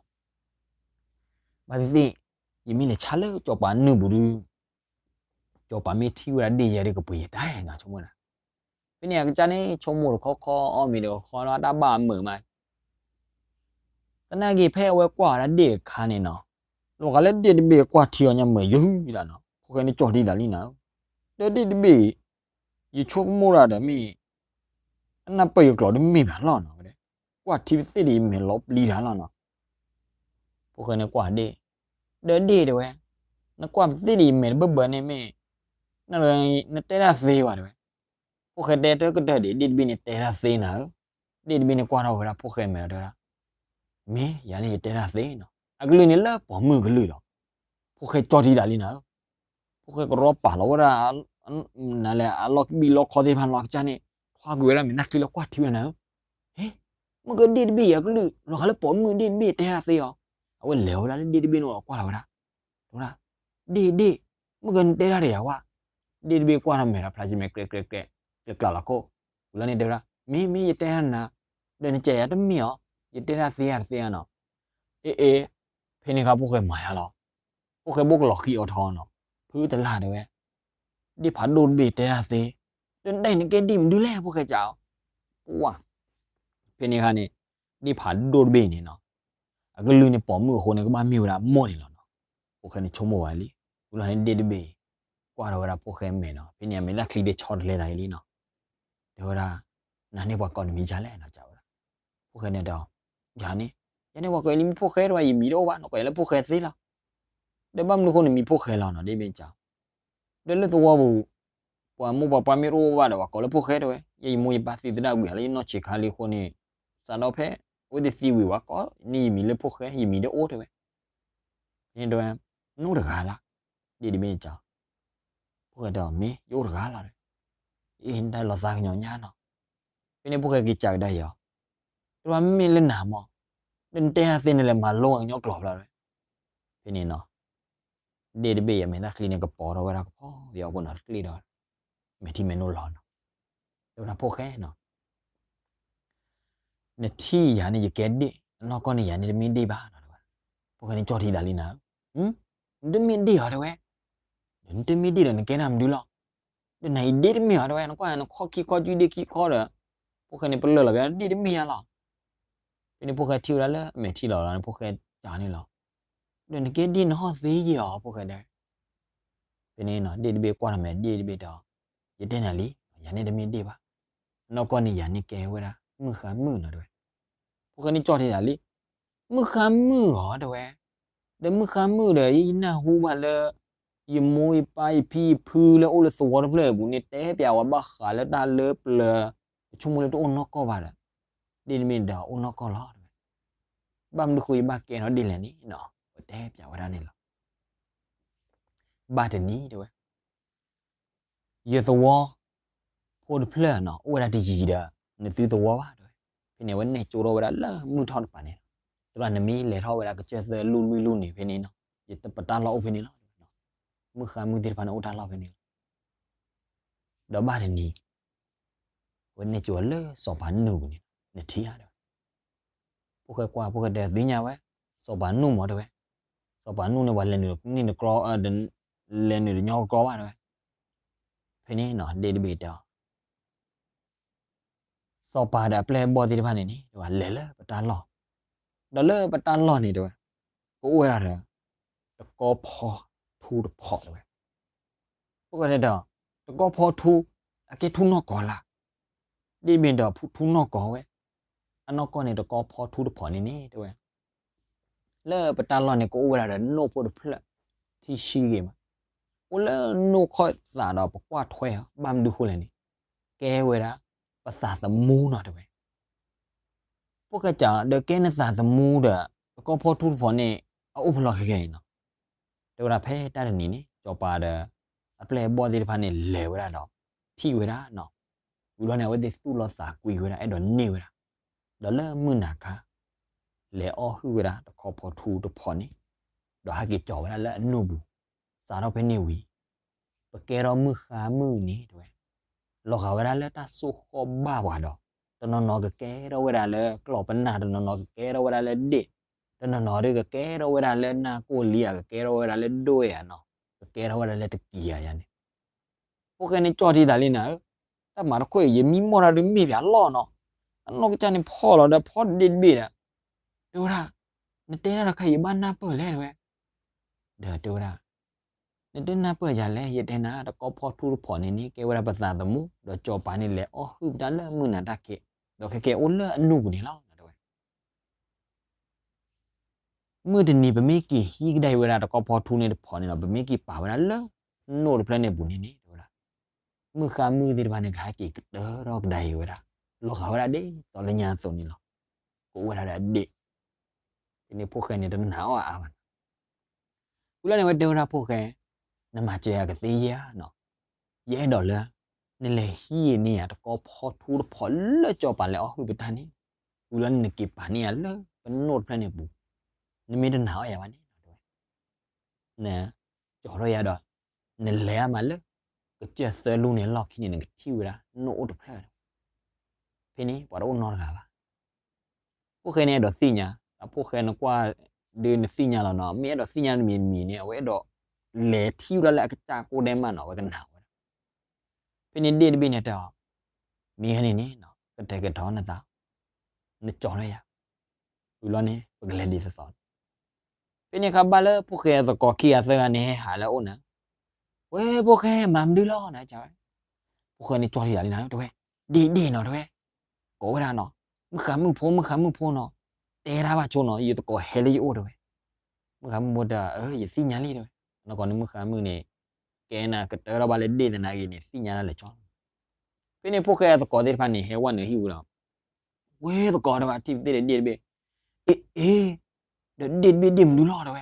ဘၣ်သ့ၣ်သ့ၣ် ယမ့ၢ်လဲၤဆါလၢစီၤပၤနုၢ်ပူၤဒီး စီၤပၤမ့ၢ်ထံၣ်ဝဲဒၣ်ဒ့ၣ်ယဲဒီးကပှ့ၤယတၢ်နီၤ ဆိကမိၣ်ဝဲဒၣ်. ဖဲန့ၣ်အကစၢ်န့ၣ် ဆိကမိၣ်တခီခီ အီၣ်မ့ၤတခီခီလီၤ တၢ်ဘၣ်အမုာ်မး သနာ်က့ဖဲအဝဲကွၢ်ဝဲဒၣ်ဒ့ၣ်အခါန့ၣ်နီၤ လီၤဂာ်လၢဒ့ၣ်တဘ့ၣ်ကွၢ်ထံအီၤညါမုာ်ယုၢ်ယုၢ်ဒၣ်နီၤ ဖိၣ်ဃဲန့ၣ်ကၠီၣ်ထံသးလံနၤဧၢ, ဒီးဒ့ၣ်တဘ့ၣ် ယဆိကမိၣ်ဒၣ်ဒီးမ့ၢ် အနၢ်ပၢၢ်ယကျိာ်တမ့ၢ်ဘၣ်လီၤနီၤ, ကွၢ်ထံပသ့ၣ်ဒီးယမဲာ်လီၤပျံၤတၢ်လီၤနီၤ, ဖိၣ်ဃဲန့ၣ်ကွၢ်ဒ့ၣ်, ဒီးဒ့ၣ်တဲဝဲ, နကွၢ်ပသ့ၣ်ဒီးယမဲာ်တဘၢဘၢန့ၣ်မ့ၢ် နတဲတၢ်သ့ဘၣ်တဲဝဲ, ဖိၣ်ဃဲတဲတကတၢၢ်ဒံး ဒ့ၣ်တဘ့ၣ်န့ၣ်တဲတၢ်သ့နၤဧၢ, ဒ့ၣ်တဘ့ၣ်န့ၣ်ကွၢ်ထီၣ်ဝဲဒၣ်ဖိၣ်ဃဲမဲာ်ဒီးတဲဝဲဒၣ်, မ့ၢ်ယၤန့ၣ်ယတဲတၢ်သ့နီၤ, အကလုၢ်န့ၣ်လၢပိာ်မုၣ်ကလုၢ်လီၤ, ဖိၣ်ဃဲကၠီၣ်ထံသးလံနၤဧၢ, ဖိၣ်ဃဲကရီပာ်လီၤဝဲဒၣ် နလဲၣ်အလီၢ်ကဘံၣ်လီၢ်ခီသ့ၣ်တဖၣ်လီၤအကစၢ်န့ၣ်, ထွါကွံာ်ဝဲဒၣ်မဲာ်နၢ်ချံလၢကွၢ်ထံဝဲနၤဧၢ, ဟ့, မ့ၢ်ကဒ့ၣ်တဘ့ၣ်အကလုၢ် လီၤဂာ်လၢပိာ်မုၣ်ဒ့ၣ်တဘ့ၣ်တဲတၢ်သ့အီၤ, အဝဲလဲၤဝဲဒၣ်လၢဒ့ၣ်တဘ့ၣ်န့ၣ်အကွၢ်လီၤဝဲဒၣ်, တဲဝဲဒၣ်, ဒ့ၣ်ဒ့ၣ်, မ့ၢ်ကနတဲတၢ်ဒီးယၤဝဲ, ဒ့ၣ်တဘ့ၣ်ကွၢ်ထီၣ်မဲာ်ဒီးဖျါဆံမဲာ်ကြဲးကြဲးကြဲး, ကျဲးကျးလီၤခိၣ်, ဝံၤလီၤန့ၣ်တဲဝဲဒၣ်, မ့ၢ်မ့ၢ်ယတဲတၢ်နၤ, ဒီးနကဲယၤတမ့ၢ်အီၤ, ယတဲတၢ်သ့ဧါတသ့ဧါနီၤ, အ့ၣ်အ့ၣ်, ဖဲန့ၣ်အခါဖိၣ်ဃဲမၤယါလီၤ, ဖိၣ်ဃဲဘိၣ်ကလီၤဃံအီၤထီနီၤ, ဖုတလၢ်တဲဝဲ, ဒ့ၣ်ဖးဒိၣ်တဘ့ၣ်တဲတၢ်သ့, ဒီးနဒၣ်အံၤနကဲဒ့ၣ်မနုၤလဲၣ်ဖိၣ်ဃဲစံးအီၤ, ပှၤ, ဖဲန့ၣ်အခါန့ၣ်, ဒ့ၣ်ဖးဒိၣ်တဘ့ၣ်န့ၣ်နီၤ, အကလုၢ်န့ၣ်ပိာ်မုၣ်အဃိန့ၣ် ကဘၣ်မ့ၢ်ဝဲဒၣ်အမိၢ်န့ၣ်လီၤနီၤ, ဖိၣ်ဃဲန့ၣ်ဆိကမိၣ်ဝဲလံ, ဝံၤလီၤန့ၣ်ဒ့ၣ်တဘ့ၣ်, ကွၢ်ထီၣ်ဝဲဒၣ်ဖိၣ်ဃဲမဲာ်နီၤ ဖဲန့ၣ်အမဲာ်နၢ်ချံဒ့ဆီတလဲသးအံၤလံနီၤ, တဲဝဲဒၣ်, နၤန့ၣ်ပှၤကိးနမံၤဒ်လဲၣ်နီၤစံးဝဲဒၣ်, ဖိၣ်ဃဲန့ၣ်တဲအီၤ, ယၤန့ၣ်, ယၤန့ၣ်ပှၤကိးအံၤလံ မံၤဖိၣ်ဃဲတဲဝဲ ယမံၤတအိၣ်ဘၣ် နကိးယၤလၢဖိၣ်ဃဲသ့လီၤ, ဒီးဘၣ်မနုၤအဃိန့ၣ်မံၤဖိၣ်ဃဲလီၤနီၤ ဒ့ၣ်တဘ့ၣ်စံး ဒီးလၢသဝီပူၤ, ပှၤမိၢ်ပှၤပၢ်မ့ၢ်တအိၣ်ဘၣ်ဒီး ပှၤကိးလၢဖိၣ်ဃဲတဲဝဲ, ယဲယမိၢ်ယပၢ်သံသဒၣ်ဝံၤလၢယနီၢ်ဆံးခါလံအဃိန့ၣ်, စးထီၣ်ဖဲအဝဲသ့ၣ်သံဝံၤဝဲကိးန့ၢ်ယမံၤလၢဖိၣ်ဃဲ ယမံၤတအိၣ်တဲဝဲ, တဲဝဲ, နအိၣ်တဂၤလီၤ, ဒ့ၣ်တဘ့ၣ်စံး, ဖိၣ်ဃဲတဲအီၤ မ့ၢ်ယအိၣ်တဂၤလီၤ, အ့ၣ် နတၢ်လီၤသးကညီၤညါနီၤ, ဖဲန့ၣ်ဖိၣ်ဃဲက့ၤစံးကဒါအီၤ, တြီမ့ၢ်လၢနၤမး, ဒီးနတဲတၢ်သ့နလဲၤမၤလိအကညီကျိာ်ဖျါတဲဝဲ, ဖဲန့ၣ်နီၤ ဒ့ၣ်တဘ့ၣ်အမဲာ်နၢ်ချံန့ၣ်ကပီၤထီၣ်ဝဲဒၣ်ကဖီယီၤအဃိနီၤ တကျ့ၣ်ဒီး, မဲာ်ထံမဲာ်နိလီၤနီၤ, တဲဝဲဒၣ်ဖိၣ်ဃဲနီၤ, နထံၣ်ယၤန့ၣ်ယကဲဒ့ၣ် အနီၢ်ကီၢ်န့ၣ်ယၤန့ၣ်တမ့ၢ်ဒ့ၣ်ဘၣ်နီၤတဲဝဲ, ဖိၣ်ဃဲန့ၣ်ကၠီၣ်ထံသးလံနၤဧၢ, နတမ့ၢ်ဒ့ၣ်အီၤတဲဝဲ, ဒီးနတမ့ၢ်ဒ့ၣ်ဒီးနကဲတၢ်မနုၤလီၤ, ဒီးနၤအံၤဒ့ၣ်တမ့ၢ်အီၤတဲဝဲ နကွၢ်နခီၣ်ခံခီၣ်ကၠူဒ့ၣ်ခံခီဒီး, ဖိၣ်ဃဲန့ၣ်ပလၢၢ်လီၤဘၣ်ဒ့ၣ်တမ့ၢ်ယၤလီၤ ဖဲန့ၣ်ဖိၣ်ဃဲထံၣ်ဝဲဒၣ်လၢအမဲာ်ထံလီၤလီၤန့ၣ် ဖိၣ်ဃဲစံးန့ၣ်လီၤ, ဒီးနကဲဒ့ၣ်နဟီၣ်သ့ယဲၢ်အီၤဖိၣ်ဃဲတဲ, ဖဲန့ၣ်နီၤ ဒ့ၣ်တဘ့ၣ်ကွၢ်ထီၣ်မဲာ်ဒ့ၣ်တဘ့ၣ်တဲအီၤ, ယတဲနၤလံ, ယၤန့ၣ်တမ့ၢ်ဒ့ၣ်ဘၣ်, အနီၢ်ကီၢ်န့ၣ်ယၤန့ၣ်ကဲဝဲဒၣ် မုၣ်ဃါမုၣ်နီၤတဲဝဲ, ဖိၣ်ဃဲန့ၣ်ကၠီၣ်ထံသးလံ, မုၣ်ဃါမုၣ်အီၤတဲဝဲ, ဒီးမုၣ်ဃါမုၣ်ဒီးယနၢ်ဟူဘၣ်လၢ ယမိၢ်ယပၢ်ယဖံယဖုလၢအိၣ်လၢသဝီတဖျၢၣ်အပူၤန့ၣ် တဲပျးဝဲဘၣ်ဃးလၢတၢ်လၢပျၢၤ, ယဆိကမိၣ်လၢတအိၣ်နီၢ်ကီၢ်ဘၣ်ဒီး, ဒ့ၣ်တဘ့ၣ်ဒီးအိၣ်နီၢ်ကီၢ်လီၤတဲဝဲ, ဘၣ်မနုၤဃိယဘၣ်ကဲထီၣ်ဒ့ၣ်လဲၣ်န့ၣ်နီၤ, အဝဲတဲပျးဝဲဒၣ်န့ၣ်လီၤ ဘၣ်တနံၤတဲဝဲ, ယသဝီဖိတဖျၢၣ်နီၤ အိၣ်ဝဲဒၣ်တယံၤဒီး နသုသဝီဘၣ်တဲဝဲ, ဖဲန့ၣ်အဝဲနဲၣ်ကၠိထီၣ်ဝဲဒၣ်လၢမုၢ်ထီၣ်တပၤန့ၣ်, သရၣ်နမ့ၢ်လဲၤထီၣ်ဝဲဒၣ်ကစၢၢ်သၢလူၢ်လွံၢ်လူၢ်န့ၣ်ဖဲန့ၣ်နီၤ, ယပတၢ်လီၢ်အိၣ်ဖဲန့ၣ်လီၤ, မုၣ်ဃါမုၣ်သ့ၣ်တဖၣ်န့ၣ်အိၣ်တၢ်လီၢ်ဖဲန့ၣ်လီၤ, ဒီးဘၣ်တနံၤ အဝဲနဲၣ်ကၠိလၢစီၤပၤနူၢ်ပူၤန့ၣ်, နထံၣ်ဧါတဲဝဲ, ဖိၣ်ဃဲကွၢ်ဖိၣ်ဃဲတဲသ့ၣ်ညါဝဲ, စီၤပၤနူၢ်မးတဲဝဲ, စီၤပၤနူၢ်န့ၣ်ပှၤလဲၤနုာ်တန့ၢ်တကြီ, လဲၤနုာ်တညီကကြီဘၣ်တဲဝဲ, ဖဲန့ၣ်နီၤ ဒ့ၣ်တဘ့ၣ်တဲအီၤ စီၤ စီၤပၤဒီးအပျဲၢ်အဘီၣ်သ့ၣ်တဖၣ်န့ၣ်န့ၣ် တဲဝဲလဲၤလၢပတၢ်လီၢ်, ဒီးလၢပတၢ်လီၢ်န့ၣ်တဲဝဲ, ကအိၣ်ဝဲဒၣ်ဒီး တကီဖီထူတဖီတဲဝဲ. ပကတဲဒီး တကီဖီထူ အကဲထူနီၢ်ကီၢ်လၢ်, ဒ့ၣ်ဘ့ၣ်ဒီးထူနီၢ်ကီၢ်ဝဲ, အနီၢ်ကီၢ်န့ၣ်တကီဖီထူတဖီန့ၣ်န့ၣ်တဲဝဲ လၢပတၢ်လီၢ်န့ၣ် ကအိၣ်ဝဲဒၣ်ဒီးနိၣ်ဖိတဖျၢၣ် ထံဆှံဂ့ၤမး, အိၣ်လၢနိၣ်ခီၣ်သးဒီးပကွၢ်ထွဲအီၤ ဘၣ်မနုၤဃိလဲၣ်န့ၣ်, ကဲဝဲဒၣ် ပသးသမူနီၤတဲဝဲ. ဖိၣ်ဃဲစံးဒီးကဲနသးသမူဒီး တကီဖီထူတဖီန့ၣ် အအိၣ်ဖဲလဲၣ်ခဲကနံၣ်အံၤနီၤ. တဲဝဲဒၣ်ဖဲတၢ်တနံၤန့ၣ် စီၤပၤဒီး အပျဲၢ်အဘီၣ်သ့ၣ်တဖၣ်န့ၣ် လဲၤဝဲဒၣ်ဒီး ထံၣ်ဝဲဒၣ်နီၤ. ဝံၤလီၤန့ၣ် အဝဲသ့ၣ်သူၣ်လီၤသးကွံဝဲဒၣ် အဲၣ်ဒိးန့ၢ်ဝဲဒၣ်, ဒီးလၢမုၢ်နၤခါ လဲၤအီၣ်ဟုၣ်ဝဲဒၣ်တကီဖီထူတဖီန့ၣ်, ဒီးဟဲက့ၤကၠီၤဝဲဒၣ်လၢအနိၣ်ပူၤ, စးထီၣ်ဖဲန့ၣ်ဝံၤ ပကဲထီၣ်မုၢ်ဃါမုၢ်နံၤန့ၣ်တဲဝဲ, လီၤဂာ်ဝဲဒၣ်လၢတၢ်စိၢ်ဃီၣ်ဘၣ်ပှၤဒီး တနီၤနီၤကကဲထီၣ်ဝဲဒၣ်လၢကျီၢ်ပနၢ်, တနီၤနီၤကကဲထီၣ်ဝဲဒၣ်လၢဒ့ၣ်, တနီၤနီၤဒီးကကဲထီၣ်ဝဲဒၣ်လၢနၢ်ကိၢ်လံဧါ, ကကဲထီၣ်ဝဲဒၣ်လၢဒိၣ်ဧါနီၤ, ကကဲထီၣ်ဝဲဒၣ်လၢတကံၤဧါယၤန့ၣ်. ဖိၣ်ဃဲန့ၣ်ကၠီၣ်ထံသးလံနၤဧၢ, တၢ်မၤတခိၣ်အံၤ ယမံမီၢ်တၢ်ဒုးမ့ၢ်ပၠးလီၢ်နီၤ, အနီၢ်ကစၢ်န့ၣ်ဖီၣ်လီၤဒီးဖီဒ့ၣ်တဘ့ၣ်ဒီး, တဲဝဲဒၣ်, နတဲတၢ်တခါအံၤ ယဘၣ်နၢ်ပၢၢ်လဲၣ်တဲဝဲ, ဒီးတဲဝဲဒၣ် နတနၢ်ပၢၢ်ယၤလဲၣ်, ယတဲနၤ တကီဖီထူတဖီန့ၣ်န့ၣ် ကဲဝဲဒၣ်ပသးသမူ, ဒီးစီၤပၤန့ၣ်လဲၤအီၣ်ဟုၣ်ပတၢ်လၢမုၢ်နၤတၢ်ခံး, ဒီးခဲကဲအိၣ်လၢအနိၣ်ပူၤန့ၣ်လီၤ တဲဝဲ. မုၢ်တနံၤပမ့ၢ်က့ၤဟံးကဒါအံၤဝဲဒၣ်တကီဖီထူန့ၣ်တဖီန့ၣ်ဒီး ပမ့ၢ်က့ၤပာ်ဝဲဒၣ်လၢနိၣ်တဖျၢၣ်န့ၣ်ပူၤန့ၣ်န့ၣ် တဲဝဲဒၣ်, မုၢ်ဃါမုၢ်သ့ၣ်တဖၣ်န့ၣ် ကဟဲက့ၤကတၢၢ်ထီၣ်ကဒါအံၤဝဲဒၣ်, လီၤဂာ်ဝဲဒၣ်ဒ်သိးလၢညါအသိးန့ၣ်လီၤ. ကအိၣ်ဝဲဒၣ်ဒီးအဒ့ၣ်, ဖဲန့ၣ်ဖိၣ်ဃဲန့ၣ်တနာ်အီၤအါဘၣ်နီၤ. ဝံၤလီၤန့ၣ် အဝဲတဲဝဲဒၣ်ဖိၣ်ဃဲ, နမၤစၢၤယၤကသ့ဧါနီၤ, ယအဲၣ်ဒိးလၢ နလဲၤဟံးန့ၢ်ယၤတကီဖီထူတဖီလၢစီၤပၤလဲၤအီၣ်ဟုၣ်ပတၢ်န့ၣ်, ဝံၤလီၤန့ၣ် နက့ၤပာ်န့ၢ်ယၤလၢပနိၣ်တဖျၢၣ်န့ၣ်ပူၤ, နမ့ၢ်တနာ်အီၤယၤဘၣ်န့ၣ် တဲဝဲ နကၠီၤထီၣ်ယၤဒီး နလဲၤအါမးလၢ ကစၢၢ်သၢလူန့ၣ်လီၢ်ခံန့ၣ် နကထံၣ်ဝဲဒၣ် နိၣ်အိၣ်တဖျၢၣ်. ဖဲန့ၣ် ပှၤတအိၣ်နီတဂၤဘၣ်. ဖိၣ်ဃဲန့ၣ်အဲၣ်ဒိးသ့ၣ်ညါ, တၢ်ဖိၣ်ဃဲနကွၢ်ဒုးနသ့ၣ်ညါလီၤနီၤ, မ့ၢ်အဲၣ်ဒိးသ့ၣ်ညါတမံၤတမံၤန့ၣ် အဝဲအဲၣ်ဒိးလဲၤထံၣ်ဝဲဒၣ်လၢအကစၢ်ကိၢ်ဒဲးမးနီၤ, အဝဲကနာ်ဝဲဒၣ်. ဖဲန့ၣ်ဒ့ၣ်တဘ့ၣ်န့ၣ်တဲအီၤ, မ့ၢ်ဂ့ၤန့ၣ်န့ၣ် ကတဲာ်ကတီၤနသး, နကၠီၤထီၣ်ယၤ, ဝံၤလီၤန့ၣ် ပကလဲၤဒ်သိးသိးလီၤ. ဖဲန့ၣ်အခါဘၣ်လၢဖိၣ်ဃဲအသကိးခံဂၤသၢဂၤန့ၣ်ဟဲဟးလၢအအိၣ်န့ၣ်, ဝဲဖိၣ်ဃဲမၤမနုၤလီၤနၤ, ဖိၣ်ဃဲန့ၣ်ကၠီထံယၤလံနၤ, တဲဝဲ, ဒ့ၣ်ဒ့ၣ်နီၤ တဲဝဲ, ကိးဝဲဒၣ်နီၤ, မုၢ်ဃါမုၢ်ဖိ မုၢ်ဃါမုၢ်ဖိနီၤ, တဲတၢ်ဘၣ်ဆိနီၤ, ယသကိးဟဲလၢယအိၣ်တဲဝဲ. မုၢ်ဃါမုၢ်ဖိတဲ, ယသ့ၣ်ညါလံတဲဝဲ, နီၢ်ကီၢ်န့ၣ်မုၢ်ဃါမုၢ်န့ၣ် ကဲနၤကတၢၢ်ထီၣ်ဘၣ်လၢဒ့ၣ်သနာ်က့န့ၣ် သ့ၣ်ညါတၢ်လၢာ်ကၠီလီၤ. ဖဲန့ၣ်ဖိၣ်ဃဲအသကိးသ့ၣ်တဖၣ်န့ၣ် ဟဲဝဲနုာ်ဟံၣ်ပူၤလီၤ. ဝဲသကိးတဲဝဲ ထံၣ်ပသ့ၣ်ဒီးဒ့ၣ်တဘ့ၣ်, အ့ အ့ ဒီးဒ့ၣ်တဘ့ၣ်ဒ့ၣ်မနုၤလီၤတဲဝဲ,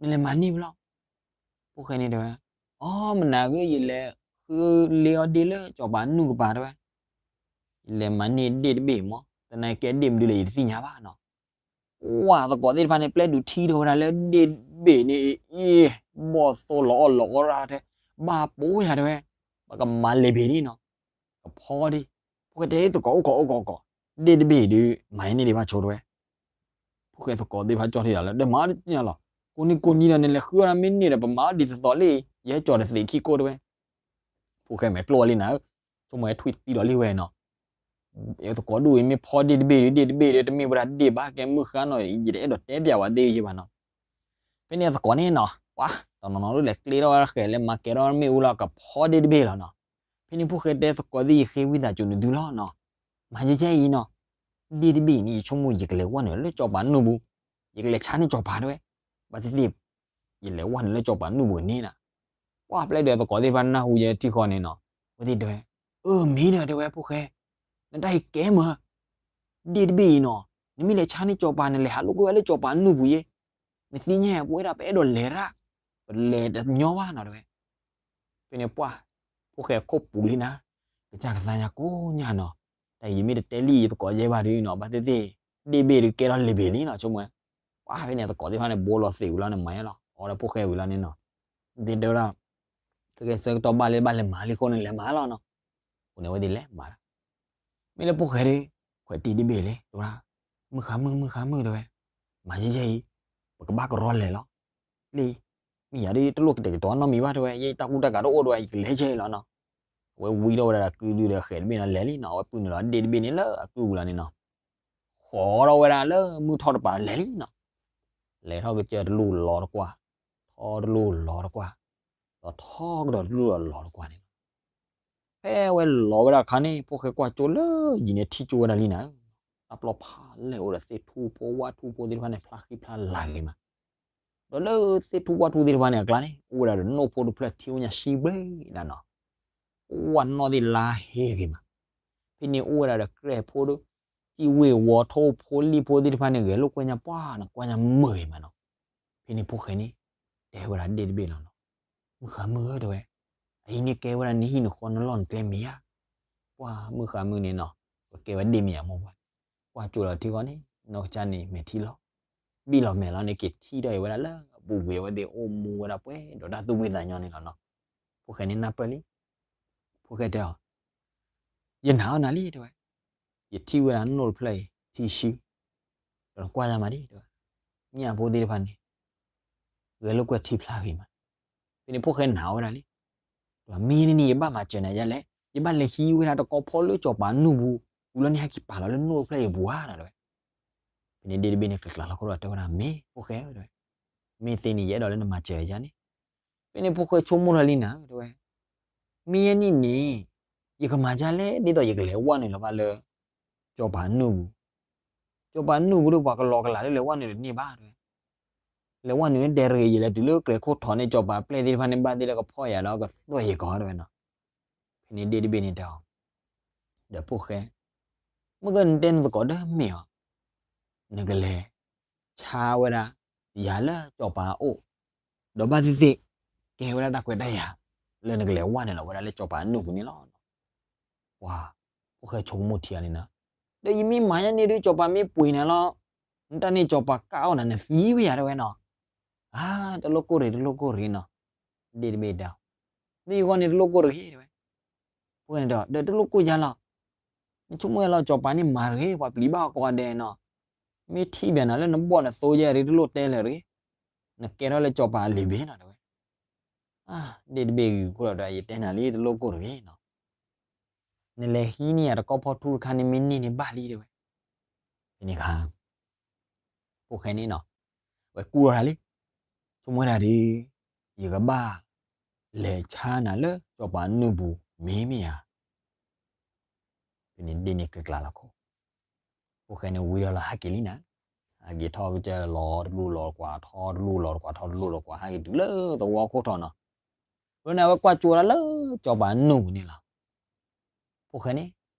နလဲၤမၤန့ၢ်ဝဲလီၤ. ဖိၣ်ဃဲန့ၣ်တဲဝဲ, အိ မနၤဂ့ၤ ယလဲၤဃုလ့အီၣ်ဒ့ၣ်လၢစီၤပၤနုၢ်ကပၤတဲဝဲ, ယလဲၤမၤန့ၢ်ဒ့ၣ်တဘ့ၣ်မး, သနာ်က့ဒ့ၣ်မနုၤလဲၣ် ယတသ့ၣ်ညါဘၣ်နီၤ. ပှၤသကိးသ့ၣ်တဖၣ်န့ၣ် ပျဲဒုးထံၣ်ထီၣ်ဝဲဒၣ်လၢဒ့ၣ်တဘ့ၣ်န့ၣ် အ့ ဘီၣ်သိလီၤအီၣ်လီၤအီရၣ်ထဲ, ဘၣ်ပိာ်ယၤတဲဝဲ, ပကမၤလဲၤဘ့ၣ်န့ၣ်နီၤ, ကဖီဒ့ၣ်, ဖိၣ်ဃဲတဲသကိးအိၣ်ကီးအိၣ်ကီးကီး, ဒ့ၣ်တဘ့ၣ်ဒုး မၤအန့ၢ်ဒံးဘၣ်ဆိတဲဝဲ. ဖိၣ်ဃဲသကိးသ့ၣ်တဖၣ်ကၠီထံယၤလၢ ဒီးမၤတသ့ၣ်ညါလီၤ, ကိးနံၤကိးနံၤဒီး နလဲၤဃုအီၣ်ဒၣ်မ့ၢ်န့ၢ်ဒီး ပမၤအီၣ်ဒံးသသိးလံ, ယဟဲကၠီၤတသ့ခံကိၢ်တဲဝဲ. ဖိၣ်ဃဲမဲာ်ကျိအီၤလံနၤဧၢ, ဆိကမိၣ်ဟဲထွံၣ်သံဒီးလံဝဲနီၤ. သကိးဒိၣ်အံၤမ့ၢ်ဖီဒ့ၣ်တဘ့ၣ်ဒီး ဒ့ၣ်တဘ့ၣ်ဒီး တမ့ၢ်ဝဲဒၣ်ဒ့ၣ်ဘၣ် ကဲမုၢ်ဃါနီၤ, ယတအဲၣ်ဒိးတဲပျးဝဲသ့ၣ်ယဲဘၣ်နီၤ. ဖဲန့ၣ်သကိးန့ၣ်နီၤ, ပှၤတနီၤနီၤဒုးလဲၤကျ့ထီၣ်ဝဲဒၣ်ဃဲၤ လဲၤမၤကဲထီၣ်မ့ၣ်အူလီၤ ကဖီဒ့ၣ်တဘ့ၣ်လီၤနီၤ. ဖဲန့ၣ်ဖိၣ်ဃဲတဲသကိးသ့ၣ် ယဃ့ဝံသးစူၤနသုလီၤနီၤ, မၤယဲယဲအံၤနီၤ, ဒ့ၣ်တဘ့ၣ်အံၤန့ၣ် ယဆိကမိၣ်ယကလဲၤဝဲနုာ်လၢစီၤပၤနုၢ်ပူၤ, ယကလဲၤဆါန့ၢ်စီၤပၤတဲဝဲ, ဘၣ်သ့ၣ်သ့ၣ် ယလဲၤဝဲနုာ်လၢစီၤပၤနုၢ်ပူၤန့ၣ်နီၤ. ပှၤပျဲဒုးသကိးသ့ၣ်တဖၣ်နၢ်ဟူယဲထံဃီန့ၣ်နီၤ, အဝဲသ့ၣ်တဲဝဲ, အၢ မ့ၢ်ဒီးတဲဝဲဖိၣ်ဃဲ, နတၢ်အံၤကဲမၢ် ဒ့ၣ်တဘ့ၣ်အံၤနီၤ, နမ့ၢ်လဲၤဆါန့ၢ်စီၤပၤ နလဲၤဟးလိာ်ကွဲဝဲလၢစီၤပၤနုၢ်ပူၤယဲ, နသ့ၣ်ညါ ပဝဲဒၣ်ပအဲၣ်ဒိးလဲၤရၣ်, ပလဲၤတညီဘၣ်နီၤတဲဝဲ. ဖဲန့ၣ်ပှၢ် ဖိၣ်ဃဲခိၣ်ပူၤလံနၤ, ကစၢ်ကသါညါကိးညါနီၤ, တၢ်အံၤယမ့ၢ်တတဲလံယသကိးယဲဘၣ်ဒုးနီၤ, ဘၣ်သ့ၣ်သ့ၣ် ဒ့ၣ်တဘ့ၣ်ဒုးကဲထီၣ်လ့ၤဘ့ၣ်လံနီၤ ဆိကမိၣ်. ပှၢ်ဖဲန့ၣ်သကိးသ့ၣ်တဖၣ်န့ၣ် ဘိလီၤသ့ၣ်ဝံၤလီၤန့ၣ် မၤယဲလီၤ အီဒီးဖိၣ်ဃဲဝံၤလီၤန့ၣ်နီၤ, ဒ့ၣ်တဲဝဲဒၣ် ခဲကဲဆၢကတီၢ်ဘၣ်လၢဘၣ်လဲၤမၤလံအဃိန့ၣ် လဲၤမၤလီၤနီၤ. အဃိန့ၣ် အဝဲသ့ၣ်လဲၤမၤဒၣ်. မ့ၢ်လၢဖိၣ်ဃဲဒီး ခွဲးတံၢ်တဘ့ၣ်လဲၣ် တဲဝဲဒၣ်, မုၢ်ဃါမုၢ် မုၢ်ဃါမုၢ်တဲဝဲ, မၤယဲယဲအံၤ, ပကဘၣ်ကရီလဲၤလီၤ. လံ, မ့ၢ်ယၤဒ်တလိၣ်ကတဲာ်ကတီၤနီတမံၤဘၣ်တဲဝဲ, ယဲတၢ်ကူတၢ်ကၤတအိၣ်တဲဝဲ, ယကလဲၤယဲအံၤလီၤနီၤ. အဝဲဝံထီၣ်ဝဲဒၣ်ဒီးကုဒုဒီးဃဲးတဘ့ၣ်နီၤ လဲၤလံနီၤ. အဝဲပုၢ်နုာ်လီၤဒ့ၣ်တဘ့ၣ်န့ၣ်လၢအကုပူၤလီၤန့ၣ်နီၤ. ဃီထီၣ်ဝဲဒၣ်လၢမုၢ်ထီၣ်တပၤလဲၤလံနီၤ. လဲၤထီၣ်ကစၢၢ်တလိၣ်လီၤတကွၢ်, ထီၣ်တလိၣ်လီၤတကွၢ်, ဒီးထီၣ်ကဒီးတလိၣ်လီၤတကွၢ်န့ၣ်လီၤ. ဖဲအဝဲလီၤဝဲဒၣ်အခါန့ၣ် ဖိၣ်ဃဲကွၢ်ကၠိလၢယံၤန့ၣ်ထံၣ်ကၠိဝဲဒၣ်လံနၤဧၢ, တၢ်ပျီဖးလဲၢ်အိၣ်ဒီးသ့ၣ်ထူၣ်ဖိဝၣ်ထူၣ်ဖိသ့ၣ်တဖၣ်န့ၣ် ဖျါဃံဖျါလၤဂ့ၤမး. ဒီးလၢသ့ၣ်ထူၣ်ဝၣ်ထူၣ်သ့ၣ်တဖၣ်န့ၣ်အကျါန့ၣ် အိၣ်ဝဲဒၣ်ဒီးနိၣ်ဖိတဖျၢၣ်ထံအိၣ်ညါဆံဘျဲၣ်ဒၣ်နီၤ. ဝၣ်နီၣ်သ့ၣ်လါဟ့ဂ့ၤမး. ဖဲန့ၣ်အိၣ်ဝဲဒၣ်ဒီးကြဲၢ်ဖိဒီး စံၣ်ဝ့ၢ်ဝီထိၣ်ဖိလံၣ်ဖိသ့ၣ်တဖၣ်န့ၣ် ဂဲၤလိာ်ကွဲညါပှၢ်နီၤ ကွၢ်ညါမုာ်ဂ့ၤမးနီၤ. ဖဲန့ၣ်ဖိၣ်ဃဲန့ၣ် တဲဝဲဒၣ်ဒ့ၣ်တဘ့ၣ်လီၤနီၤ. မုၣ်ဃါမုၣ်ဧၢ တဲဝဲ, အအံၤန့ၣ်ကဲဝဲဒၣ်နဟံၣ်နဃီနလီၢ်နကျဲမ့ၢ်ဧါ. ပှၢ်မုၣ်ဃါမုၣ်န့ၣ်နီၤ, ပကဲဝဲဒ့ၣ်မ့ၢ်ဧါမ့ၢ်ပှၢ်, ကွၢ်ကၠိလီၤထံဃီန့ၣ် နီၢ်ကစၢ်န့ၣ်မဲာ်ထံလီၤ. ဘံၣ်လီၤမဲာ်လီၤန့ၣ် က့ၤထံၣ်ထီၣ်အံၤဝဲဒၣ်လၢအပူၤကွံာ်အဝဲသ့ၣ်အိၣ်မူဝဲဒၣ်ပှဲၤဒီးတၢ်သူၣ်ဖှံသးညီန့ၣ်လီၤနီၤ. ဖိၣ်ဃဲန့ၣ်နၢ်ပၢၢ်လံ. ဖိၣ်ဃဲတဲအီၤ, ယနာ်အီၤနၤလံ တဲဝဲ, ယထံၣ်ဝဲဒၣ်နိၣ်တဖျၢၣ်အံၤ ထံဆှံ, ဒီးနကွၢ်ယၤမးဒံး တဲဝဲ, ညၣ်ဖိသ့ၣ်တဖၣ်န့ၣ် ဂဲၤလိာ်ကွဲထံဖျါဂ့ၤမး. ဖဲန့ၣ်ဖိၣ်ဃဲနာ်ဝဲဒၣ်လံ. ဒီးမ့ၢ်န့ၣ်န့ၣ် ယဘၣ်မၤစၢၤနၤယါလဲၣ်, ယဘၣ်လဲၤဟံးဝဲဒၣ်တကီဖီလၢစီၤပၤအနုၢ်ပူၤ, ဝံၤလီၤန့ၣ်ဟဲက့ၤပာ်လီၤလၢနိၣ်တဖျၢၣ်အံၤအပူၤဧါနီၤ တဲဝဲ. ဖဲန့ၣ်ဒ့ၣ်တဘ့ၣ်န့ၣ်ကျဲၤကျါလီၤခိၣ်ဒီးတဲဝဲဒၣ် မ့ၢ်ဖိၣ်ဃဲ တဲဝဲ, မ့ၢ်သ့န့ၣ် ယအဲၣ်ဒိးလၢနမၤစၢၤယါန့ၣ်. ဖဲန့ၣ်ဖိၣ်ဃဲဆိကမိၣ်ထီၣ်လံနၤ တဲဝဲ, မ့ၢ်ယဲန့ၣ်န့ၣ် ယကမၤဒ်လဲၣ် ဒ်သိးယကလဲၤဝဲနုာ်လီၤဘၣ်လၢ စီၤပၤအနုၢ်ပူၤ, စီၤပၤအနုၢ်ပူၤဒီးပှၤကလီကလးလၢလဲၤဝဲနုာ်တန့ၢ်ဘၣ် တဲဝဲ. လဲၤဝဲနုာ်န့ၣ်တဲတဂ့ၤ ယလဲၤတုၤလၢကြဲၢ်ခိၣ်ထီးန့ၣ် စီၤပၤအပျဲၢ်သ့ၣ်တဖၣ်န့ၣ် ဘၣ်သ့ၣ်လၢကဖီၣ်ယၤဒီးကသွဲၣ်ယကီး တဲဝဲနီၤ. ဖဲန့ၣ်ဒ့ၣ်တဘ့ၣ်န့ၣ်တဲအီၤ, ဒီးဖိၣ်ဃဲ, မုၢ်ကနတဲနသကိးဒီးမ့ၢ်အီၤ, နကလဲၤဆါဝဲဒၣ်ယၤလၢစီၤပၤအအိၣ်, ဒီးဘၣ်သ့ၣ်သ့ၣ် ကဲဝဲဒၣ်တၢ်ခွဲးတၢ်ယာ် လၢနကလဲၤဝဲနုာ်လီၤဝဲဒၣ်လၢစီၤပၤအနုၢ်ပူၤန့ၣ်လီၤ. ပှၤ, ဖိၣ်ဃဲဆိကမိၣ်ထံအီၤလံနီၤ, ဒီးယမ့ၢ်မၤယါန့ၣ်ဒီး စီၤပၤမ့ၢ်ပှ့ၤနၤလီၤ, နတၢ်န့ၣ်စီၤပၤကၣ်အီၣ်နၤ နသံဝဲယၤ တဲဝဲနီၤ. အါ, တလိၣ်ကိၢ်တဂ့ၤ တလိၣ်ကိၢ်တဂ့ၤနီၤ. ဒ့ၣ်တဘ့ၣ်တဲအီၤ, ဒ်အံၤအဂီၢ်န့ၣ်တလိၣ်ကိၢ်တဂ့ၤ တဲဝဲ. ဖိၣ်ဃဲန့ၣ်တဲအီၤ, ဒီးတလိၣ်ကိၢ်ယါလီၤ. နဆိကမိၣ်ဝဲလီၤ စီၤပၤန့ၣ်မၤတဂ့ၤ ပှၤပျံၤဘၣ်အီၤကိးဂၤဒဲးနီၤ. မ့ၢ်ထံၣ်ဘၣ်နၤလၢနဘီၣ်နသိယဲၢ်ဒီး တလိၣ်တဲလၢၤတဂ့ၤ, နကဲထီၣ်လၢစီၤပၤအလံာ်ဘ့ၣ်နီၤ တဲဝဲ. အါ, ဒ့ၣ်တဘ့ၣ်ဂ့ၤခိၣ်ဒီး ယတဲနၤလံ တလိၣ်ကိၢ်တဂ့ၤနီၤ. နလဲၤဟံးန့ၢ်ယၤတကီဖီထူတခါန့ၣ် မ့ၢ်န့ၢ်န့ၣ်ဘၣ်လံ တဲဝဲ. ဖဲန့ၣ်အခါ ဖိၣ်ဃဲန့ၣ်နီၤ, ဝဲကူၣ်ထီၣ်တၢ်လံ, ဆိကမိၣ်ဝဲဒၣ်ဒီး ယကဘၣ်လဲၤဆါနၤလၢစီၤပၤအနုၢ်ပူၤ မ့မ့ၢ်ဧါ. ဖဲန့ၣ်ဒ့ၣ်န့ၣ်ကျဲၤကျါလီၤခိၣ်, ဖိၣ်ဃဲန့ၣ်ဝံထီၣ်လီၤဟဲက့ၤလံနၤ, ဟဲက့ၤထီၣ်ကစၢၢ်လီၤတလိၣ်လီၤတကွၢ် ထီၣ်တလိၣ်လီၤတကွၢ် ထီၣ်တလိၣ်လီၤတကွၢ် ဟဲက့ၤတုၤလၢသဝီခိၣ်ထီၣ်နီၤ. ဝဲန့ၣ်အဝဲကွၢ်ကၠိဝဲဒၣ်လၢစီၤပၤအနုၢ်ပူၤန့ၣ်လီၤ. ဖိၣ်ဃဲန့ၣ်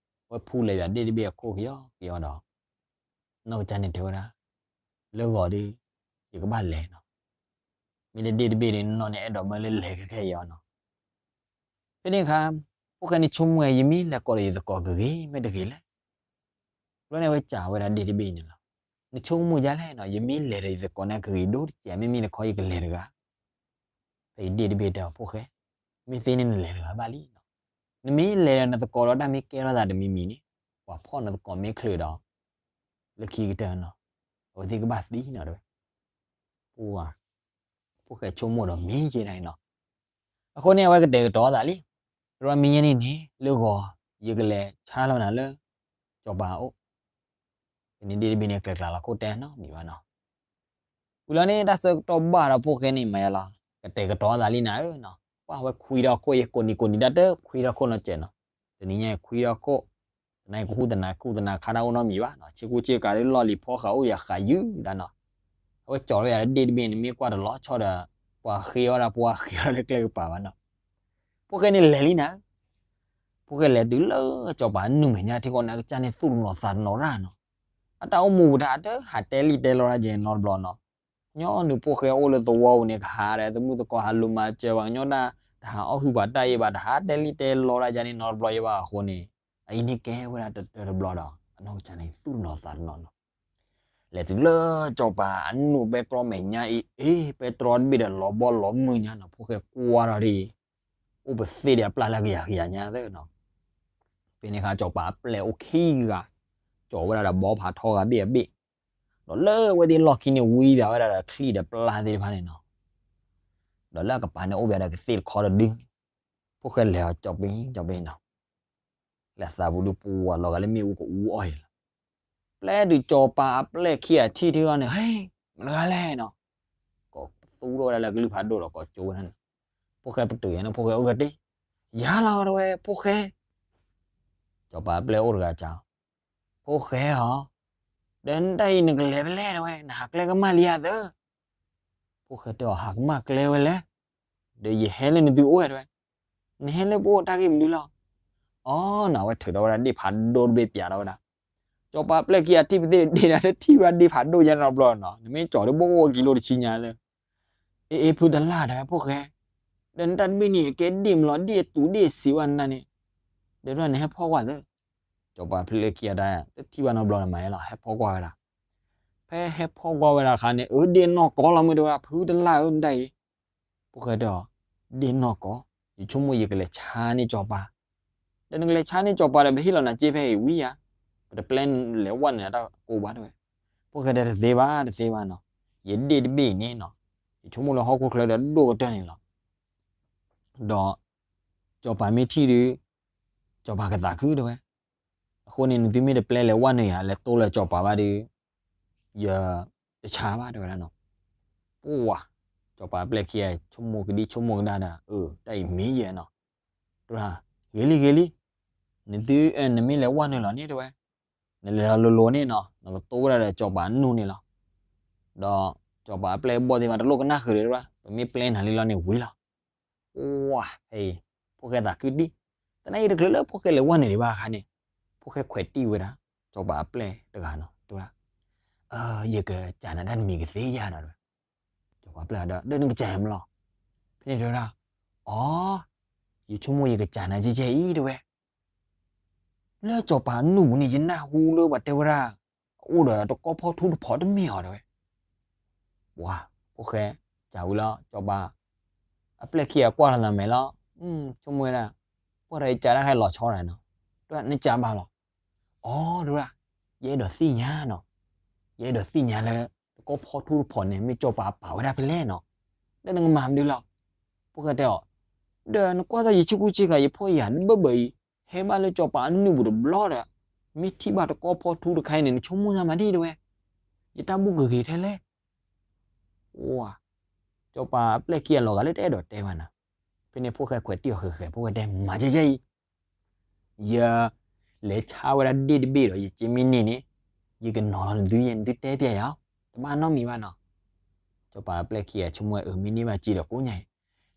ဝဲဖူလဲၤယၤဒ့ၣ်တဘ့ၣ်အခိၣ်ကယီကယီဒီး နီၢ်ကစၢ်န့ၣ်တဲဝဲဒၣ်, လၢဂီၤဒီး ယကဘၣ်လဲၤနီၤ, မ့ၢ်လၢဒ့ၣ်တဘ့ၣ်ဒီး နီၢ်န့ၣ်အဲၣ်ဒိးမၢလၢလဲၤခဲခဲအံၤအီၤနီၤ. ဖဲန့ၣ်အခါ ဖိၣ်ဃဲန့ၣ်ဆိကမိၣ်ဝဲ ယမ့ၢ်လဲၤကိးဒီးယသကိးကဂ့ၤမ့ၢ်တဂ့ၤလဲၣ်. ဘျီန့ၣ်အဝဲစံးဝဲဒၣ်ဒ့ၣ်တဘ့ၣ်န့ၣ်လီၤ, နဆိကမိၣ်ဒ်လဲၣ်နီၤ, ယမ့ၢ်လဲၤဒီးယသကိးန့ၣ်ကဂ့ၤဒိၣ်တစဲး မ့မ့ၢ်တခီယကလဲၤတဂၤ. ဖဲအံၤဒ့ၣ်တဘ့ၣ်တဲအီၤ ဖိၣ်ဃဲ, မ့ၢ်သ့န့ၣ်နလဲၤတဂၤဘၣ်လံနီၤ. နမ့ၢ်လဲၤဒီးနသကိးဒီးတၢ်မ့ၢ်ကဲထီၣ်သးတမံၤမံၤန့ၣ် ပှၤဖီၣ်နသကိးမ့ၢ်ချုးဒီး လၢခံကတၢၢ်နီၤ, အဝဲသ့ၣ်ကဘၣ်သံနီၤ တဲဝဲ. ပှၤ, ဖိၣ်ဃဲဆိကမိၣ်ဒီးမ့ၢ်ယဲဒၣ်အံၤနီၤ. အဃိန့ၣ် အဝဲကတဲာ်ကတီၤသးလံ, တရၢမ့ၢ်ယဲန့ၣ်န့ၣ် လၢဂီၤ ယကလဲၤဆါလီၤနၤလၢ စီၤပၤအအိၣ်. ဖဲန့ၣ်ဒ့ၣ်တဘ့ၣ်န့ၣ်ကျဲၤကျါလီၤခိၣ်တဲနီတမံၤဘၣ်နီၤ. ဝံၤလီၤန့ၣ် တၢ်ဆၢကတီၢ်ဘၣ်ဒီးဖိၣ်ဃဲန့ၣ်မၤယါလီၤ, ကတဲာ်ကတီၤသးလံနၤဧၢနီၤ. ပှၤဝဲခွံထီၣ်ခိၣ် ယကိးနံၤကိးနံၤတၢ်တ ခွံထီၣ်ခိၣ်နီတစဲးနီၤ. တနံၤညါခွံထီၣ်ခိၣ်, တနံၤညါကဟူသနၤ ကဟူသနၤခါတၢ်အိၣ်နီတမံၤဘၣ်နီၤ, ဆ့ကူဆ့ကၤလၢလီၢ်လံၤဖီဃာ်အိၣ်ယၤဃာ်ယုၢ်ဒၣ်နီၤ. အဝဲကၠီၤဝဲယၤလၢဒ့ၣ်တဘ့ၣ်န့ၣ် မ့ၢ်ကွၢ်တလီၤဆီဒီး ပှၤဃ့အီၣ်ဒၣ် ပှၤဃ့အီၣ်ဒၣ်လၢကျဲကပၤဘၣ်နီၤ. ဖိၣ်ဃဲန့ၣ်လဲၤလံနၤ ဖိၣ်ဃဲလဲၤတုၤလၢစီၤပၤအနုၢ်မဲာ်ညါထံဃီန့ၣ် အကစၢ်န့ၣ်သူၣ်တနီၤသးတနီၤရၣ်နီၤ. အတၢ်အိၣ်မူပူၤတၢ်အတဟးတဲလံၣ်တဲလီတၢ်ယဲနီတဘျီနီၤ. ကညီနုာ်ဖိၣ်ဃဲအိၣ်လၢသဝီပူၤန့ၣ် ကဟးဒီးသမုၣ်သကိးဟးလူၤမၤစၢၤဘၣ် ကညီတၢ် တဟးအီၣ်ဟုၣ်ပှၤတၢ်အံၤဘၣ် တဟးတဲလံၣ်တဲလီတၢ်ယဲန့ၣ်နီတဘျီယဲဘၣ်အဃိန့ၣ် အအံၤန့ၣ်ကဲဝဲဒၣ်တတၢတဘျီဒီး အနီၢ်ကစၢ်န့ၣ်သူၣ်တနီၤသးတနီၤနီၤ. လဲၤတုၤလၢစီၤပၤအနုၢ်ပဲတြီမဲာ်ညါအံၤ အ့ ပဲတြီတဘ့ၣ်ဒီးလီၤဘီလီၤမုၢ်ညါနီၤ ဖိၣ်ဃဲကွၢ်ထီၣ်ဒ်အံၤ အိၣ်ပသ့ၣ်ဒီးအပျၢ်လၢကယၤကယၤညါသ့နီၤ. ဖဲန့ၣ်အခါစီၤပၤအပျဲၢ်အိၣ်ခံဂၤ ကၠီၤဝဲဒၣ်ဒီးဘီဖးထီဂၤဘ့ၣ်အဘ့ၣ်, ဒီးလၢအဝဲသ့ၣ်လီၢ်ခံန့ၣ်ဝံဘၣ်ဝဲဒၣ်ဒီးချံၣ်ဒီးပျၢ်သ့ၣ်တဖၣ်န့ၣ်နီၤ. ဒီးလၢအကပၤန့ၣ်အိၣ်ဘၣ်ဒီးကသ့ၣ်တခီတဒု ဖိၣ်ဃဲလဲၤအီၤ ကၠီၤပ့ ကၠီၤပ့နီၤ, လဲၤသးပူၤဒုး ပှၤလီၤဂာ်လၢမ့ၣ်အူကအူအီၣ်အံၤလီၤ. ပျဲတုၤကၠီၤပၤအပျဲၢ်ခံဂၤထံၣ်ထံအီၤန့ၣ် ဟဲ, မတၤတဂၤလဲၣ်နီၤ, ကိးသူထီၣ်ဝဲဒၣ်လၢကလုၢ်ဖးဒိၣ်ဒီးကိးကၠိဝဲဒၣ်န့ၣ်, ဖိၣ်ဃဲပတုာ်ယၤန့ၣ် ဖိၣ်ဃဲအိၣ်ကတ့ၢ်, ယၤလီၤတဲဝဲ ဖိၣ်ဃဲ ကၠီၤပၤအပျဲၢ်အိၣ်တဂၤစ့ၢ်, ဖိၣ်ဃဲဧၢ, ဒီးနတၢ်အံၤနကလဲၤဖဲလဲၣ်တဲဝဲ နဟးကျဲကမၣ်လံဧါသၢ, ဖိၣ်ဃဲတဲအီၤ ဟးကမၣ်ကျဲဝဲလဲၣ်, ဒီးယဟဲလၢနသုအိၣ်ဧါတဲဝဲ, နဟဲလၢပအိၣ်တၢ်ဂ့ၢ်မနုၤလီၤ, အီ နဝဲထုးထီၣ်ဝဲဒၣ်ဒ့ၣ်ဖးဒိၣ်တဘ့ၣ်ပၠးထီၣ်ဝဲဒၣ်, ကၠီၤပၤအပျဲၢ်ခံဂၤထံၣ်ပသ့ၣ်ဒ့ၣ်ဒၣ်လၢထံၣ်ဝဲဒၣ်ဒ့ၣ်ဖးဒိၣ်ယါနီတဘျီနီၤ, နမ့ၢ်ကၠီၤဒ်ဘိၣ်ကီၢ်ကံလိတဆံညါလၢ အ့ အ့ ဖုတလၢ်တဲဝဲ ဖိၣ်ဃဲ, ဒီးနတၢ်တဘ့ၣ်န့ၣ် အကဲဒ့ၣ်မလီၤ ဒ့ၣ်အတူးဒ့ၣ်အဆံးဘၣ်နၤန့ၣ်, ဒီးနဟဲဖီၣ်ကွၢ်သၢ, ကၠီၤပၤအပျဲၢ်ခံဂၤတၢ် တထံၣ်ဘၣ်နီတဘျီန့ၣ်မၤယဲလီၤ ဟဲဖီၣ်ကွၢ်ဝဲဒၣ်, ဖဲဟဲဖီၣ်ကွၢ်ဝဲဒၣ်အခါန့ၣ် အၢ ဒ့ၣ်နီၢ်ကီလီၤမုၢ်တဲဝဲ ဖုတလၢ်ဧၢ နတၢ်အံၤ, ဖိၣ်ဃဲတဲအီၤ, ဒ့ၣ်နီၢ်ကီ, ယဆိကမိၣ်ယကလဲၤဆါန့ၢ်ကၠီၤပၤ, ဒီးနကလဲၤဆါန့ၢ်ကၠီၤပၤဒီး ပဟ့ၣ်လီၤနၤစ့ဖဲအံၤဝံၤဧါ, ပတပျဲလဲၤဝဲနုာ်တၢ်ကိးဘၣ်တဲဝဲ, ဖိၣ်ဃဲတဲတသ့ဘၣ် တသ့ဘၣ်နီၤ, ယဒ့ၣ်တဘ့ၣ်အံၤန့ၣ်နီၤ, ယဆိကမိၣ်လၢဟီၣ်ခိၣ်ချၢဒီးဒိၣ်ကတၢၢ်န့ၣ်လီၤ, ဒီး ကၠီၤပၤမ့ၢ်ထံၣ်ဒီး ကၠီၤပၤကသးခုတဲဝဲ, အဃိန့ၣ် နသုမ့ၢ်တပျဲလဲၤဝဲနုာ်ယၤ လဲၤတိလၢကၠီၤပၤဘၣ်ဒီး ယတဆါဘၣ်တဲဝဲဒၣ်နီၤ, ပှၤ ကၠီၤပၤအပျဲၢ်ခံဂၤ ဆိကမိၣ်ကဒံဆိကမိၣ်ကဒါဒီး အၢ တၢ်အံၤမ့ၢ်ယဲနီၤ, တဲဝဲဒၣ် ဂ့ၤလံဂ့ၤလံ, နသု နမ့ၢ်လဲၤဝဲနုာ်လီၤန့ၣ်တဲဝဲ, နလဲၤလီၤလိၤလိၤန့ၣ်နီၤ နကတိဝဲဒၣ်ဒီးကၠီၤပၤအနူၢ်န့ၣ်လီၤ, ဒီးကၠီၤပၤအပျဲၢ်အဘီၣ်သ့ၣ်တဖၣ်တလိၣ်ကနၣ်ဃုာ်ဒီးတဲဝဲ ပမ့ၢ်ပျဲနၤလံလီၤန့ၣ်ဝံၤလီၤ, ပှၤဖဲအံၤ ဖိၣ်ဃဲသးခုတံၢ်, သနာ်က့တချုးလၢဖိၣ်ဃဲလဲၤဝဲနုာ်ဒံးဘၣ်အခါန့ၣ်, ဖိၣ်ဃဲခွဲးတံၢ်ဝဲဒၣ် ကၠီၤပၤအပျဲၢ်တဂၤနီၤ တဲဝဲဒၣ်, ယကစံးနၤတၢ်တမံၤကသ့ဧါနီၤတဲဝဲ, ကၠီၤပၤအပျဲၢ်ဒီး ဒီးနကစံးမလီၤ, ဖဲန့ၣ်တဲဝဲဒၣ်, အီ ယဆိကမိၣ်ယကစံးနၤကဲကဲအံၤတဲဝဲ လၢကၠီၤပၤအနူၢ်ပူၤန့ၣ် ယနၢ်ဟူလၢပှၤတဲဝဲဒၣ် အအိၣ်ဒီးတကီၢ်ဖီထူတဖီတမ့ၢ်ဧါတဲဝဲ, ပှၤ ဖိၣ်ဃဲ စံးဝံၤလီၤ ကၠီၤပၤ အပျဲၢ်ခံဂၤကွၢ်လီၤသးမဲာ်လီၤ, ဆိကမိၣ်ဝဲဒၣ် ပှၤဒီးယကးတၢ်ဟဲလီၤဆီတဂၤနီၤ, တဲဝဲနကးဘၣ်လီၤ, အီ တဲဝဲဒၣ် ယအဲၣ်ဒိးသ့ၣ်ညါနီၤ, ယအဲၣ်ဒိးသ့ၣ်ညါလၢ တကီၢ်ဖီထူတဖီန့ၣ် မ့ၢ်ကၠီၤပၤပာ်ဝဲဒၣ်ဖဲလဲၣ်နီၤ, ဒီးနကမၤမနုၤလီၤ, ဖိၣ်ဃဲတဲအီၤ, ဒီးနကွၢ်စၢ်ယဆ့ကူဆ့ကၤ ယဖှီၣ်ယယာ်တဘၢၣ်ဘၢၣ်အံၤ ဟဲဘၣ်လၢကၠီၤပၤအနူၢ်ပူၤတဘျီဒီး မ့ၢ်ထံၣ်ဘၣ်တကီၢ်ဖီထူတခါအံၤန့ၣ် နဆိကမိၣ်သးမၤဒ်တဲဝဲ, ယတၢ်ဘူၣ်ကဂ့ၤထဲလဲၣ်, ကၠီၤပၤအပျဲၢ်ခံဂၤလီၤဂာ်လၢတအဲၣ်ဒိးတဲဘၣ်နၤ, ဖဲန့ၣ်ဖိၣ်ဃဲခွဲးတံၢ်အီၤဃဲးဃဲး ဖိၣ်ဃဲတဲ မၤကဲကဲအံၤ ယလဲၤဆါဝဲဒၣ်ဒ့ၣ်တဘ့ၣ်ဒီး ယစ့မ့ၢ်န့ၢ်န့ၣ် ယကနီၤလီၤနသုယဲ နသုတဲပျဲယၤ, တဘၣ်နီတမံၤဘၣ်နီၤ, ကၠီၤပၤအပျဲၢ်ခံဂၤဆိကမိၣ်ဝဲ အၢ မ့ၢ်န့ၢ်ဘၣ်စ့ဒီးကိးညါအံၤ,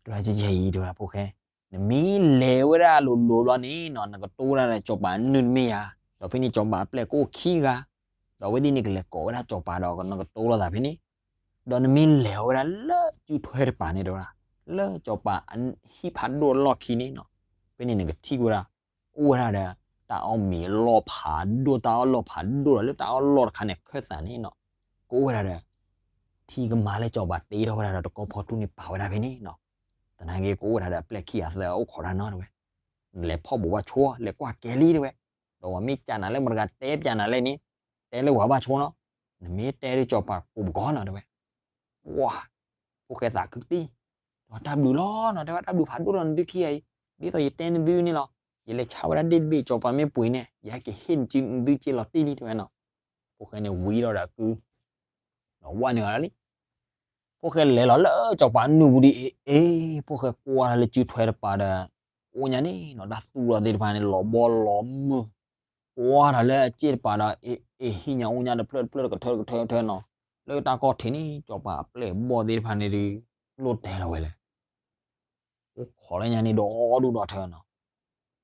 တဲဝဲဒၣ်ကဲကဲအံၤ တဲဝဲဒၣ်ဖိၣ်ဃဲ, နမ့ၢ်လဲၤဝဲဒၣ်လိၤလိၤဘျီန့ၣ်နီၤ နကတိဝဲဒၣ်ဒီးကၠီၤပၤအနူၢ်တမ့ၢ်ဧါ, ဒီးဖဲန့ၣ်ကၠီၤပၤအပျဲၢ်ကအိၣ်ခံဂၤ, ဒီးအဝဲသ့ၣ်န့ၣ်ကလဲၤကိးဝဲဒၣ်ကၠီၤပၤဒီးနကတိလိာ်သးဖဲန့ၣ်, ဒီးနမ့ၢ်လဲၤဝဲဒၣ်လၢစုထွဲတပၤန့ၣ်တဲဝဲဒၣ်, လၢကၠီၤပၤဟံၣ်ဖးဒိၣ်အလီၢ်ခံန့ၣ်နီၤ, ဖဲန့ၣ်နကထံၣ်ဝဲဒၣ် အိၣ်ဝဲဒၣ်ဒီး တၢ်အီၣ်မ့ၤအလီၢ်ဖးဒိၣ် တၢ်အီၣ်လီၢ်ဖးဒိၣ်ဒီးလၢတၢ်အီၣ်လီၢ်တခါန့ၣ် ခၢၣ်သးန့ၣ်နီၤ, ကအိၣ်ဝဲဒၣ်ဒီး ထံကမါလၢကၠီၤပၤတ့ထီၣ်ဝဲဒၣ်ဒီးတကီၢ်ဖီထူန့ၣ်ပာ်ဝဲဒၣ်ဖဲန့ၣ်နီၤ, သနာ်က့ကအိၣ်ဝဲဒၣ်ဒီးအပျဲၢ်ခံဂၤသၢအိၣ်ခိးတၢ်နီၤတဲဝဲ, နလဲၤဖီၣ်ဘိးဘၣ်ဆိ လဲၤကွၢ်ကဲလံတဲဝဲ, ဒီးပှၤမ့ၢ်ကးနၤလၢမတၤတဂၤတဲပျဲနၤလဲၣ်န့ၣ်, တဲလၢပှၤဘၣ်ဆိနီၤ, နမ့ၢ်တဲဒီးကၠီၤပၤကိးပကီၢ်နီၤတဲဝဲ, ပှၤ ဖိၣ်ဃဲသးခုတံၢ်, ဒီးတၢ်ဘျုးလီၤနီၤ တဲဝဲ တၢ်ဘျုးဖးဒိၣ်လီၤနသုခံဂၤအံၤ, ဒ်သိးယတဲနသုန့ၣ်လီၤ, ယလဲၤဆါဝဲဒၣ်ဒ့ၣ်တဘ့ၣ် ကၠီၤပၤမ့ၢ်ပှ့ၤန့ၣ် ယဟဲက့ၤဟ့ၣ်နသုက့လီၤတံၢ်လံတဲဝဲနီၤ, ဖိၣ်ဃဲန့ၣ်ဝံၤဒီးဒီးကု ဒီးဝဲနုာ်လီၤလံ ဖိၣ်ဃဲလဲၤလီၤလၢကၠီၤပၤနူၢ်ပူၤဒီး အ့ အ့ ဖိၣ်ဃဲကွၢ်လၢစုထွဲတပၤဒီး အိၣ်ညါန့ၣ်နီၤ တၢ်သူၣ်လီၤသ့ၣ်တဖၣ်န့ၣ် လီၤဘီလီၤမုၢ်, ကွၢ်ဒီးလၢအစ့ၣ်တပၤဒီး အ့ အ့ ဟံၣ်ညါအိၣ်ညါတဖျၢၣ်တဖျၢၣ်တကထၢတကထၢတကထၢနီၤ, လၢတၢ်ကီၢ်ထံးန့ၣ် ကၠီၤပၤအပျဲၢ်အဘီၣ်သ့ၣ်တဖၣ်န့ၣ်ဒီး လိၣ်တဲလီၤဝဲလဲၣ် အိၣ်ခိးလၢညါန့ၣ်ဒီးဒူၣ်ဒီးထၢနီၤ,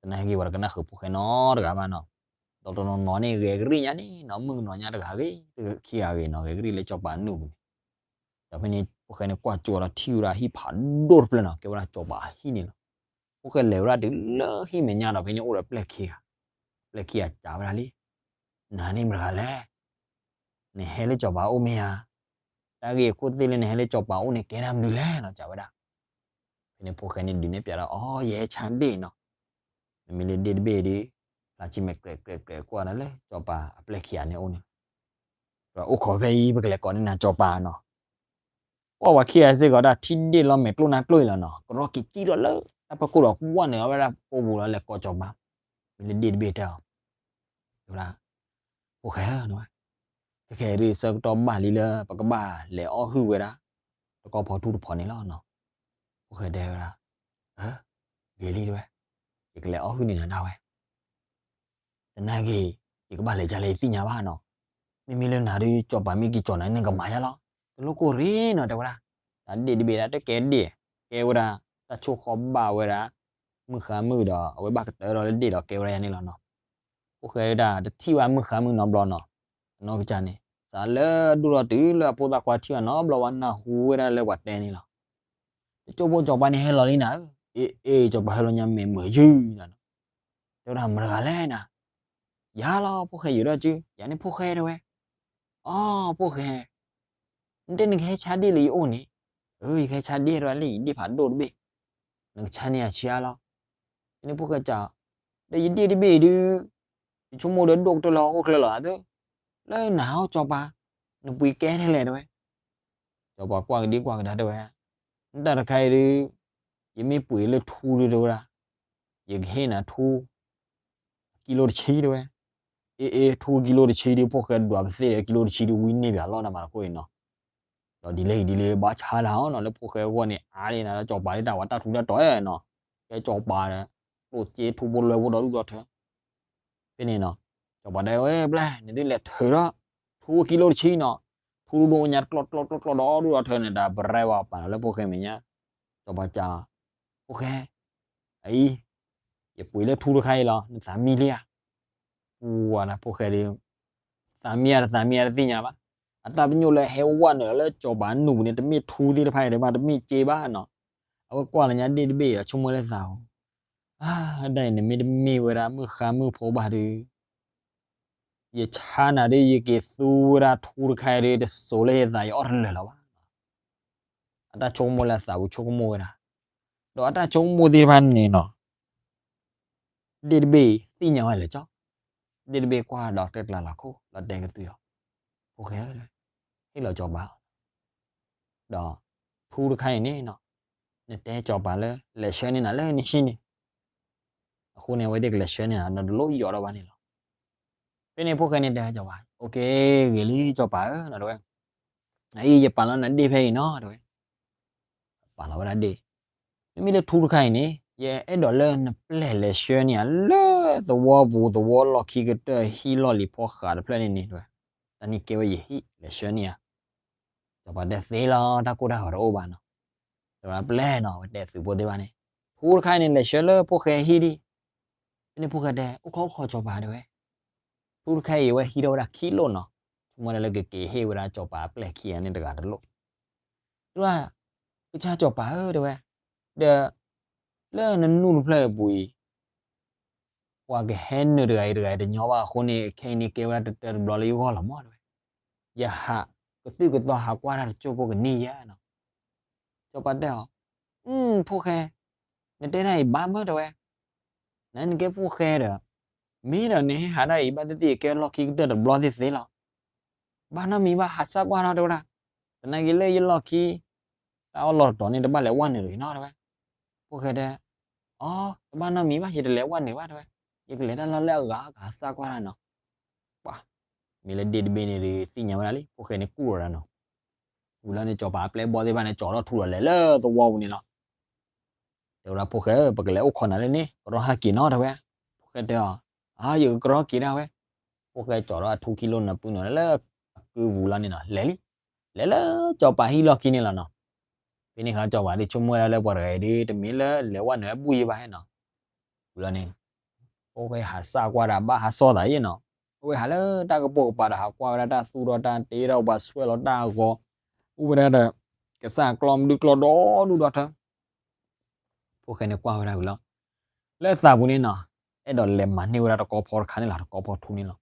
သနာ်က့ပှၤတကနၣ်ဃုာ်ဖိၣ်ဃဲနီတဂၤဘၣ်နီၤ, ဒီးတနီၤနီၤန့ၣ် ဂဲၤကရံၣ်ညါန့ၣ်နီၤ မုၣ်ကနီၤညါတဂၤဂ့ၤ ခံဂၤဂ့ၤနီၤ ဂဲၤကရံၣ်လၢကၠီၤပၤနူၢ်ပူၤန့ၣ်, ဒီးဖဲန့ၣ် ဖိၣ်ဃဲန့ၣ်ကွၢ်ကၠိဒီးထံၣ်ဝဲဒၣ်ဟံၣ်ဖးဒိၣ်တဖျၢၣ်နီၤ ကဲဝဲဒၣ်ကၠီၤပၤအဟံၣ်န့ၣ်လီၤ, ဖိၣ်ဃဲလဲၤဝဲဒၣ်တုၤလၢဟံၣ်မဲာ်ညါဒီးဖဲန့ၣ်အိၣ်ဒီးပျဲၢ်ခံဂၤ, ပျဲၢ်ခံဂၤစံးဝဲဒၣ်လံ နၤန့ၣ်မတၤတဂၤလဲၣ်, နဟဲလၢကၠီၤပၤအိၣ်မ့ၢ်ဧါ, တၢ်ဂ့ၢ်အခိၣ်သ့ၣ်လၢနဟဲလၢကၠီၤပၤအိၣ်န့ၣ် ကဲဒၣ်မနုၤလဲၣ်နီၤ စံးဝဲဒၣ်, ဖဲန့ၣ်ဖိၣ်ဃဲန့ၣ်ဒုးနဲၣ်ပျးဒီး အီ ယဟဲဆါဒ့ၣ်နီၤ, နမ့ၢ်လၢဒ့ၣ်တဘ့ၣ်ဒီး ဖျါဆံမဲာ်ကြဲးကြဲးကြဲးကွၢ်ဒီးလၢကၠီၤပၤအပျဲၢ်ခံဂၤန့ၣ်အိၣ်န့ၣ်, ဒီးအိၣ်ခိးဖဲအံၤ ပကလဲၤကိးန့ၢ်နၤကၠီၤပၤနီၤ ပှၤခံဂၤစ့ၢ်ကီးဒၣ်ထံၣ်ဒ့ၣ်လီၤမဲာ်ကျိၣ်နါကျိၣ်အံၤလီၤနီၤ ကရီက့ၤကံၣ်ထီၣ်လၢ တၢ်ပၢၢ်ခိၣ်ဒီးဝဲနုာ်လီၤဝဲဒၣ်ကိာ်ပူၤလီၤ လဲၤကိးစီၤပၤ, မ့ၢ်လၢဒ့ၣ်တဘ့ၣ်တဲအီၤ, တဲဝဲဒၣ်, ဖိၣ်ဃဲဧၢ, ခဲခဲအံၤဒုးဆၢကတီၢ်ဘၣ်လံလၢပကဘၣ်လဲၤအီၣ်ဟုၣ်ဝဲဒၣ် တကီၢ်ဖီထူတဖီန့ၣ်လီၤနီၤ. ဖိၣ်ဃဲတဲဝဲဒၣ်, ဂ့ၤလံတဲဝဲ, ယကလဲၤအီၣ်ဟုၣ်န့ၢ်နၤဒၣ်ဝဲ သနာ်က့ ယကဘၣ်လဲၤဒ်လဲၣ်ယသ့ၣ်ညါဘၣ်နီၤ. မ့မ့ၢ်လၢနၤဒီး စီၤပၤမ့ၢ်က့ၤကၠီၤနၤန့ၣ် နကမၤယါလီၤ. တလိၣ်ကိၢ်ရ့နီၤ တဲဝဲဒၣ်. တၢ်ဒ့ၣ်တဘ့ၣ်ဒၣ်တကဲဒ့ၣ်, ကဲဝဲဒၣ် တၢ်ဆိၣ်ဃီဘၣ်ဝဲဒၣ် မုၢ်ဃါမုၢ်ဒီး အဝဲဘၣ်ကတၢၢ်ဒီးလၢဒ့ၣ်ဒီးကဲဝဲဒၣ်ယၤန့ၣ်လီၤနီၤ. ဖိၣ်ဃဲဒၣ်တထံၣ်ဘၣ်မုၢ်ဃါမုၢ်နီတဘျီနီၤ. အနီၢ်ကစၢ်န့ၣ် စးလၢဒိၣ်ထီၣ်တုၤလၢအဖိသၣ်ခွါထံၣ်ဘၣ်နီတဘျီဝဲ နၢ်ဟူဝဲဒၣ်လၢပှၤတဲန့ၣ်လီၤ. တကၠိဖိစီၤပၤန့ၣ်ဟဲလီၤလံနၤဧၢ, အ့ အ့ စီၤပၤဟဲလီၤညါမ့ၢ်မုာ်ယုၢ်နၤနီၤ. တဲဝဲဒၣ်မတၤတဂၤလဲၣ်နၤ. ယၤလီၤ ဖိၣ်ဃဲယိၤဒီးစု ယၤန့ၣ်ဖိၣ်ဃဲတဲဝဲ. အီ ဖိၣ်ဃဲ နတဲနကဟဲဆါဒ့ၣ်လၢယအိၣ်န့ၣ်, အၢ ယကဟဲဆါဒ့ၣ်တဲဝဲလၢယဒ့ၣ်ဖးဒိၣ်တဘ့ၣ်, နကဆါန့ၢ်ယၤဆံးအါလီၤ. ဖဲန့ၣ်ဖိၣ်ဃဲစံး, ဒီးယဒ့ၣ်တဘ့ၣ်အံၤဒုး ယဆိကမိၣ်ဒီးဒိၣ်ကတၢၢ်လၢဟီၣ်ခိၣ်ချၢလီၤအသိး, လၢနၤဟီၣ်စီၤပၤ, နပှ့ၤကဲထဲလဲၣ်တဲဝဲ. စီၤပၤကွၢ်ကဒံကွၢ်ကဒါတဲဝဲ, နတၢ်တခါအံၤဒုး ယမ့ၢ်ပှ့ၤလၢထူဒုးတဲဝဲဒၣ်, ယကဟ့ၣ်နၤထူ ကံလိတဆံတဲဝဲ. အ့ အ့ ထူကံလိတဆံဒုး ဖိၣ်ဃဲဒွးပသ့ၣ်ဒီးကံလိတဆံဒုး ဝံန့ၢ်ပၠးလီၤနမၤတခိၣ်အံၤနီၤ. ဒီးဒ်လဲၣ်ဒ်လဲၣ်ဘၣ်ဆါလၢဟီနီၤ လၢဖိၣ်ဃဲအဂီၢ်န့ၣ် အါဒၣ်နၤလၢစီၤပၤဒ်တၢ်ဝဲတၢ်ထူတၢ်တီၤဧါ, ကဲစီၤပၤဒီး တိၣ်စ့ထူဖိလွဲဖိဒီဒူၣ်ဒီထၢ ဖဲန့ၣ်နီၤ, စီၤပၤတဲဝဲ ပျဲၢ် နသုလဲၤထုးထီၣ် ထူကံလိတဆံနီၤ, ထူဒိၣ်ညါတကျီၢ်တကျီၢ်တကျီၢ်တကျီၢ်ဒီဒူၣ်ဒီထၢန့ၣ် တၢ်ပရဲဝဲပာ်လီၤလၢဖိၣ်ဃဲမဲာ်ညါ. စီၤပၤစံး, ဖိၣ်ဃဲ အအံၤ ယပှ့ၤလၢထူတခါအံၤလီၤ နသးမံလံဧါ. ပှၤဒၣ်ဖိၣ်ဃဲဒီး သးမံဧါတသးမံဧါတသ့ၣ်ညါဘၣ်. အတၢ်ပညိၣ်လၢဟဲဝဲနုာ်လၢစီၤပၤနူၢ်ပူၤန့ၣ် တမ့ၢ်ထူသ့ၣ်တဖၣ်အံၤတဘၣ် တမ့ၢ်စ့ဘၣ်နီၤ. အဝဲကွၢ်လၢညါဒ့ၣ်တဘ့ၣ်အံၤ ဆိကမိၣ်လၢသးဧိၤ, အါ ဒ်အံၤ နမ့ၢ်တမ့ၢ်ဝဲဒၣ်မုၢ်ဃါမုၢ်ဖိဘၣ်ဒီး ယဆါနၤဒီး ယက့ၤသူဝဲဒၣ်ထူတခါအံၤဒီး တစိၤလၢယသးယအီၣ်တလၢာ်လၢၤဘၣ်. အတၢ်ဆိကမိၣ်လၢအသးပူၤဆိကမိၣ်ဝဲဒၣ်, ဒီးအတၢ်ဆိကမိၣ်သ့ၣ်တဖၣ်န့ၣ်နီၤ ဒ့ၣ်တဘ့ၣ်သ့ၣ်ညါဝဲလဲၣ်ကီ, ဒ့ၣ်တဘ့ၣ်ကွၢ်ဒီးတဲကျါလီၤခိၣ် လီၤတဲာ်ကသုးအီၤ, ဖိၣ်ဃဲဧၢ, ဟ့ၣ်လီၤစီၤပၤအီၤ, ဒီးထူတခါအံၤန့ၣ်နီၤ နတဲစီၤပၤလၢ လဲၤဆှၢန့ၢ်နၤလၢနဟံၣ်န့ၣ်, အဃိန့ၣ် အဝဲသ့ၣ်ကလဲၤဆှၢန့ၢ်နၤ နတလိၣ်ယီၤဒီးဘၣ်န့ၣ်လီၤ. ဖဲန့ၣ်ဖိၣ်ဃဲန့ၣ်တဲစီၤပၤ, အိၣ်က့ၤ ဂ့ၤလံစီၤပၤဧၢ တဲဝဲ, အအံၤ ယပာ်လီၤနၤဒ့ၣ်ဖဲအံၤနီၤ တဲဝဲ ပာ်လီၤဝဲဒၣ်ဒ့ၣ်, မ့မ့ၢ်လၢထူတခါအံၤန့ၣ် ယအဲၣ်ဒိးလၢနပျဲၢ်လဲၤဆှၢန့ၢ်ဧါ လၢသဝီပူၤ သဝီလီၢ်ခံကတၢၢ် ဟံၣ်လီၢ်လံၤဖီဃးတဖျၢၣ်န့ၣ်န့ၣ် တဲဝဲ, တၢ်န့ၣ်ကဲဝဲယဟံၣ် လဲၤဆှၢန့ၢ်ဧါ. စီၤပၤတဲသ့လီၤ တၢ်ကိၢ်တၢ်ဂီၤတအိၣ်ဘၣ်နီၤ, တဲဝဲဒၣ်ပျဲၢ်နီၤ အဝဲတဲသုးဖိသ့ၣ်တဖၣ်န့ၣ်, ထူတခါအံၤန့ၣ် လဲၤဆှၢလၢဖိၣ်ဃဲဟံၣ်ဒံး, ဖဲန့ၣ်ဖိၣ်ဃဲတဲ အိၣ်ခိးအိၣ်ခိးစီၤပၤတဲဝဲ ထူတခါအံၤ အဝဲဟံးထီၣ်ဝဲဒၣ်ခံလိၣ်နီၤ, ဆိကမိၣ်ဒၣ်လၢကက့ၤဟ့ၣ်ဝဲဒၣ်စီၤပၤအပျဲၢ်ခံဂၤန့ၣ် တဂၤတလိၣ်, တဲဝဲဒၣ် ကစၢ်စီၤပၤဧၢ တဲဝဲ, ဒီး လၢနနူၢ်တဖျၢၣ်အပူၤအံၤ ပှၤကဟဲနုာ်တဂၤအံၤတဂၤအံၤတညီဘၣ်အဃိန့ၣ် ခဲအံၤန့ၣ်ကဲဝဲဒၣ်တတၢတဘျီလၢယဂီၢ်လီၤမး တဲဝဲ, ယဟးကသုၣ်ကသီဟးကွၢ်တၢ်တစိၢ်ဖိကန့ၢ်ယဲနီၤ. စီၤပၤတဲအီၤ, အု ဖိၣ်ဃဲ, နတဲတၢ်အံၤဘၣ်မး တဲဝဲ, နနကဲဖိၣ်ဃဲဒီး မ့ၢ်ဒီးနဟဲဟးတၢ်အံၤ ဘၣ်သ့ၣ်သ့ၣ်ကဲလီၢ်ခံကတၢၢ်တဘျီသ့ၣ်သ့ၣ်လီၤ. ဘၣ်နီတမံၤဘၣ် ဟးစၢ်ကွၢ်ထီၣ် တဲဝဲဒၣ်, သနာ်က့လၢယလီၢ်ခံ တၢ်အီၣ်လီၢ်တတီၤန့ၣ် တဘၣ်လဲၤဝဲနုာ်တဂ့ၤနီၤ တဲဝဲ. ဖိၣ်ဃဲတဲ, အိ တဘၣ်နီတမံၤဘၣ် ယတလဲၤဝဲနုာ်ဘၣ် တဲဝဲ, ယကလဲၤတၢ်လီၢ်လၢအဂၤ ကဟးစၢ်ကွၢ်တၢ်နီၤ. ပှၤ မ့ၢ်လၢဒ့ၣ်တဘ့ၣ်န့ၣ်ဒီး သ့ၣ်ညါဝဲဒၣ်လံ ဖိၣ်ဃဲန့ၣ်ကူၣ်လီၤဒၣ်နီၤ. ဝံၤလီၤန့ၣ် စီၤပၤအပျဲၢ်ဘီၣ်သ့ၣ်တဖၣ်န့ၣ် ကၠီၤထီၣ်ထူဒီးလဲၤလၢသဝီပူၤန့ၣ်လီၤ. တဲဝဲဒၣ် ဖိၣ်ဃဲဧၢ ပကလဲၤအိၣ်ခိးနၤလၢန့ၣ် ကရီဟဲက့ၤနီၤ တဲဝဲ. ဖိၣ်ဃဲတဲအီၤ, အါ ယကကရီက့ၤဒၣ်ဝဲ. ဖိၣ်ဃဲကၠီၤထီၣ်အထူခံလိၣ်န့ၣ် ပုၢ်န့ၣ်လၢအကုပူၤလီၤန့ၣ်နီၤ လဲၤလံ. လဲၤလၢစီၤပၤဟံၣ်လီၢ်ခံန့ၣ်လီၤနီၤ. ဖဲန့ၣ်အခါစီၤပၤဒုးဆိကမိၣ်ဝဲဒၣ်လၢပှၤတဂၤအံၤဒုး တမ့ၢ်လၢလဲၤဝဲနုာ်ဝဲဘူၣ်ယံၤဘၣ်ဟဲနီၤ. ဝံၤလီၤန့ၣ် ဖိၣ်ဃဲဟးစၢ်ကွၢ်ဒၣ်ဘၣ်ဟးစီၣ်သးယဲနီၤ. အဝဲဟးလၢတၢ်ကပိာ်ကပၤဒီး ဟးကွၢ်ဝဲဒၣ်တၢ်သူၣ်ထီၣ်တၢ်တ့ထီၣ် ပှၤဆွဲလီၤတၢ်အဂီၤ အိၣ်ဝဲဒၣ်ဒီး ကစၢ်ကျီမနုၤကျီဒီဒူၣ်ဒီထၢ ဖိၣ်ဃဲန့ၣ်ကွၢ်ဝဲဒၣ်ဝံၤလီၤ. လၢသးပူၤန့ၣ်နီၤ အဲၣ်ဒိးလဲၤမၤန့ၢ်ဝဲဒၣ်တကီဖီတခါန့ၣ်လီၤ တကီဖီထူန့ၣ်လီၤ.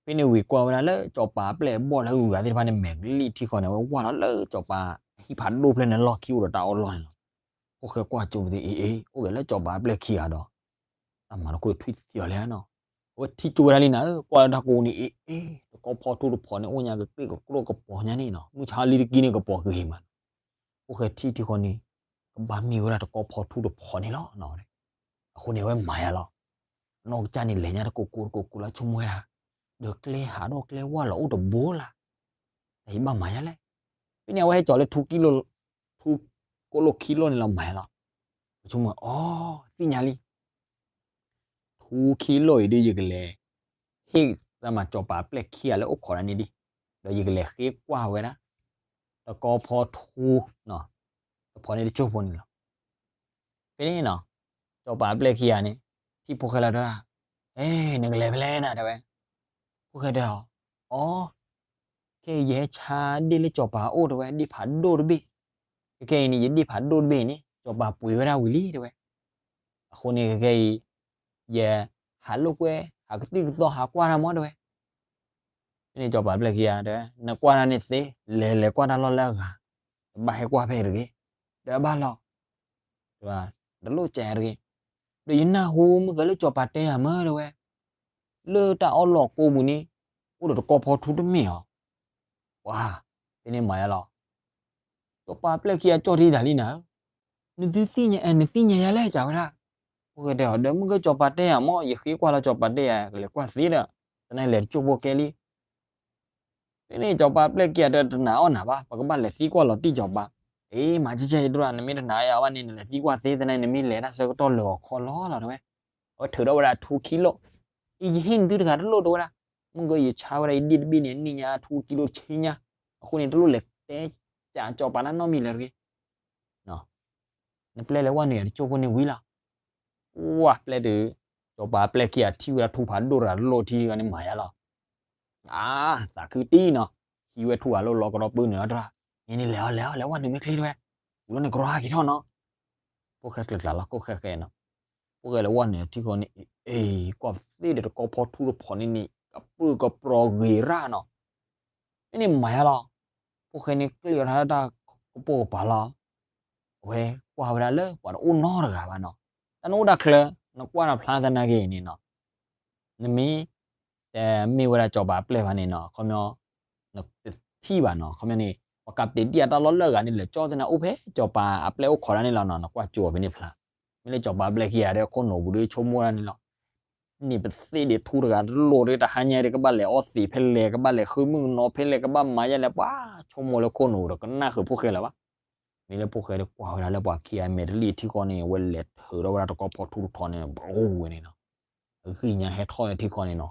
ဖဲန့ၣ်ဝံၤကွၢ်ဝဲဒၣ်လၢစီၤပၤအပျဲၢ်အဘီၣ်လၢအဂုၤအဂၤသ့ၣ်တဖၣ်န့ၣ် မဲာ်ကလံၣ်ထံဃီန့ၣ် အဝဲဝၢ်လီၤလၢစီၤပၤအဟံၣ်ဖးဒိၣ်ဖျၢၣ်န့ၣ်လီၢ်ခံအိၣ်ဒီးတၢ်အီၣ်လီၢ်န့ၣ်လီၤ. ဖိၣ်ဃဲကွၢ်ကၠိပသ့ အ့ အ့ အိၣ်ဒီးလၢစီၤပၤအပျဲၢ်ခံဂၤဒီး တၢ်မၤတခိၣ်ထွံၣ်သံအီၤလဲၣ်နီၤ. အဝဲထံၣ်ကၠိဝဲဒၣ်လံနၤဧၢ ကွၢ်လၢတၢ်ကိးန့ၣ် အ့ အ့ တကီဖီထူတဖီန့ၣ် အိၣ်ညါကကျ့ၣ်ကကျိၣ်ကပီၤညါန့ၣ်နီၤ မုၢ်ဆါလံတကံန့ၣ်ကပီၤဂ့ၤမး. ဖိၣ်ဃဲထံၣ်ထံဃီန့ၣ် က ဘၣ်မ့ၢ်ဝဲဒၣ်တကီဖီထူတဖီန့ၣ်လီၤ. အဃိန့ၣ် အဝဲမၤယါလီၤ. အနီၢ်ကစၢ်န့ၣ် လဲၤညါတကိးကိးတကိးကိးလၢဆိကမိၣ်ဝဲဒၣ်, ဒီးကျဲဟးထီၣ်ကျဲဝၢ်လီၤအိၣ်တဘိလၢ်, တၢ်အံၤဘၣ်မၤယါလဲၣ်. ဖဲန့ၣ် အဝဲဟဲကၠီၤလၢထူ, ထူကိၣ်လိၣ်ခံလိၣ်န့ၣ်လီၤ မၤယါလီၤ. ပဆိကမိၣ် အိ သ့ၣ်ညါလံ ထူခံလိၣ်အံၤဒီး ယကလဲၤဟ့ၣ်သးမၤစီၤပၤအပျဲၢ်ခံဂၤလၢအိၣ်ခိးဒၣ်န့ၣ်ဒံး, ဒီးယကလဲၤဃ့ကွၢ်ဝဲဒၣ် တကီဖီထူ တဖီန့ၣ်တစိၢ်ဖိန့ၣ်လီၤ. ဖဲန့ၣ်နီၤ စီၤပၤအပျဲၢ်ခံဂၤန့ၣ် ထံၣ်ဖိၣ်ဃဲလီၤတဲဒၣ်, အဲ နကလဲၤဖဲလဲၣ်နၤ တဲဝဲ. ဖိၣ်ဃဲတဲအီၤ, အိ ခဲအံၤယဟဲဆါဒ့ၣ်လၢစီၤပၤအအိၣ် တဲဝဲ, ဒ့ၣ်ဖးဒိၣ်တဘ့ၣ်. ခဲခဲအံၤန့ၣ် ယဒ့ၣ်ဖးဒိၣ်တဘ့ၣ်အံၤန့ၣ် စီၤပၤပှ့ၤဝဲဒၣ်ဝံၤလံ တဲဝဲ. အဃိန့ၣ် ခဲခဲအံၤ ယဟးလိာ်ကွဲ ဟးကသုၣ်ကသီ ဟးကွၢ်တၢ်မး တဲဝဲ. ဖဲန့ၣ်စီၤပၤအပျဲၢ်ခံဂၤတဲ, နကွၢ်တၢ်န့ၣ်သ့, လဲၤလဲၤကွၢ်တၢ်လီၢ်လၢအဂၤ, တဘၣ်ဟဲကွၢ်ဖဲတဂ့ၤ, ဒီးအဘၣ်လီၤ တလိၣ်ကဲတဂ့ၤ. ဒီးယနၢ်ဟူမုၢ်ကလၢစီၤပၤတဲယၤမး တဲဝဲ, လၢတၢ်အီၣ်လီၢ်ကိးပူၤန့ၣ် အိၣ်ဒီးတကီဖီထူတမ့ၢ်ဧါ. ပှၤ, ဖဲန့ၣ်မၤယါလီၤ. စီၤပၤအပျဲၢ်ခံဂၤကၠီၣ်ထံတၢ်လံနၤဧၢ, နသ့ၣ်ညါ, နသ့ၣ်ညါယၤလဲၣ် ကးဝဲဒၣ်. ဖိၣ်ဃဲတဲအီၤ, ဒီးမုၢ်ကလၢစီၤပၤတဲယၤမး ယဃ့ကွၢ်လီၤ စီၤပၤတဲယၤ ကလဲၤကွၢ်သ့ဒီး, သနာ်က့လဲၤတကၠိၢ်ဖိကဲလံ. ဖဲန့ၣ်စီၤပၤအပျဲၢ်ခံဂၤတဲ တနာ်အီၣ်နၤဘၣ်, ပကဘၣ်လဲၤသံကွၢ်လီၤတံၢ်စီၤပၤ. အ့ မၤကဲကဲအံၤတရၣ်, နမ့ၢ်တနာ်အီၤဘၣ်န့ၣ် နလဲၤသံကွၢ်သ့, သနာ်က့နမ့ၢ်လဲၤတၢ်ဆၢကတီၢ်လၢာ်ဂီၤခီလီၤလီၤ တဲဝဲ. အဝဲထုးထီၣ်ဝဲဒၣ်ထူခံလိၣ်, အံၤ ယဟ့ၣ်နသုတဂၤတလိၣ် တဲဝဲဒၣ်. မုၢ်ကလၢယဆါဝဲဒၣ်ယဒ့ၣ်တဘ့ၣ်န့ၣ် နံၣ်ညါထူခံလိၣ်တဆံညါ, အဃိန့ၣ် တလိၣ်လဲၤတဲကးစီၤပၤတၢ်နီတမံၤလၢၤတဂ့ၤ. နပျဲလဲၤဝဲနုာ်ယၤတကၠိၢ်ဖိန့ၣ်ဝံၤလီၤ. ဝဲပျဲတုၤ စီၤပၤအပျဲၢ်ခံဂၤထံၣ်ဝဲဒၣ်ထူဖးဒိၣ်တဂၤတလိၣ်ထံဂၤန့ၣ် မၤယါလီၤ. အါ, သးခုတံၢ်နီၤ, ဟံးဝဲထူဂၤလိၣ်လီၤကဒီးပုၢ်နုာ်အီၤတရၣ်, န့ၣ်န့ၣ် လဲၤအီၤ လဲၤအီၤ လဲၤဝဲနုာ်မ့ၢ်ချ့ တဲဝဲ. ဝံၤလီၤန့ၣ်ကရီဟဲက့ၤထီၣ်နီၤ. ဖိၣ်ဃဲကျၢၤကျၢၤလီၤ ဖိၣ်ဃဲဃဲနီၤ. ဖိၣ်ဃဲလဲၤဝဲနုာ်ထံဃီန့ၣ် အ့ ကွၢ်သ့ၣ်ဒီးတကီဖီထူတဖီန့ၣ်န့ၣ် ကပြုၢ်ကပြီၤဂ့ၤရၣ်နီၤ. ဖဲန့ၣ်မၤယါလီၤ. ဖိၣ်ဃဲန့ၣ်ကျ့ၣ်အီၤတၢ်လၢတၢ်ကပိာ်ကပၤလီၤ. အဝဲကွၢ်ဝဲဒၣ်လၢပှၤတအိၣ်နီတဂၤဘၣ်နီၤ. တၢ်နအိၣ်တၢ်ချၢ, နကွၢ်နဖျါသနာ်က့န့ၣ်နီၤ, နမ့ၢ် တမ့ၢ်ဝဲဒၣ်စီၤပၤအပျဲၢ်ဘၣ်န့ၣ်နီၤ, ခီပညီ နတထံၣ်ဘၣ်နီၤ. ခီပညီန့ၣ် ပှၤကးပတ့ၢ်တံၢ်အတၢ်လီၢ်လၢအဂၤန့ၣ် လဲၤကၠီသနာ်အိၣ်ဖဲစီၤပၤအပျဲၢ်အိၣ်ခိးဒၣ်န့ၣ်လီၤနီၤ. နကွၢ်ကၠိအီၤဖဲန့ၣ်ဖျါ. မ့ၢ်လၢစီၤပၤအပျဲၢ်ခံဂၤဒီးအခိၣ်နူာ်ပူၤဒီးဆိကမိၣ်ဒၣ်န့ၣ်လီၤ. န့ၣ်ပသ့ၣ်ဒံးထူတဂၤတလိၣ်ဒီး တဟါညါဒီး ကဘၣ်လဲၤအီသံးဖဲလဲၣ်, ကဘၣ်လဲၤဃုမုၢ်ကနီၤဖဲလဲၣ်, ကဘၣ်မၤယါလဲၣ်, ပှၤဆိကမိၣ်လၢခိၣ်နူာ်ဒီးကနၣ်ဃုာ်ဖိၣ်ဃဲလၢၤဘၣ်. မ့ၢ်လၢဖိၣ်ဃဲဒီးကွၢ်ဝဲဒၣ်လၢပှၤခံဂၤမဲာ်တလံၣ်ထံဃီန့ၣ် အဝဲလဲၤထုးထီၣ်ဝဲဒၣ်တကီဖီထူတထီန့ၣ် ဘီဝဲန့ၣ်နီၤ. အဂံၢ်ညါဟဲထီၣ်ဝဲထံဃီန့ၣ်နီၤ.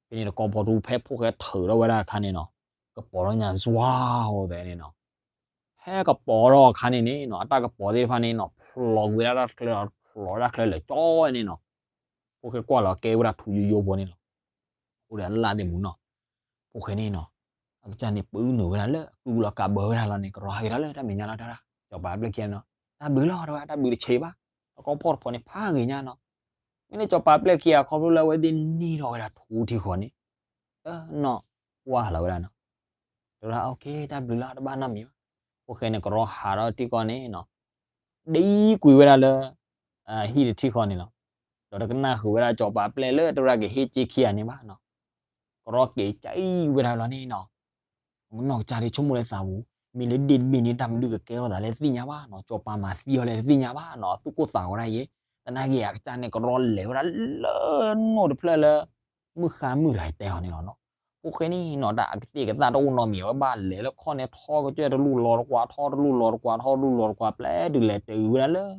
ဖဲန့ၣ်တကီဖီထူဖဲဖိၣ်ဃဲထုးထီၣ်ဝဲဒၣ်အခါန့ၣ်နီၤ, ကပီၤထီၣ်ညါ စွါ ဝဲန့ၣ်နီၤ. ဖဲကပီၤထီၣ်အခါန့ၣ်န့ၣ်နီၤ, အတၢ်ကပီၤသ့ၣ်တဖၣ်န့ၣ်နီၤ ဖျိးကွံာ်ဝဲဒၣ်တၢ်ချၢ, ဖျိးတၢ်ချၢလဲၤကၠီဝဲန့ၣ်နီၤ. ဖိၣ်ဃဲကွၢ်လီၤကဲဝဲဒၣ်ထူယိယိဖိန့ၣ်လီၤ. အိၣ်ဒီးအလၣ်သ့ၣ်မူနီၤ. ဖိၣ်ဃဲန့ၣ်နီၤ, အကစၢ်န့ၣ်ပၢနုာ်ဝဲဒၣ်လၢအကုလီၤကးဘၢဝဲဒၣ်လီၤန့ၣ် ကရီဟဲက့ၤထီၣ်လၢတၢ်မဲာ်ညါလီၤတဲဝဲဒၣ်. စီၤပၤအပျဲၢ်ခံဂၤနီၤ, တၢ်ဘျုးလီၤတဲဝဲ, တၢ်ဘျုးတဆံးဘၣ်. တကီဖီထူတဖီန့ၣ်ဖးဂ့ၤညါနီၤ. မ့ၢ်လၢစီၤပၤအပျဲၢ်ခံဂၤခီဖျိလၢအဝဲသ့ၣ်န့ၢ်ထီၣ်ဝဲဒၣ်ထူထံဃီန့ၣ်, တနီၣ်ကွၢ်လီၤဝဲဒၣ်နီၤ. တဲဝဲဒၣ် တၢ်ဘျုးလီၤ တဘၣ်နီတမံၤဘၣ်. ဖိၣ်ဃဲန့ၣ်ကရီဟးထီၣ်ထံဃီန့ၣ်နီၤ, ဒံကွံာ်ဝဲဒၣ်လၢ ဟံၣ်တထံဃီန့ၣ်လီၤ. ဒီးတကနၣ်ဃုာ်ဝဲဒၣ်စီၤပၤအပျဲၢ်လၢတဲဝဲဒၣ်ကဟ့ၣ်စ့ခံဂၤန့ၣ်ဘၣ်နီၤ. ကရီက့ၤကၠံဝဲဒၣ်လီၤန့ၣ်နီၤ. နီၢ်ကစၢ်ဒ်ဆိကမိၣ်လၢသးပူၤ, မ့ၢ်လၢဒ့ၣ်တဘ့ၣ်န့ၣ် တၢ်မနုၤကကဲထီၣ်သးလဲၣ်တသ့ၣ်ညါဘၣ်နီၤ, စီၤပၤမၤသံအီၤလဲၣ်တသ့ၣ်ညါဘၣ်နီၤ, သူၣ်ကိၢ်သးဂီၤဒၣ်ယဲ. သနာ်က့အကစၢ်န့ၣ် ကရီလဲၤဝဲဒၣ်လၢနိၣ်တဖျၢၣ်လၢ မုၢ်ဃါမုၢ်တဂၤတဲအီၤန့ၣ်လီၤနီၤ. ဖိၣ်ဃဲန့ၣ်နီၤ တၢ်အကသ့ၣ်ကသၣ်တအိၣ်နီတမံၤ, အဝဲဘၣ်လဲၤလၢခီၣ်န့ၣ် ထီကစၢၢ်တလူၢ်လီၤတကွၢ်, ထီတလူၢ်လီၤတကွၢ်, ထီတလူၢ်လီၤတကွၢ်, ပျဲတုၤလဲၤတုၤဝဲဒၣ်လၢ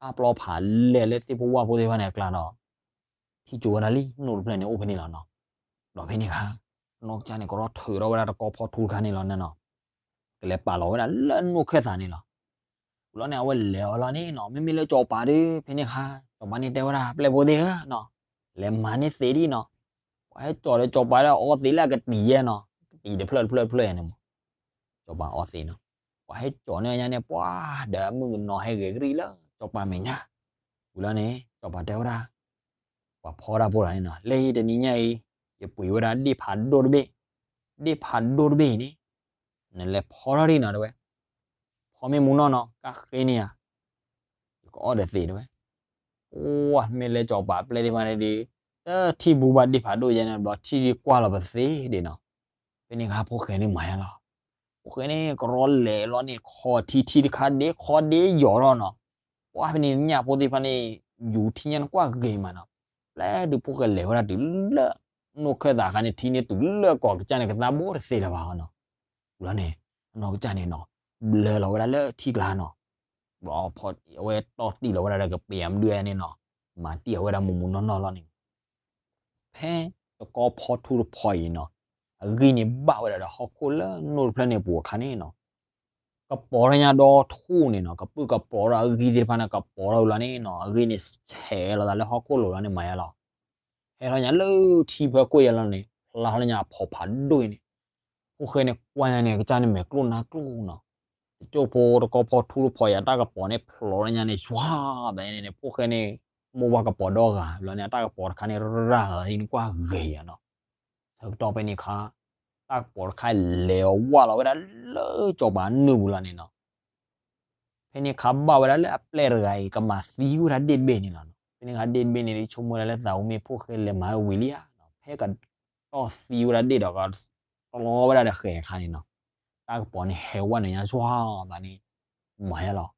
အပျီဖးလဲၢ်လၢသ့ၣ်ဖိဝၣ်ဖိသ့ၣ်တဖၣ်န့ၣ်အကျါဒီး ထံၣ်ကၠိဝဲဒၣ်လံ နိၣ်တဖျၢၣ်န့ၣ်အိၣ်ဖဲန့ၣ်လီၤနီၤ. ဒီးဖဲန့ၣ်အခါ နီၢ်ကစၢ်န့ၣ် ကရီထုးထီၣ်ဝဲဒၣ်တကီဖီထူတခါန့ၣ်လီၤနီၤ. ကလဲၤပာ်လီၤဝဲဒၣ်လၢနိၣ်ခၢၣ်သးန့ၣ်လီၤ. ဝံၤလီၤန့ၣ် အဝဲလဲၤအီၤလီၤန့ၣ်နီၤ, မ့မ့ၢ်လၢစီၤပၤဒီး ဖဲန့ၣ်အခါ စီၤပၤန့ၣ်တဲဝဲဒၣ် ပျဲၢ်ဖိသ့ၣ်ဧၢနီၤ, လဲၤမၤန့ၢ်သ့ဒံးနီၤ. ပှၤဟဲကၠီၤဒီးစီၤပၤဒီးအီသံးလၢအကတံၤယဲနီၤ, ကတံၤတဖျၢၣ်တဖျၢၣ်တဖျၢၣ်ယဲန့ၣ်မး. စီၤပၤအီသံးနီၤ. ပှၤဟဲကၠီၤန့ၢ်ညါန့ၣ် ပှၤဒီးမုၢ်ကနီၤဟဲဂဲၤကရံၣ်လၢစီၤပၤမဲာ်ညါ. ဝံၤလီၤန့ၣ် စီၤပၤတဲဝဲဒၣ် ပှၤဖီတၢ်ဖိတဂၤန့ၣ်နီၤ, လၢဟံၣ်တနံၤညါအံၤ ယပှ့ၤဝဲဒၣ်ဒ့ၣ်ဖးဒိၣ်တဘ့ၣ်, ဒ့ၣ်ဖးဒိၣ်တဘ့ၣ်အံၤန့ၣ် နလဲၤဖီထီၣ်ဒံးနီၤ တဲဝဲ. ဖီမ့ၢ်မူနီၢ်နီၤ ကၣ်ဃ့န့ၢ်ဧါ, ယကအီၣ်ဒီးသံး တဲဝဲ. ပှၤမ့ၢ်လၢစီၤပၤပျဲၢ်သ့ၣ်တဖၣ်န့ၣ်ဒီး တထံၣ်ဘူးဘၣ်ဒ့ၣ်ဖးဒိၣ်ယဲန့ၣ်ဘျီ ထံၣ်ဒံးကွၢ်လီၤပသ့ဒံးနီၤ. ဖဲန့ၣ်အခါဖိၣ်ဃဲန့ၣ်မၤယါလီၤ. ဖိၣ်ဃဲန့ၣ် ကရီလဲၤလီၤန့ၣ် ခီထံထံတခါဒ့ခီဒ့ယီၤထီၣ်နီၤ, ပှၤဖဲန့ၣ်ညၣ်ဖိသ့ၣ်တဖၣ်န့ၣ် ယူၤထံၣ်ညါန့ၣ်ကွၢ်ဂ့ၤမးနီၤ, ပျဲဒုးဖိၣ်ဃဲလဲၤဝဲဒၣ်တုၤလၢ နိၣ်ခၢၣ်သးခါန့ၣ် ထံန့ၣ်တုၤလၢကီၢ်ကစၢ်န့ၣ် ကသါဘိတသ့လၢၤဘၣ်နီၤ, ဝံၤလီၤန့ၣ် အနီၢ်ကစၢ်န့ၣ်နီၤ ဘျၢလီၤဝဲဒၣ်လၢထံကျါနီၤ, ဘျီအဝဲတီၢ်တံၢ်လီၤဝဲဒၣ်ဒီးကပ့ၤအမဒုၣ်န့ၣ်နီၤ, မၤတံၢ်အဝဲဒၣ်မူးမူးနီၢ်နီၢ်လီၤန့ၣ် ဖဲတကီဖီထူတဖီအံၤနီၤ, အဂံၢ်န့ၣ်ဘၣ်ဝဲဒၣ်ဒီးဟီၣ်ခိၣ်လၢနိၣ်တဖျၢၣ်န့ၣ်ပူၤအခါန့ၣ်နီၤ, ကပီၤထီၣ်ညါဒီထူၣ်န့ၣ်နီၤ, ကပုၢ်ကပီၤထီၣ်အဂံၢ်သ့ၣ်တဖၣ်န့ၣ် ကပီၤထီၣ်ဝံၤလီၤန့ၣ်နီၤ, အဂံၢ်န့ၣ်ဆဲးလီၤသးလၢဟီၣ်ခိၣ်လိၤလီၤန့ၣ်မၤယါလီၤ, ဟဲထီၣ်ညါလၢထံဖၢခိၣ်ယါလီၤန့ၣ် ဖျါထီၣ်လၢညါအဖီဖးဒိၣ်အံၤန့ၣ်, ဖိၣ်ဃဲန့ၣ်ကွၢ်ညါန့ၣ် ကစၢ်န့ၣ်မဲာ်ကျိၣ်နါကျိၣ်နီၤ, တကၠိၢ်ဖိတကီဖီထူတဖီအံၤ အတၢ်ကပီၤန့ၣ်ဖျိးထီၣ်ညါန့ၣ် ယွၤဘၣ်န့ၣ်န့ၣ် ဖိၣ်ဃဲန့ၣ် မိၢ်ပှၢ်ကပီၤဒီဂၤလီၤန့ၣ် အတၢ်ကပီၤတခါန့ၣ်ရၤလီၤန့ၣ်ကွၢ်ဂ့ၤယါနီၤ, ဆၢကတီၢ်ဖဲန့ၣ်အခါ တၢ်ကပီၤတခါလဲၤဝဲလီၤဝဲဒၣ်လၢစီၤပၤအနုၢ်ပူၤလီၤန့ၣ်နီၤ, ဖဲန့ၣ်အခါဘၣ်ဝဲဒၣ်လၢအပျဲၢ်တဂၤအံၤ ကမၤသံဝဲဒၣ်ဒ့ၣ်တဘ့ၣ်န့ၣ်လီၤနီၤ, ဖဲန့ၣ်အခါဒ့ၣ်တဘ့ၣ်န့ၣ် ဆိကမိၣ်ဝဲဒၣ်လၢသးဝံၣ်မ့ၢ်ဖိၣ်ဃဲလဲၤမၤဝံၤလံဧါနီၤ, ဖဲကတီၢ်သံဝဲဒၣ်ဒ့ၣ်ဒီး ကတြီဝဲဒၣ်ဒီးဃဲၤအခါန့ၣ်နီၤ, တၢ်ကပီၤန့ၣ်ဟဲဝဲန့ၣ်ညါယွၤဘၣ်န့ၣ် မၤယါလီၤ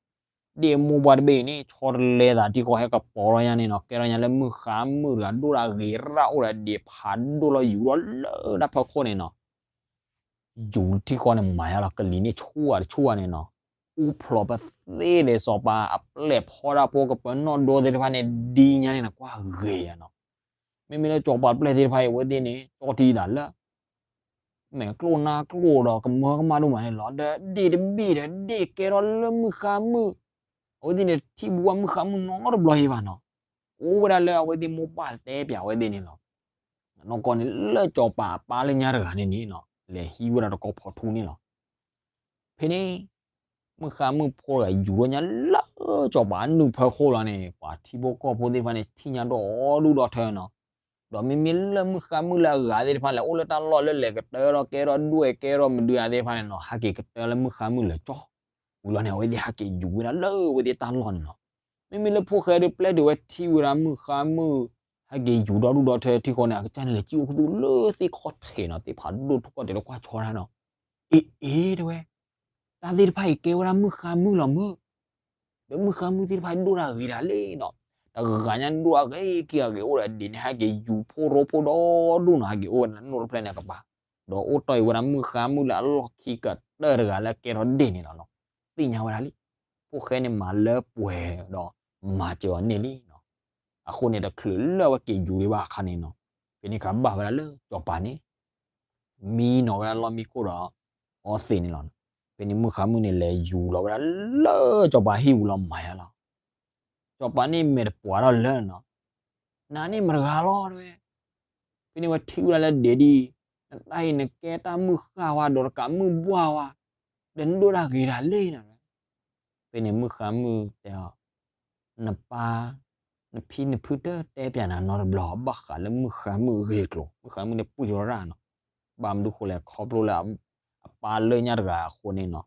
ဒ့ၣ်မိၢ်ပှၢ်တဘ့ၣ်အံၤန့ၣ် ဆီတလဲသးထံဃီဟဲကပီၤထီၣ်ညါန့ၣ်နီၤ, ကဲထီၣ်ညါလၢမုၢ်ဃါမုၣ်တဂၤဒိၣ်ဒၣ်ဂ့ၤရၣ်အိၣ်ဒီးဒ့ၣ်ဖးဒိၣ်လီၤယူၤထီၣ်လၢတၢ်ဖီခိၣ်န့ၣ်နီၤ, ယူၤထံဃီန့ၣ်မၤယါလီၤ ကလံၤန့ၣ်ဆူၣ်ဝဲတဆူၣ်ဝဲန့ၣ်နီၤ, အူဖျိးပသ့ဒီးစီၤပၤအပျဲၢ်ဖီဒၣ်ဖိကပၢၤနီၣ်ဒိသ့ၣ်တဖၣ်န့ၣ် ဒ်ညါန့ၣ်နကွၢ်ဂ့ၤယါနီၤ, မ့မ့ၢ်လၢစီၤပၤပျဲၢ်သ့ၣ်တဖၣ်အံၤ အဝဲသ့ၣ်န့ၣ် ကၠီထံသးလၢ မဲာ်ကျိၣ်နါကျိၣ်ဒီးကမၢကမၣ်ဒိၣ်မးန့ၣ်လီၤ. ဒီးဒ့ၣ်တဘ့ၣ်ဒီးဒ့ၣ်ကဲထီၣ်လၢမုၢ်ဃါမုၣ်, အဝဲသ့ၣ်န့ၣ် ထံၣ်ဘူးဝဲမုၢ်ဃါမုၣ်နီတဘျီအံၤဘၣ်နီၤ, အိၣ်ဝဲဒၣ်လၢအဝဲသ့ၣ်မိၢ်ပၢ်တဲပၠးဝဲသ့ၣ်န့ၣ်လီၤ. နီၢ်ကီၢ်န့ၣ် လၢစီၤပၤအပၢ်လၢညါတဂၤန့ၣ်န့ၣ်နီၤ လဲၤဟံးဝဲဒၣ်တကီဖီထူန့ၣ်လီၤ. ဖဲန့ၣ် မုၢ်ဃါမုၣ်ဖိတဂၤယူၤထီၣ်ညါလၢစီၤပၤအနုၢ်ဖၢခိၣ်လီၤန့ၣ် ပှၤထံဖိကီၢ်ဖိသ့ၣ်တဖၣ်န့ၣ် ထံၣ်ညါဒီးဒူၣ်ဒီထၢနီၤ. ဒီးမ့မ့ၢ်လၢမုၢ်ဃါမုၣ်လၢအဂၤသ့ၣ်တဖၣ်လဲၤအိၣ်လၢတၢ်လီၢ်လၢလဲၤကတၢၢ်ဒီးကဲထီၣ်ဒွဲၣ်ကဲထီၣ်မဒုးအသ့ၣ်တဖၣ်န့ၣ်နီၤ ဟဲက့ၤကတၢၢ်လၢမုၢ်ဃါမုၣ်လၢကၠီ ဝံၤလီၤန့ၣ် အဝဲသ့ၣ်ဟဲက့ၤယူၤဝဲဒၣ်လၢအဝဲသ့ၣ်တၢ်လီၢ်န့ၣ်လီၤ. မ့မ့ၢ်လၢဖိၣ်ဃဲဒီးပျဲဒုးဝဲထံၣ်ဝဲဒၣ်မုၢ်ဃါမုၣ် ဟဲက့ၤယူၤဒီဒူၣ်ဒီထၢထံဃီန့ၣ် အကစၢ်န့ၣ်လဲၤစံၣ်အိၣ်ခူသူၣ်လၢသ့ၣ်ခီၣ်ထံးနီၤ သ့ၣ်ဖးဒိၣ်ထူၣ်ကီၢ်တဲာ်လၢကွၢ်ဆီတၢ်နီၤ. အ့အ့တဲဝဲ တၢ်သ့ၣ်တဖၣ်အံၤကဲဝဲဒၣ်မုၢ်ဃါမုၣ်လီၤမုၢ် ဒီးမုၢ်ဃါမုၣ်သ့ၣ်တဖၣ်ဒိၣ်တၢ်ဂ့ၤတၢ်လံနီၤ. တဂၤညါဒိၣ်အဂ့ၤက့ၤအဂ့ၤအိၣ်ဒီးဒ့ၣ်န့ၣ် ဟဲက့ၤယူၤဖိရိဖိဒီဒူၣ်နီၤ ဟဲက့ၤအိၣ်ဝဲဒၣ်နိၣ်တဖျၢၣ်န့ၣ်အကပၤ, ဒီးအိၣ်တီၢ်အံၤဝဲဒၣ်မုၢ်ဃါမုၣ်လၢအလီၢ်ခံကတၢၢ်တဂၤလၢကဲထီၣ်ဒ့ၣ်န့ၣ်လီၤနီၤ. သ့ၣ်ညါဝဲဒၣ်လံ ဖိၣ်ဃဲန့ၣ်မၤလၢပှဲၤဒီးမၤစၢၤအီၤန့ၢ်လံနီၤ. အဃိန့ၣ်တချုးလၢအဝဲက့ၤယူၤဒံးဘၣ်အခါန့ၣ်နီၤ ဖဲန့ၣ်အခါဘၣ်ဝဲဒၣ်လၢစီၤပၤန့ၣ် မံနီၤဝဲဒၣ်လီၢ်မံခိၣ်ဒီး အီသံးန့ၣ်လီၤ. ဖဲန့ၣ်မုၢ်ဃါမုၣ်န့ၣ်လဲၤယူၤလီၤဝဲဒၣ်လၢစီၤပၤဟံၣ်ပူၤလီၤမၤယါလီၤ. စီၤပၤန့ၣ်မဲာ်တပှၤထီၣ်လၢနီၤ နၤန့ၣ်မတဂၤလီၤတဲဝဲ. ဖဲန့ၣ်ဝဲထံၣ်ဝဲဒၣ်လၢဒ့ၣ်ဒံး နတၢ်အံၤနကဲတၢ်မုၢ်ဃၢ်ဝဲ ဒီးတကးမုၢ်ဘှၢ်ဝဲ ဒီးနဒိၣ်တၢ်ဂ့ၤတၢ်လံနီၤ. ဖဲန့ၣ်မုၢ်ဃါမုၣ်တဲအီၤ နပၢ် နဖံနဖုတတဲပၠးနၤနီတဘျီ ဘၣ်ဃးလၢမုၢ်ဃါမုၣ်အဂ့ၢ်အကျိၤ မုၢ်ဃါမုၣ်န့ၣ်ပှံၢ်ထီၣ်ရၣ်နီၤ. ဘၣ်မနုၤဃိလဲၣ် ခီဖျိလၢ အပၢ်လၢညါတဂၤအဃိန့ၣ်နီၤ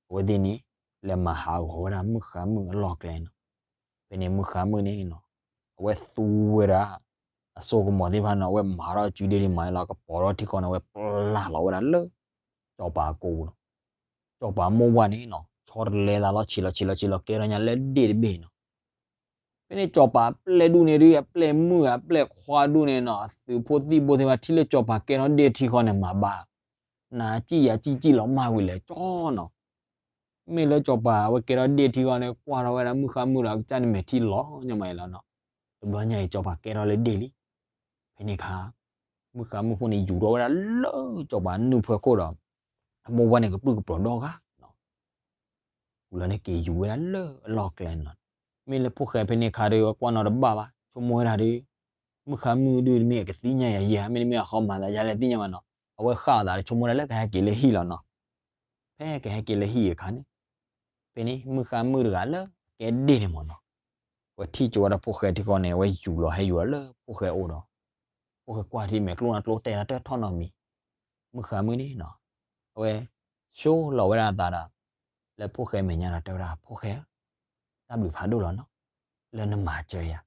အဝဲသ့ၣ်န့ၣ် လဲၤမၤဟးဂီၤဝဲဒၣ်မုၢ်ဃါမုၣ်အလီၢ်ကျဲနီၤ. ဖဲန့ၣ်မုၢ်ဃါမုၣ်န့ၣ်နီၤ အဝဲသူဝဲဒၣ် အစိကမီၤသ့ၣ်တဖၣ်န့ၣ် အဝဲမၤထီၣ်စုဒ့ဒံးမၤလီၤ ကပီၤထီၣ်ထံဃီန့ၣ် အဝဲပျၢ်လီၤဝဲဒၣ်လၢ စီၤပၤအကိာ်ပူၤနီၤ. စီၤပၤမိၢ်ဝၢ်န့ၣ်နီၤ ဆီတလဲသးလီၤဆံးလီၤဆံးလီၤဆံးလီၤ ကဲထီၣ်ညါလၢဒ့ၣ်တဘ့ၣ်နီၤ. ဖဲန့ၣ်စီၤပၤအပျဲၢ်ဒူၣ်န့ၣ်ဒုး အပျဲၢ်မုၣ်အပျဲၢ်ခွါဒူၣ်န့ၣ်နီၤ အသုးဖိသံၣ်ဘိသ့ၣ်တဖၣ်ထံၣ်လၢစီၤပၤကဲထီၣ်ဒ့ၣ်ထံဃီန့ၣ် မၤဘၣ် နၤစံၣ်ယၤစံၣ်စံၣ်လီၤမၢ်ဝံၤလဲၣ်ကၠီနီၤ. မ့ၢ်လၢစီၤပၤအဝဲကဲထီၣ်ဒ့ၣ်ထံဃီန့ၣ် ကွၢ်ထီၣ်ဝဲဒၣ်မုၢ်ဃါမုၣ်ဒီး အကစၢ်န့ၣ်မဲာ်ထံလီၤညီမးအံၤလီၤနီၤ. တဘျီညါအံၤစီၤပၤကဲထီၣ်လၢဒ့ၣ်လံ. ဖဲန့ၣ်အခါ မုၢ်ဃါမုၣ်ဖိန့ၣ် ယူၤထီၣ်ဝဲဒၣ်လၢစီၤပၤနုၢ်ဖၢခိၣ်ဒီး အမိၢ်ဝၢ်န့ၣ် ကပုၢ်ကပျီၤဒီဂၤ ဝံၤလီၤန့ၣ် က့ၤယူၤဝဲဒၣ်လၢအလီၢ်ကျဲနီၤ. မ့ၢ်လၢဖိၣ်ဃဲဖဲန့ၣ်အခါဒီး ကွၢ်နီၤတဘၣ်ဘၣ် ဆိကမိၣ်ဝဲဒၣ်ဒီး မုၢ်ဃါမုၣ်ဒုးတမ့ၢ်အကသ့ၣ်ညါယၤယဲၢ် မ့တမ့ၢ်အဃီမၤသးယၤလဲၣ်သ့ၣ်ညါဘၣ်နီၤ. အဝဲဃၣ်အသးဒီးဆိကမိၣ်ဒၣ်လၢကဟဲက့ၤလၢဟံၣ်လီၤနီၤ. ဖဲကဟဲက့ၤလၢဟံၣ်အခါန့ၣ် ဖဲန့ၣ်မုၢ်ဃါမုၣ်တဂၤလၢကဲဒ့ၣ်န့ၣ်မ့ၢ်နီၤ အဝဲထံၣ်ကၠိဝဲဒၣ်ဖိၣ်ဃဲထံဃီန့ၣ် အဝဲယူၤလီၤဟဲယူၤလီၤလၢဖိၣ်ဃဲအိၣ်ဒီး ဖိၣ်ဃဲကွၢ်ထံမဲာ်ကျိၣ်နါကျိၣ်တဲာ်လီၤတၢ်ထီၣ်နီတမံၤ မုၢ်ဃါမုၣ်န့ၣ်နီၤ အဝဲ ဆိလီၤဝဲဒၣ်အသးဒီး လၢဖိၣ်ဃဲမဲာ်ညါဒီးတဲဝဲဒၣ် ဖိၣ်ဃဲဧၢ, တၢ်ဘျုးဖးဒိၣ်လီၤနီၤ လၢနမၤစၢၤယၤ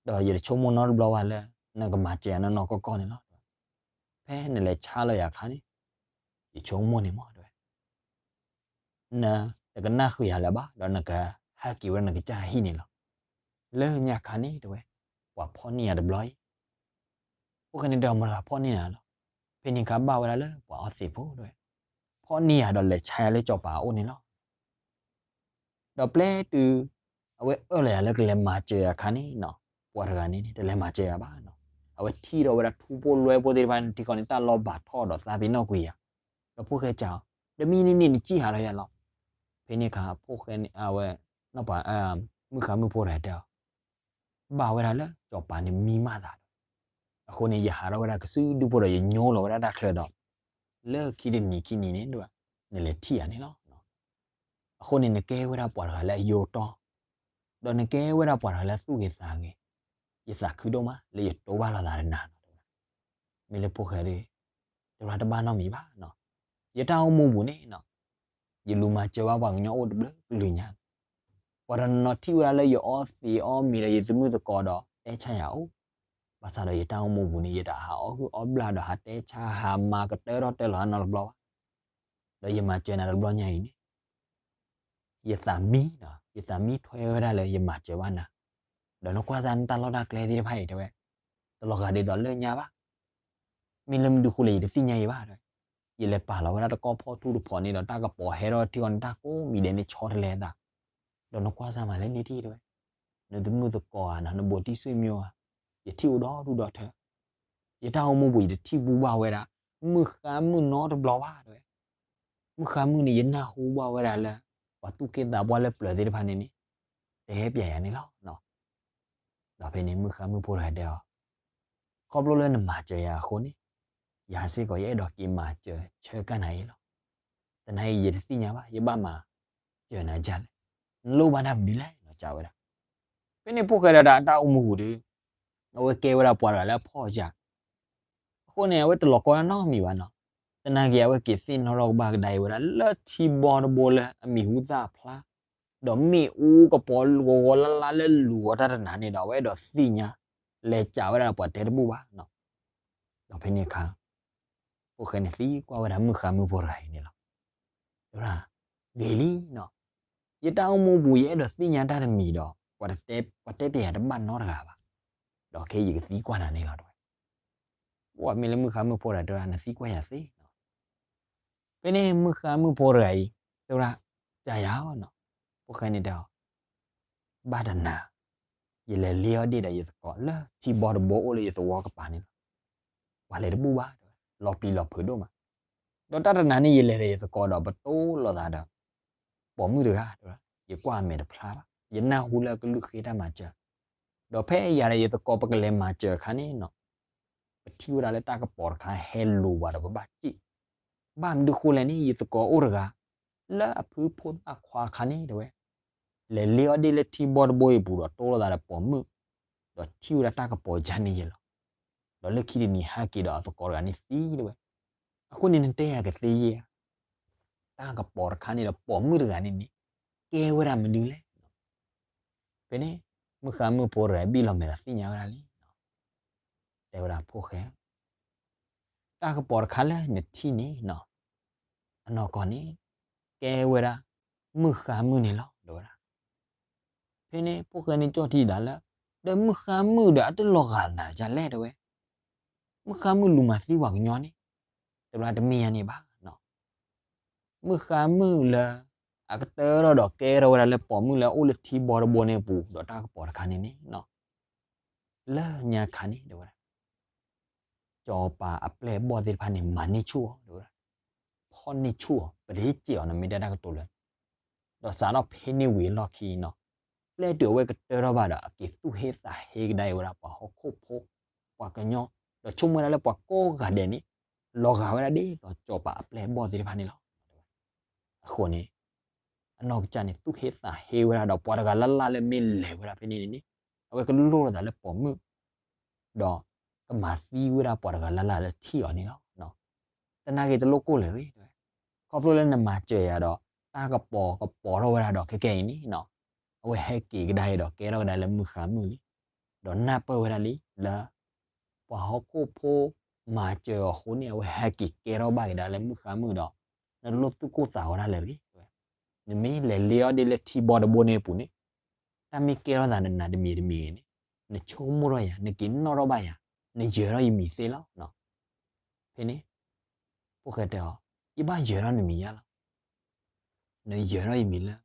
ဒီးယတဆိကမိၣ်နီတဘျီဘၣ်လၢ နကမၤစၢၤယၤနီၢ်နီၢ်ကီၢ်ကီၢ်န့ၣ်လီၤ. ဖဲနလဲၤဆါလီၤယၤအခါန့ၣ် ယဆိကမိၣ်န့ၣ်မး တဲဝဲ, နတကနၣ်ဃုာ်ယၤလၢၤဘၣ် ဒီးနကဟဲက့ၤဝဲဒၣ်နကစၢ်ဟံၣ်န့ၣ်လီၤ. လၢညါခါန့ၣ် တဲဝဲ, ပှၤဖီၣ်န့ၢ်ယၤတဘျီအံၤ, ဖိၣ်ဃဲန့ၣ်တဲအီၤ မတၤတဂၤဖီၣ်န့ၢ်နၤလီၤ. ဖဲန့ၣ်အခါဘၣ်ဝဲဒၣ်လၢပှၤအီသံးဖိ တဲဝဲ, ဖီၣ်န့ၢ်ယၤဒီးလဲၤဆါယၤလၢစီၤပၤအအိၣ်န့ၣ်လီၤ. ဒီးပျဲတုၤအဝဲအၢၣ်လီၤယၤလၢကလဲၤမၤစၢၤယၤအခါန့ၣ်နီၤ, ပှၤတဂၤန့ၣ်န့ၣ် တလဲၤမၤစၢၤယၤဘၣ်နီၤ. အဝဲထံၣ်ဒီးဝဲဒၣ်ထူဖိလွဲဖိသ့ၣ်တဖၣ်န့ၣ် ထံကီၢ်န့ၣ် တၢ်လီၢ်ဘၣ်ထီၣ်ဒီးသးပ့ၤနီၣ်ကွံာ်ယၤ, ဒီးဖိၣ်ဃဲစံးအီၤ, တမံၤန့ၣ်န့ၣ် နစံၣ်ဟးထီၣ်ယၤလီၤ. ဖဲန့ၣ်အခါ ဖိၣ်ဃဲန့ၣ် အဝဲ နီၢ်ပၤ မုၣ်ဃါမုၣ်ဖိတဂၤတဲအီၤ, ဘၣ်ဝဲဒၣ်လၢ စီၤပၤန့ၣ်မံမၢ်သးဒီး, အဃိန့ၣ် ယဟးထီၣ်ဝဲဒၣ်ကစုဒုဖိဒီး ယညိလီၤဝဲဒၣ်တၢ်ချၢဒီး, လၢခံတနံၤခံနံၤန့ၣ် နလဲၤထံၣ်ယၤန့ၣ်လီၤ. အဃိန့ၣ် နကဲဝဲဒၣ်ပှၤတဂၤလၢအယိာ်တီ, ဒီးနကဲဝဲဒၣ်ပှၤတဂၤလၢအသူၣ်ဂ့ၤသးဂ့ၤ, ယသးခုဒိၣ်မး လၢယတိၢ်ဘၣ်လိာ်သးဒီးနၤနီၤ. မ့ၢ်လၢဖိၣ်ဃဲဒီး တရၢ်တဘၣ်နီတမံၤဘၣ်နီၤ. ယတၢ်အိၣ်မူပူၤန့ၣ်နီၤ, ယလူၤမၤစၢၤဘၣ်ပှၤကညီအိၣ်တဘျုးကလုာ်ညါ, ပှၤတနီၤထံၣ်ဝဲဒၣ်လၢယအီသံးအီမံၤဒီးယသမုၣ်သကိးဒီး တဲဆါယၤအိၣ်, ဘၣ်ဆၣ်ဒီးယတၢ်အိၣ်မူပူၤန့ၣ် ယတဟးအီၣ်ဟုၣ်အီဘျၣ်ဒီးဟးတဲဆါဟးမၤကတၢၢ်ထီၣ်တၢၢ်လီၤနီတဘျီဘၣ်. ဒီးယမၤစၢၤနၤတဘျီညါအံၤန့ၣ် ယသးမံနီၤ, ယသးမံထွဲဝဲဒၣ်လၢယမၤစၢၤဘၣ်နၤ, ဒီးနကွၢ်စၢ်နတၢ်လီၢ်တၢ်ကျဲသ့ၣ်တဖၣ်အံၤတဲဝဲ, တလီၤဂာ်ဒ်သိးလၢညါဘၣ်. မ့ၢ်လၢမနုၤဃိလဲၣ် ယတသ့ၣ်ညါအံၤဘၣ်တဲဝဲ, ယလဲၤပာ်လီၤဝဲဒၣ်တကီၢ်ဖီၣ်ထူၣ်တဖီန့ၣ်ဒီး တၢ်ကပီၤဟဲထီၣ်ထံအီၤန့ၣ် တၢ်ကိးမံၤဒဲးန့ၣ်ဆီတလဲအသး, ဒီးနကွၢ်စၢ်မၤလဲၣ်န့ၢ်ထံၣ်တဲဝဲ, နသမုၣ်သကိးဧါနီၤ, နဘူးတံၢ်ဆွေမျိုးဧါ, ယထံၣ်အိၣ်ဒီဒူၣ်ဒီထၢ ယတၢ်အိၣ်မူပူၤ ယတထံၣ်ဘူးဘၣ်ဝဲဒၣ် မုၣ်ဃါမုၣ်နီတဘျီဘၣ်တဲဝဲ, မုၣ်ဃါမုၣ်န့ၣ် ယနၢ်ဟူဘၣ်ဝဲဒၣ်လၢ ပှၤသူၣ်က့သးပှၢ်လၢပျၢၤသ့ၣ်တဖၣ်န့ၣ်န့ၣ် တဲပျဲယၤန့ၣ်လီၤ. ဒီးဖဲန့ၣ် မုၣ်ဃါမုၣ်ဖိတဂၤတဲအီၤ, ခီဖျိလၢနမၤစၢၤယၤအဃိန့ၣ်, ယၤစ့ၢ်ကီးယအဲၣ်ဒိးက့ၤမၤစၢၤဆၢကၣ်နၤအံၤလီၤ. သနာ်က့ ယတသ့ၣ်ညါဘၣ် ယဘၣ်မၤစၢၤနၤဒ်လဲၣ်, နလိၣ်ဘၣ်တၢ်မနုၤလဲၣ်နီၤ စံးဝဲဒၣ်. ဖဲန့ၣ်ဖိၣ်ဃဲဒီးအတၢ်အိၣ်မူပူၤဒီး အဝဲကဲဝဲဒၣ်ပှၤတဂၤလၢအဖှီၣ်ယာ် အဃိန့ၣ် အဝဲတလီၤကီတၢ်နီတမံၤဘၣ်နီၤ. သနာ်က့ အဝဲက့ၤသ့ၣ်နီၣ်ထီၣ်ကဘၣ်ကဒါအံၤဝဲဒၣ် လၢထံဘီတဘိလၢအမံၤဟူသၣ်ဖျါ, ဒီးမ့ၣ်အူကပီၤဂီၤဂီၤလါလါလၢလူၤအီၤတၢ်တနၤန့ၣ်ဒီး အဝဲအဲၣ်ဒိးသ့ၣ်ညါ လဲၤစံးဝဲဒၣ်ဒီးပှၤတဲတဘူၣ်ဘၣ်နီၤ. ဒီးဖဲန့ၣ်အခါ ဖိၣ်ဃဲန့ၣ်သံကွၢ်ဝဲဒၣ်မုၣ်ဃါမုၣ်ဖိတဂၤအံၤန့ၣ်လီၤ. တဲဝဲဒၣ်, ဂ့ၤလံနီၤ, ယတၢ်အိၣ်မူပူၤ ယအဲၣ်ဒိးသ့ၣ်ညါတၢ်တမံၤဒီး ပှၤတဲပျဲယၤတဘၣ်နီတဂၤဘၣ်, ဒီးခဲအံၤယကသံကွၢ်နၤန့ၣ်လီၤ တဲဝဲ. ပှၤမ့ၢ်လၢမုၣ်ဃါမုၣ်ဖိတဂၤတဲဝဲဒၣ် နသံကွၢ်ယၤသ့နီၤ. ဖဲန့ၣ်မုၣ်ဃါမုၣ်ဖိတဂၤအံၤ တဲဝဲဒၣ်, ကယၤနီၤ, ဖိၣ်ဃဲန့ၣ်တဲအီၤ, ဘၣ်တနၤ ယလဲၤလ့အီၣ်ဒ့ၣ်ဒီးယသကိးလၢထံဘီတဘိအိၣ်လၢယသဝီကပၤန့ၣ်လီၤ. ပှၤလဲၤတဘူၣ်ဘၣ်, လီၤပျံၤလီၤဖုးဒိၣ်မး. ဒီးတၢ်တနၤန့ၣ် ယလဲၤဒီးယသကိးဒီးပတိၢ်လိာ်သးဒီး ပိာ်မုၣ်တဂၤ, ယကွၢ်အမဲာ်တဖျါဘၣ်, ယနၢ်ဟူလၢကလုၢ်ဃ့တၢ်မၤစၢၤ, ဒီးဖဲယၤဒီးယသကိးပကလဲၤမၤစၢၤအခါန့ၣ်နီၤ, ပထံၣ်ဝဲဒၣ်လၢတၢ်ကပီၤတခါဟဲလူၤဘၣ်ဒီးပဘၣ်စံၣ်, ဘၣ်မနုၤဃိလဲၣ်န့ၣ် ယသကိးအိၣ်တဂၤ လၢအဖုဖိသၣ်ခွါအခါန့ၣ်တဲဝဲ, လဲၤလ့အီၣ်ဒ့ၣ်လၢထံဘီတဘိအံၤပူၤဒီးတိၢ်လိာ်သးဒီးပိာ်မုၣ်, ဒီးထံၣ်ဝဲဒၣ်တၢ်ကပီၤယါန့ၢ်ယဲလီၤ. ဒီးလၢခံတနံၤဟဲက့ၤဒီးအသကိးတဂၤန့ၣ်သံတဲဝဲ, အဃိန့ၣ်နတဲယၤကသ့ဧါ, တၢ်ကပီၤတခါန့ၣ်ဒီးပိာ်မုၣ်တဂၤန့ၣ်န့ၣ် ကဲဝဲဒၣ်မနုၤလဲၣ်. ဖဲန့ၣ် မုၣ်ဃါမုၣ်ဖိတဂၤဘံၣ်လီၤမဲာ်ဒီးသ့ၣ်ညါဝဲဒၣ်လံ, တဲဝဲဒၣ်ဖိၣ်ဃဲ တၢ်ကပီၤတခါလၢနထံၣ်န့ၣ်နီၤ, အနီၢ်ကီၢ်န့ၣ် ကဲဝဲဒၣ် မုၣ်ဃါမုၣ်န့ၣ်လီၤ တဲဝဲဒၣ်. ဖဲန့ၣ် ဖိၣ်ဃဲန့ၣ်ကၠီၣ်ထံသးလၢ ဒီးမုၣ်ဃါမုၣ်ဒီးအတလီၤဂာ်နၤဒ်လဲၣ်တဲဝဲ, မုၣ်ဃါမုၣ်လူၤမၤသံပှၤကညီန့ၣ် တဘျီတမ့ၢ်ညါန့ၣ်ဘၣ်နီၤ. မုၣ်ဃါမုၣ်လၢ အကတၢၢ်ထီၣ်ဒီးကဲထီၣ်ဝဲဒၣ်လၢပိာ်မုၣ်လၢအအိၣ်လၢထံဘီတဘိန့ၣ်အပူၤ ဒီးတၢ်ကပီၤတခါန့ၣ်န့ၣ်နီၤ, လၢညါခါန့ၣ်တဲဝဲဒၣ် စီၤပၤအပျဲၢ်အဘီၣ်သ့ၣ်တဖၣ်န့ၣ် မၤန့ၢ်ဆူၣ်အီၤတဲဝဲဒၣ်, ဖီၣ်န့ၢ်ဆူၣ်အီၤ ပတဟ့ၣ်စံၣ်အီၤနီၤ မ့ၢ်တဲတၢ်ကတိၤလၢ ဒီးစးထီၣ်ဖဲန့ၣ်ဝံၤအလီၢ်ခံနီၤ, ပျဲတုၤအဝဲကတၢၢ်ထီၣ်ဘၣ်ဒီး အက့ၤသူၣ်ဟ့သးဟ့ကဒါအံၤဝဲဒၣ်ပှၤဟီၣ်ခိၣ်ဖိ ပှၤကညီ, ဒီးဆိကမိၣ်ဝဲဒၣ်လၢပှၤကိးဂၤဒဲးန့ၣ် လီၤဂာ်ဝဲဒၣ်ဒ်သိးစီၤပၤအပျဲၢ်အဘီၣ်သ့ၣ်တဖၣ်န့ၣ်လီၤ. အဃိန့ၣ် အနီၢ်ကစၢ်န့ၣ် သူၣ်ဟ့သးဟ့ဝဲဒၣ်ဒီးပှၤတဂၤလၢ်လၢ်လၢမ့ၢ်လဲၤဝဲဒၣ်ဖဲန့ၣ်န့ၣ်န့ၣ် အဝဲကလိၣ်လိာ်သးလၢပိာ်မုၣ် ဒီးကမၤသံဝဲဒၣ်ပှၤတဂၤလၢ်လၢ်လၢထံၣ်အီၤန့ၣ်လီၤ. သနာ်က့တလိၣ်ကိၢ်လၢၤရ့, ခီဖျိလၢနမၤစၢၤယၤဒီး တၢ်ကပီၤကပီၤထီၣ်ဝဲဒၣ်ဒီး ခဲကနံၣ်အံၤန့ၣ်နီၤ, အဝဲဟဲက့ၤကဒါအံၤဒီး ကဲထီၣ်ကဒါလၢမုၣ်ဃါမုၣ်လံ, ဒီးနၢ်ပၢၢ်ဝဲဒၣ်လံလၢ ပှၤဟီၣ်ခိၣ်ဖိ မၤစၢၤအီၤအဃိန့ၣ် အဝဲဟဲက့ၤကဲထီၣ်ဘၣ်က့ၤဒၣ်လၢမုၣ်ဃါမုၣ်ဒီး နတလိၣ်သူၣ်ကိၢ်သးဂီၤဒၣ်လဲာ်တဂ့ၤ. နမ့ၢ်လဲၤလ့အီၣ်ဒ့ၣ်လၢထံဘီတဘိန့ၣ်အပူၤန့ၣ် တၢ်မ့ၢ်ကဲထီၣ်သးနနၤတမံၤတမံၤဂ့ၤန့ၣ် နဆိကမိၣ်ထီၣ်ယၤ နက့ၤနီၣ်ထီၣ်ဘၣ်ယၤ နယၢၤထီၣ်ယမံၤသ့လီၤ. ဖဲန့ၣ် ဖိၣ်ဃဲတဲအီၤ ယဘၣ်ယၢၤထီၣ်နမံၤယါလီၤ. နယၢၤထီၣ်ယမံၤလၢ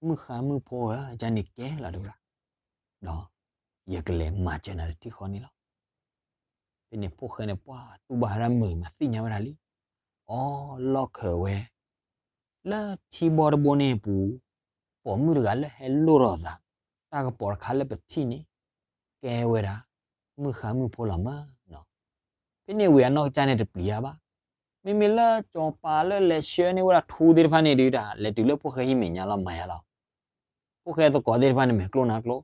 မုၣ်ဃါမုၣ်ဖိဧၢ ယန့ၣ်ကဲလီၤတဝဲဒၣ်, ဒီးယကလဲၤမၤစၢၤနၤတထံၣ်ဃီန့ၣ်လီၤ. ဖဲန့ၣ်ဖိၣ်ဃဲန့ၣ် ပှၢ်တူၢ်ဘၣ်ဝဲဒၣ်မုာ်မးသ့ၣ်ညါဝဲဒၣ်လံ, အိ လီၢ်ခၢးဝဲ လၢထံဘီတဘိန့ၣ်အပူၤ ပိာ်မုၣ်တဂၤလၢဟဲလိၣ်ထီၣ်အသး တၢ်ကပီၤတခါလၢပထံၣ်န့ၣ် ကဲဝဲဒၣ် မုၣ်ဃါမုၣ်ဖိလီၤမးနီၤ. ဖဲန့ၣ်ဝံၤအနီၢ်ကစၢ်န့ၣ်တပျံၤတၢ်ဘၣ်. မ့မ့ၢ်လၢစီၤပၤလၢလဲၤဆှၢန့ၢ်ဝဲဒၣ်ထူသ့ၣ်တဖၣ်န့ၣ်ဒုး တၢ်လဲၤတုၤလၢဖိၣ်ဃဲဟံၣ်မဲာ်ညါလီၤ မၤယါလီၤ. ဖိၣ်ဃဲသကိးသ့ၣ်တဖၣ်န့ၣ် မဲာ်ကျိၣ်နါကျိၣ်,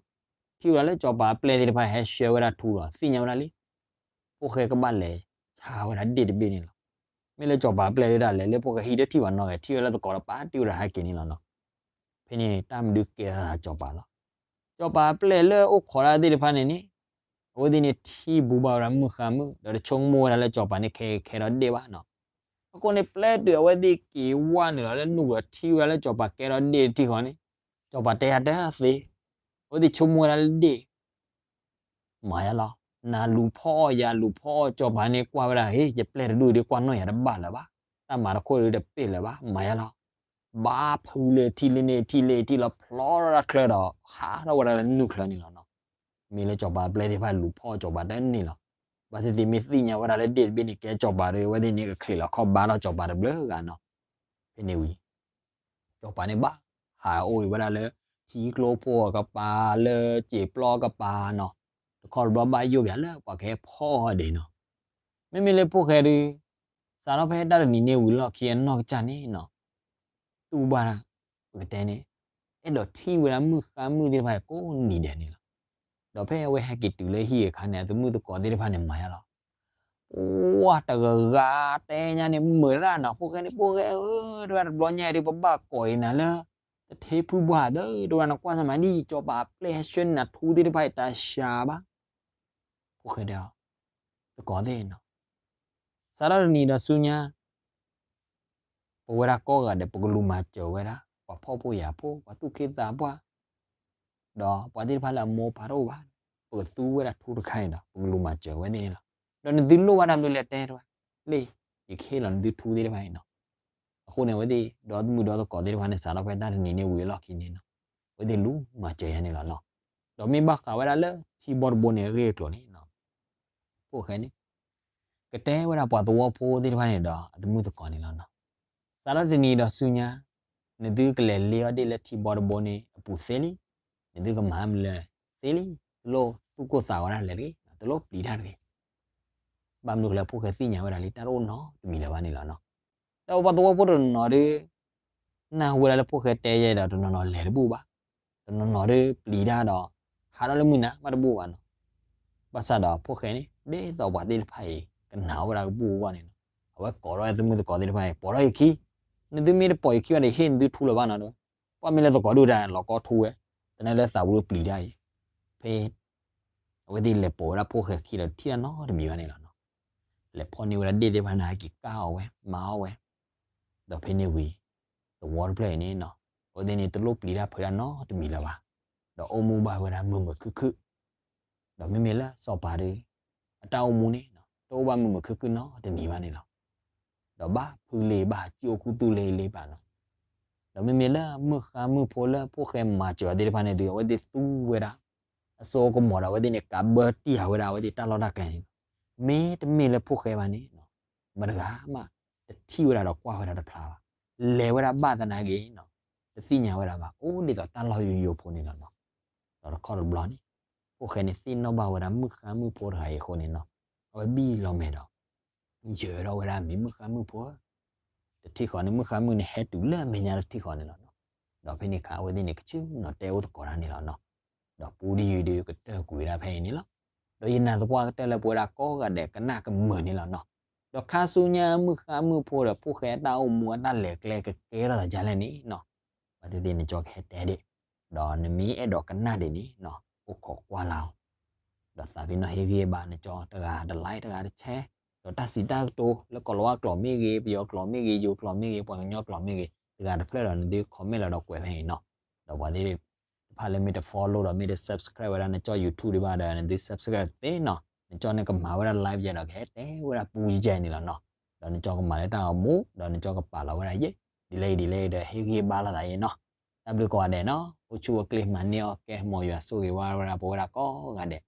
ထံၣ်ဝဲဒၣ်လၢစီၤပၤအပျဲၢ်သ့ၣ်တဖၣ်ဟဲဆှၢဝဲဒၣ်ထူဒီး သ့ၣ်ညါဝဲဒၣ်လံ ဖိၣ်ဃဲကဘၣ်လဲၤဆါဝဲဒၣ်ဒ့ၣ်တဘ့ၣ်န့ၣ်လီၤ. မ့ၢ်လၢစီၤပၤအပျဲၢ်ဒုး တၢ်လဲၤလၢဖိၣ်ဃဲဟံၣ်တထံၣ်ဘၣ်နီတဂၤ ထံၣ်ဝဲလၢသကိးဒီးပာ်တ့ၢ်ဝဲဒၣ်ဟဲက့ၤန့ၣ်လီၤနီၤ. ဖဲန့ၣ်တၢ်မနုၤကဲထီၣ်သးစီၤပၤလီၤ. စီၤပၤအပျဲၢ်လၢအိၣ်ခိးတၢ်သ့ၣ်တဖၣ်န့ၣ်န့ၣ် အဝဲသ့ၣ်န့ၣ်ထံၣ်ဘူးဘၣ်ဝဲဒၣ်မုၣ်ဃါမုၣ် ဒီးတဆိကမိၣ်ဝဲဒၣ်လၢစီၤပၤန့ၣ်ခဲ ခဲထီၣ်ဒ့ၣ်ဘၣ်နီၤ. အဃိန့ၣ် ပျဲတုၤအဝဲသ့ၣ်က့ၤဝဲနုာ်လီၤလၢနူၢ်ကဒီးထံၣ်ဝဲဒၣ်လၢစီၤပၤကဲထီၣ်ဒ့ၣ်တထံၣ်ဃီန့ၣ် စီၤပၤတဲယၤတသ့, အဝဲသ့ၣ်ဆိကမိၣ်ဝဲဒၣ်လၢဒ့ၣ် မၤယါလီၤ. နၤလူၤဖီၣ်အီၣ်ယၤလူၤဖီၣ်အီၣ် စီၤပၤန့ၣ်ကွၢ်ဝဲဒၣ် ဟ့ ယပျဲၢ်တဒူၣ်အံၤဒုးကွၢ်နီၣ်ယၤတဘၣ်လၢၤဘၣ်, တၢ်မၤတခိၣ်ဒုးတပ့ၢ်လၢၤဘၣ် မၤယါလီၤ. ဘၣ်ဖုလၢထံၣ်လၢန့ၣ်ထံၣ်လၢထံၣ်လီၤ ဖျီထီၣ်တၢ်ချၢဒီး ဟးထီၣ်ဝဲဒၣ်လၢနုၢ်ချၢန့ၣ်လီၤနီၤ. မ့ၢ်လၢစီၤပၤအပျဲၢ်သ့ၣ်တဖၣ်လူၤဖီၣ်အီၣ်စီၤပၤတန့ၢ်လီၤ. ဘၣ်သ့ၣ်သ့ၣ်မ့ၢ်သ့ၣ်ညါဝဲဒၣ်လၢဒ့ၣ်တဘ့ၣ်န့ၣ်ကဲစီၤပၤဒီး အဝဲသ့ၣ်န့ၣ်ကချံးလီၤခီၣ်ဘါထီၣ်စီၤပၤတဘျုးဂၤနီၤ. ဖဲန့ၣ်ဝံၤ စီၤပၤန့ၣ်ဘၣ်ဟးအိၣ်ဝဲဒၣ်လၢ ထံကျိဖိအကပၤ လၢစံာ်ပျီအကပၤနီၤ, တခီတဘျီဘၣ်ယိၣ်ပၠးလၢပှၤကဟဲဖီၣ်အီၤဒံးနီၤ. မ့မ့ၢ်လၢဖိၣ်ဃဲဒုး စးထီၣ်ဖဲတၢ်တနံၤန့ၣ်ဝံၤလီၢ်ခံအနီၢ်ကစၢ်န့ၣ်နီၤ တူၢ်ဘၣ်တၢ် ပကတဲန့ၣ် အဲၣ်ဒိးထံၣ်ဝဲဒၣ်မုၣ်ဃါမုၣ်သ့ၣ်တဖၣ်ကိးနံၤဒဲးန့ၣ်လီၤ. ဒီးဖဲအဝဲဟဲက့ၤတုၤလၢဟံၣ်အခါန့ၣ် အသမုၣ်သကိးသ့ၣ်တဖၣ်န့ၣ်မၤယါလီၤ. ပှၢ်တဂၤဂၤတဲညါန့ၣ် မုာ်တၢ်နီၤ ဖိၣ်ဃဲန့ၣ် ဖိၣ်ဃဲဧၢ တဝဲတဘျီညါအံၤဒုး ပဘၣ်ကိးအံၤနၤလၢ တထ့ဖုဘှၣ်သၢ တဝဲနကွၢ်စၢ်မးဒ်အံၤ စီၤပၤအပျဲၢ်ဟဲဆှၢန့ၢ်နၤထူသ့ၣ်တဖၣ်အံၤတၢ်ဆါဘၣ် ဖိၣ်ဃဲတဲအီၤ သကိးသ့ၣ်နီၤ စးထီၣ်တနံၤဒီးဆူညါ ပဝဲဒၣ်ကိးဂၤဒဲး ပကလူၤမၤစၢၤဝဲဒၣ် ပှၤဖှီၣ်ဖိယာ်ဖိ ပှၤသူၣ်က့သးပှၢ် ဒီးပှၤသ့ၣ်တဖၣ်လၢအမိၢ်ပၢ်တအိၣ်ဘၣ် ပကသူဝဲဒၣ်ထူတခါအံၤဒီး ပကလူၤမၤစၢၤဝဲသ့ၣ်န့ၣ်လီၤ. ဒီးနသုလိၣ်ဘၣ်တၢ်မနုၤလဲၣ်တဲတဝဲ လံ ယကဟ့ၣ်လီၤနသုထူသ့ၣ်တဖၣ်အံၤနီၤ. အဃိန့ၣ် အဝဲသ့ၣ်ဒီသမုၣ်ဒီသကိးသ့ၣ်တဖၣ်န့ၣ် စးထီၣ်ဖဲတၢ်တနံၤန့ၣ်ဝံၤအလီၢ်ခံန့ၣ်နီၤ အဝဲသ့ၣ်လူၤမၤစၢၤယါန့ၣ်လီၤနီၤ. ဒီးမ့ၢ်ဘၣ်ဃးဝဲဒၣ်လၢထံဘီတဘိန့ၣ်အဂ့ၢ်အကျိၤန့ၣ် ဖိၣ်ဃဲန့ၣ် ကတဲဝဲဒၣ်ပှၤသဝီဖိသ့ၣ်တဖၣ်န့ၣ်ဒီးအသမုၣ်သကိးန့ၣ်လီၤနီၤ. စးထီၣ်တနံၤဒီးဆူညါ နသုကလဲၤလ့အီၣ်ဒ့ၣ်လၢထံဘီတဘိန့ၣ်အပူၤသ့လံ. နသုကမၤမနုၤလဲၣ်သ့လံ. တလိၣ်သူၣ်ကိၢ်သးဂီၤတၢ်လဲာ်တဂ့ၤ, တလိၣ်ပျံၤတၢ်တဂ့ၤ. ဘၣ်မနုၤလဲၣ် ဖိၣ်ဃဲသ့ၣ်ညါဝဲဒၣ်လံ တၢ်တအိၣ်နီတမံၤလၢၤဘၣ်န့ၣ်လီၤနီၤ. ဒီးပှၤသဝီဖိတနီၤနီၤဒုး နၢ်ဟူဝဲဒၣ်လၢဖိၣ်ဃဲတဲယဲဒီး တနီၤနီၤလဲၤတဘူၣ်ဘၣ်, တနီၤနီၤဒုးပျံၤတၢ်ဒီး ဟးထီၣ်လၢမုၢ်နၤဘၣ်တဘူၣ်ဘၣ်နီၤ. ဘၣ်ဆၣ်ဒီးဖိၣ်ဃဲန့ၣ် ဒ်သိးပှၤသ့ၣ်တဖၣ်အံၤ ကနာ်ဝဲဒၣ်ကဘူၣ်အဂီၢ်န့ၣ်နီၤ, အဝဲကိးထီၣ်ဝဲသမုၣ်သကိးသ့ၣ်တဖၣ်အံၤ ပိာ်ထီၣ်ယခံ, နသုမ့ၢ်တပိာ်ယခံဘၣ်န့ၣ် ဟ့ၣ်နသုထူလၢၤဘၣ်နီၤ. ပှၤမ့ၢ်လၢသကိးဒုၣ်ဒါလီၤကီထူဝဲ, တနၢ်လၢသးပူၤဒုးပျံၤတၢ်အံၤ, ဖဲ အဝဲသ့ၣ်လဲၤပိာ်ဝဲဒၣ်ဖိၣ်ဃဲခံဒီး ထံၣ်တၢ်နီတမံၤဘၣ်န့ၣ်လီၤနီၤ. လဲၤဖီၣ်န့ၢ်ဝဲဒၣ်ဒ့ၣ်သ့ၣ်တဖၣ်န့ၣ် ဟဲက့ၤကၢ်အီၣ်ဝဲ မၤအီၣ်ဝဲ, ဒီးဖဲန့ၣ်ဝံၤ သဝီတဖျၢၣ်အံၤန့ၣ်နီၤ အဝဲသ့ၣ်န့ၣ် တလိၣ်ပျံၤတၢ်ဖုးတၢ်နီတမံၤလၢၤဘၣ်, ဒီးအိၣ်မူဘၣ်ဝဲဒၣ်မုာ်မုာ်ခုၣ်ခုၣ်, ဒီးမ့မ့ၢ်လၢစီၤပၤဒီး အတၢ်အိၣ်မူန့ၣ် တအိၣ်ဘၣ်မုာ်မုာ်ခုၣ်ခုၣ်နီတမံၤဘၣ်န့ၣ်လီၤ. ဒီးဘၣ်ဖုလ့ၤဘၣ်စံၣ်အိၣ်ခူသူၣ်လ့ၤလ့ၤဘၣ်နီၤ. ဒီးမ့မ့ၢ်လၢမုၣ်ဃါမုၣ်ဖိလၢဖိၣ်ဃဲမၤစၢၤအီၤသ့ၣ်တဖၣ်န့ၣ်ဒီး အဝဲသ့ၣ်သူဝဲဒၣ် အစိကမီၤဒီး အဝဲသ့ၣ်န့ၣ် ကးဘၢတံၢ်ဃာ်ဝဲဒၣ်အဝဲသ့ၣ်တၢ်လီၢ်တၢ်ကျဲန့ၣ်လီၤ. မ့တမ့ၢ်လၢဖိၣ်ဃဲဘၣ်န့ၣ် မတဂၤမး တထံၣ်ဝဲဒၣ်ဒီးကွၢ်ဝဲဒၣ်တဖျါဘၣ်. လဲၤဝဲဒၣ်ဘၣ်သနာ်က့နီၤ တသ့ၣ်ညါဝဲဒၣ်ဘၣ် အိၣ်ဒ်သိးတၢ်လီၢ်ယိယိဖိန့ၣ်လီၤနီၤ. ဒီးတခီတဘျီန့ၣ် ဖိၣ်ဃဲန့ၣ်သ့ၣ်နီၣ်ဘၣ်ဝဲဒၣ်မုၣ်ဃါမုၣ်ဖိတဂၤအံၤအဃိန့ၣ်နီၤ အဝဲဘံၣ်လီၤမဲာ်ဒီး ယၢၤထီၣ်ဝဲဒၣ်မံၤ မုၣ်ဃါမုၣ်ဖိဧၢ, တထံၣ်ဃီန့ၣ် မုၣ်ဃါမုၣ်န့ၣ်ဟဲတုၤလၢအမဲာ်ညါတထံၣ်ဃီန့ၣ်လီၤနီၤ. ဒီးဖဲန့ၣ်အခါ အဝဲသ့ၣ်န့ၣ် ကဆူၣ်နီၤတဲအိၣ်သကိးတၢ်န့ၣ်လီၤနီၤ. ဒီးပူတယုၢ်ဒုးကတၢၢ်ကွံာ်ဝဲဒၣ်ဖဲအံၤန့ၣ်လီၤ. ဒီးယနာ်သပှၢ်ကတၢၢ်လၢပဝဲဒၣ်ကိးဂၤဒဲးကနၣ်ကမုာ်န့ၣ်လီၤနီၤ. ဒီးခါဆူညါမုၣ်ဃါမုၣ်ဖိဒီးဖိၣ်ဃဲအတၢ်အိၣ်မူအတၢ်လဲၤကျဲကကဲထီၣ်သးဒ်လဲၣ်န့ၣ်နီၤ ဘၣ်သ့ၣ်သ့ၣ်နကၠီကဟဲတဲဒၣ်, ဒီးနမ့ၢ်အဲၣ်ဒိးကနၣ်ဒ်န့ၣ်နီၤ အိၣ်ခိးကွၢ်လၢ်အီၤ, ဒီးသးပ့ၤနီၣ်ဟ့ၣ်ဂံၢ်ဘါနကၠီတဂၤတlike တဂၤတshare, ဒီး ဒီးတၢ်စံးတၢ်ကတိၤလၢကိၤလၤဝါကျိာ်မ့ၢ်ဂ့ၤ, ပယီၤကျိာ်မ့ၢ်ဂ့ၤ, ယိၤကျိာ်မ့ၢ်ဂ့ၤ, ပှၤကညီကျိာ်မ့ၢ်ဂ့ၤ, တဂၤတဖျၢၣ်ဒီးနသု comment လီၤဒီးကွဲးဖဲအံၤနီၤ. ဒီးပှၤသ့ၣ်တဖၣ်လၢမ့ၢ်တ follow ဒီးမ့ၢ်တ subscribe ဝဲဒၣ် နကၠီ YouTube ဒံးဘၣ်ဒီး နသု subscribe သ့နီၤ. နကၠီန့ၣ်ကမၤဝဲဒၣ် live ယဲဒီးကဟဲတဲဝဲဒၣ်ပူယဲန့ၣ်လီၤနီၤ. ဒီးနကၠီကမၤလၢတၢ်ဂီၤမူ ဒီးနကၠီကပာ်လီၤဝဲဒၣ်ယဲ ဒ်လဲၣ်ဂ့ၤဒ်လဲၣ်ဂ့ၤဒီး ဟ့ၣ်ဂံၢ်ဟ့ၣ်ဘါလိာ်သးယဲနီၤ. တၢ်ဘျုးကိးဂၤဒဲးနီၤ. အိၣ်ဆူၣ်အိၣ်ချ့မၤန့ၢ်အီၣ်ကဲ မ်ယွၤဆိၣ်ဂ့ၤဝဲဒၣ်ပဝဲဒၣ်ကိးဂၤဒဲး.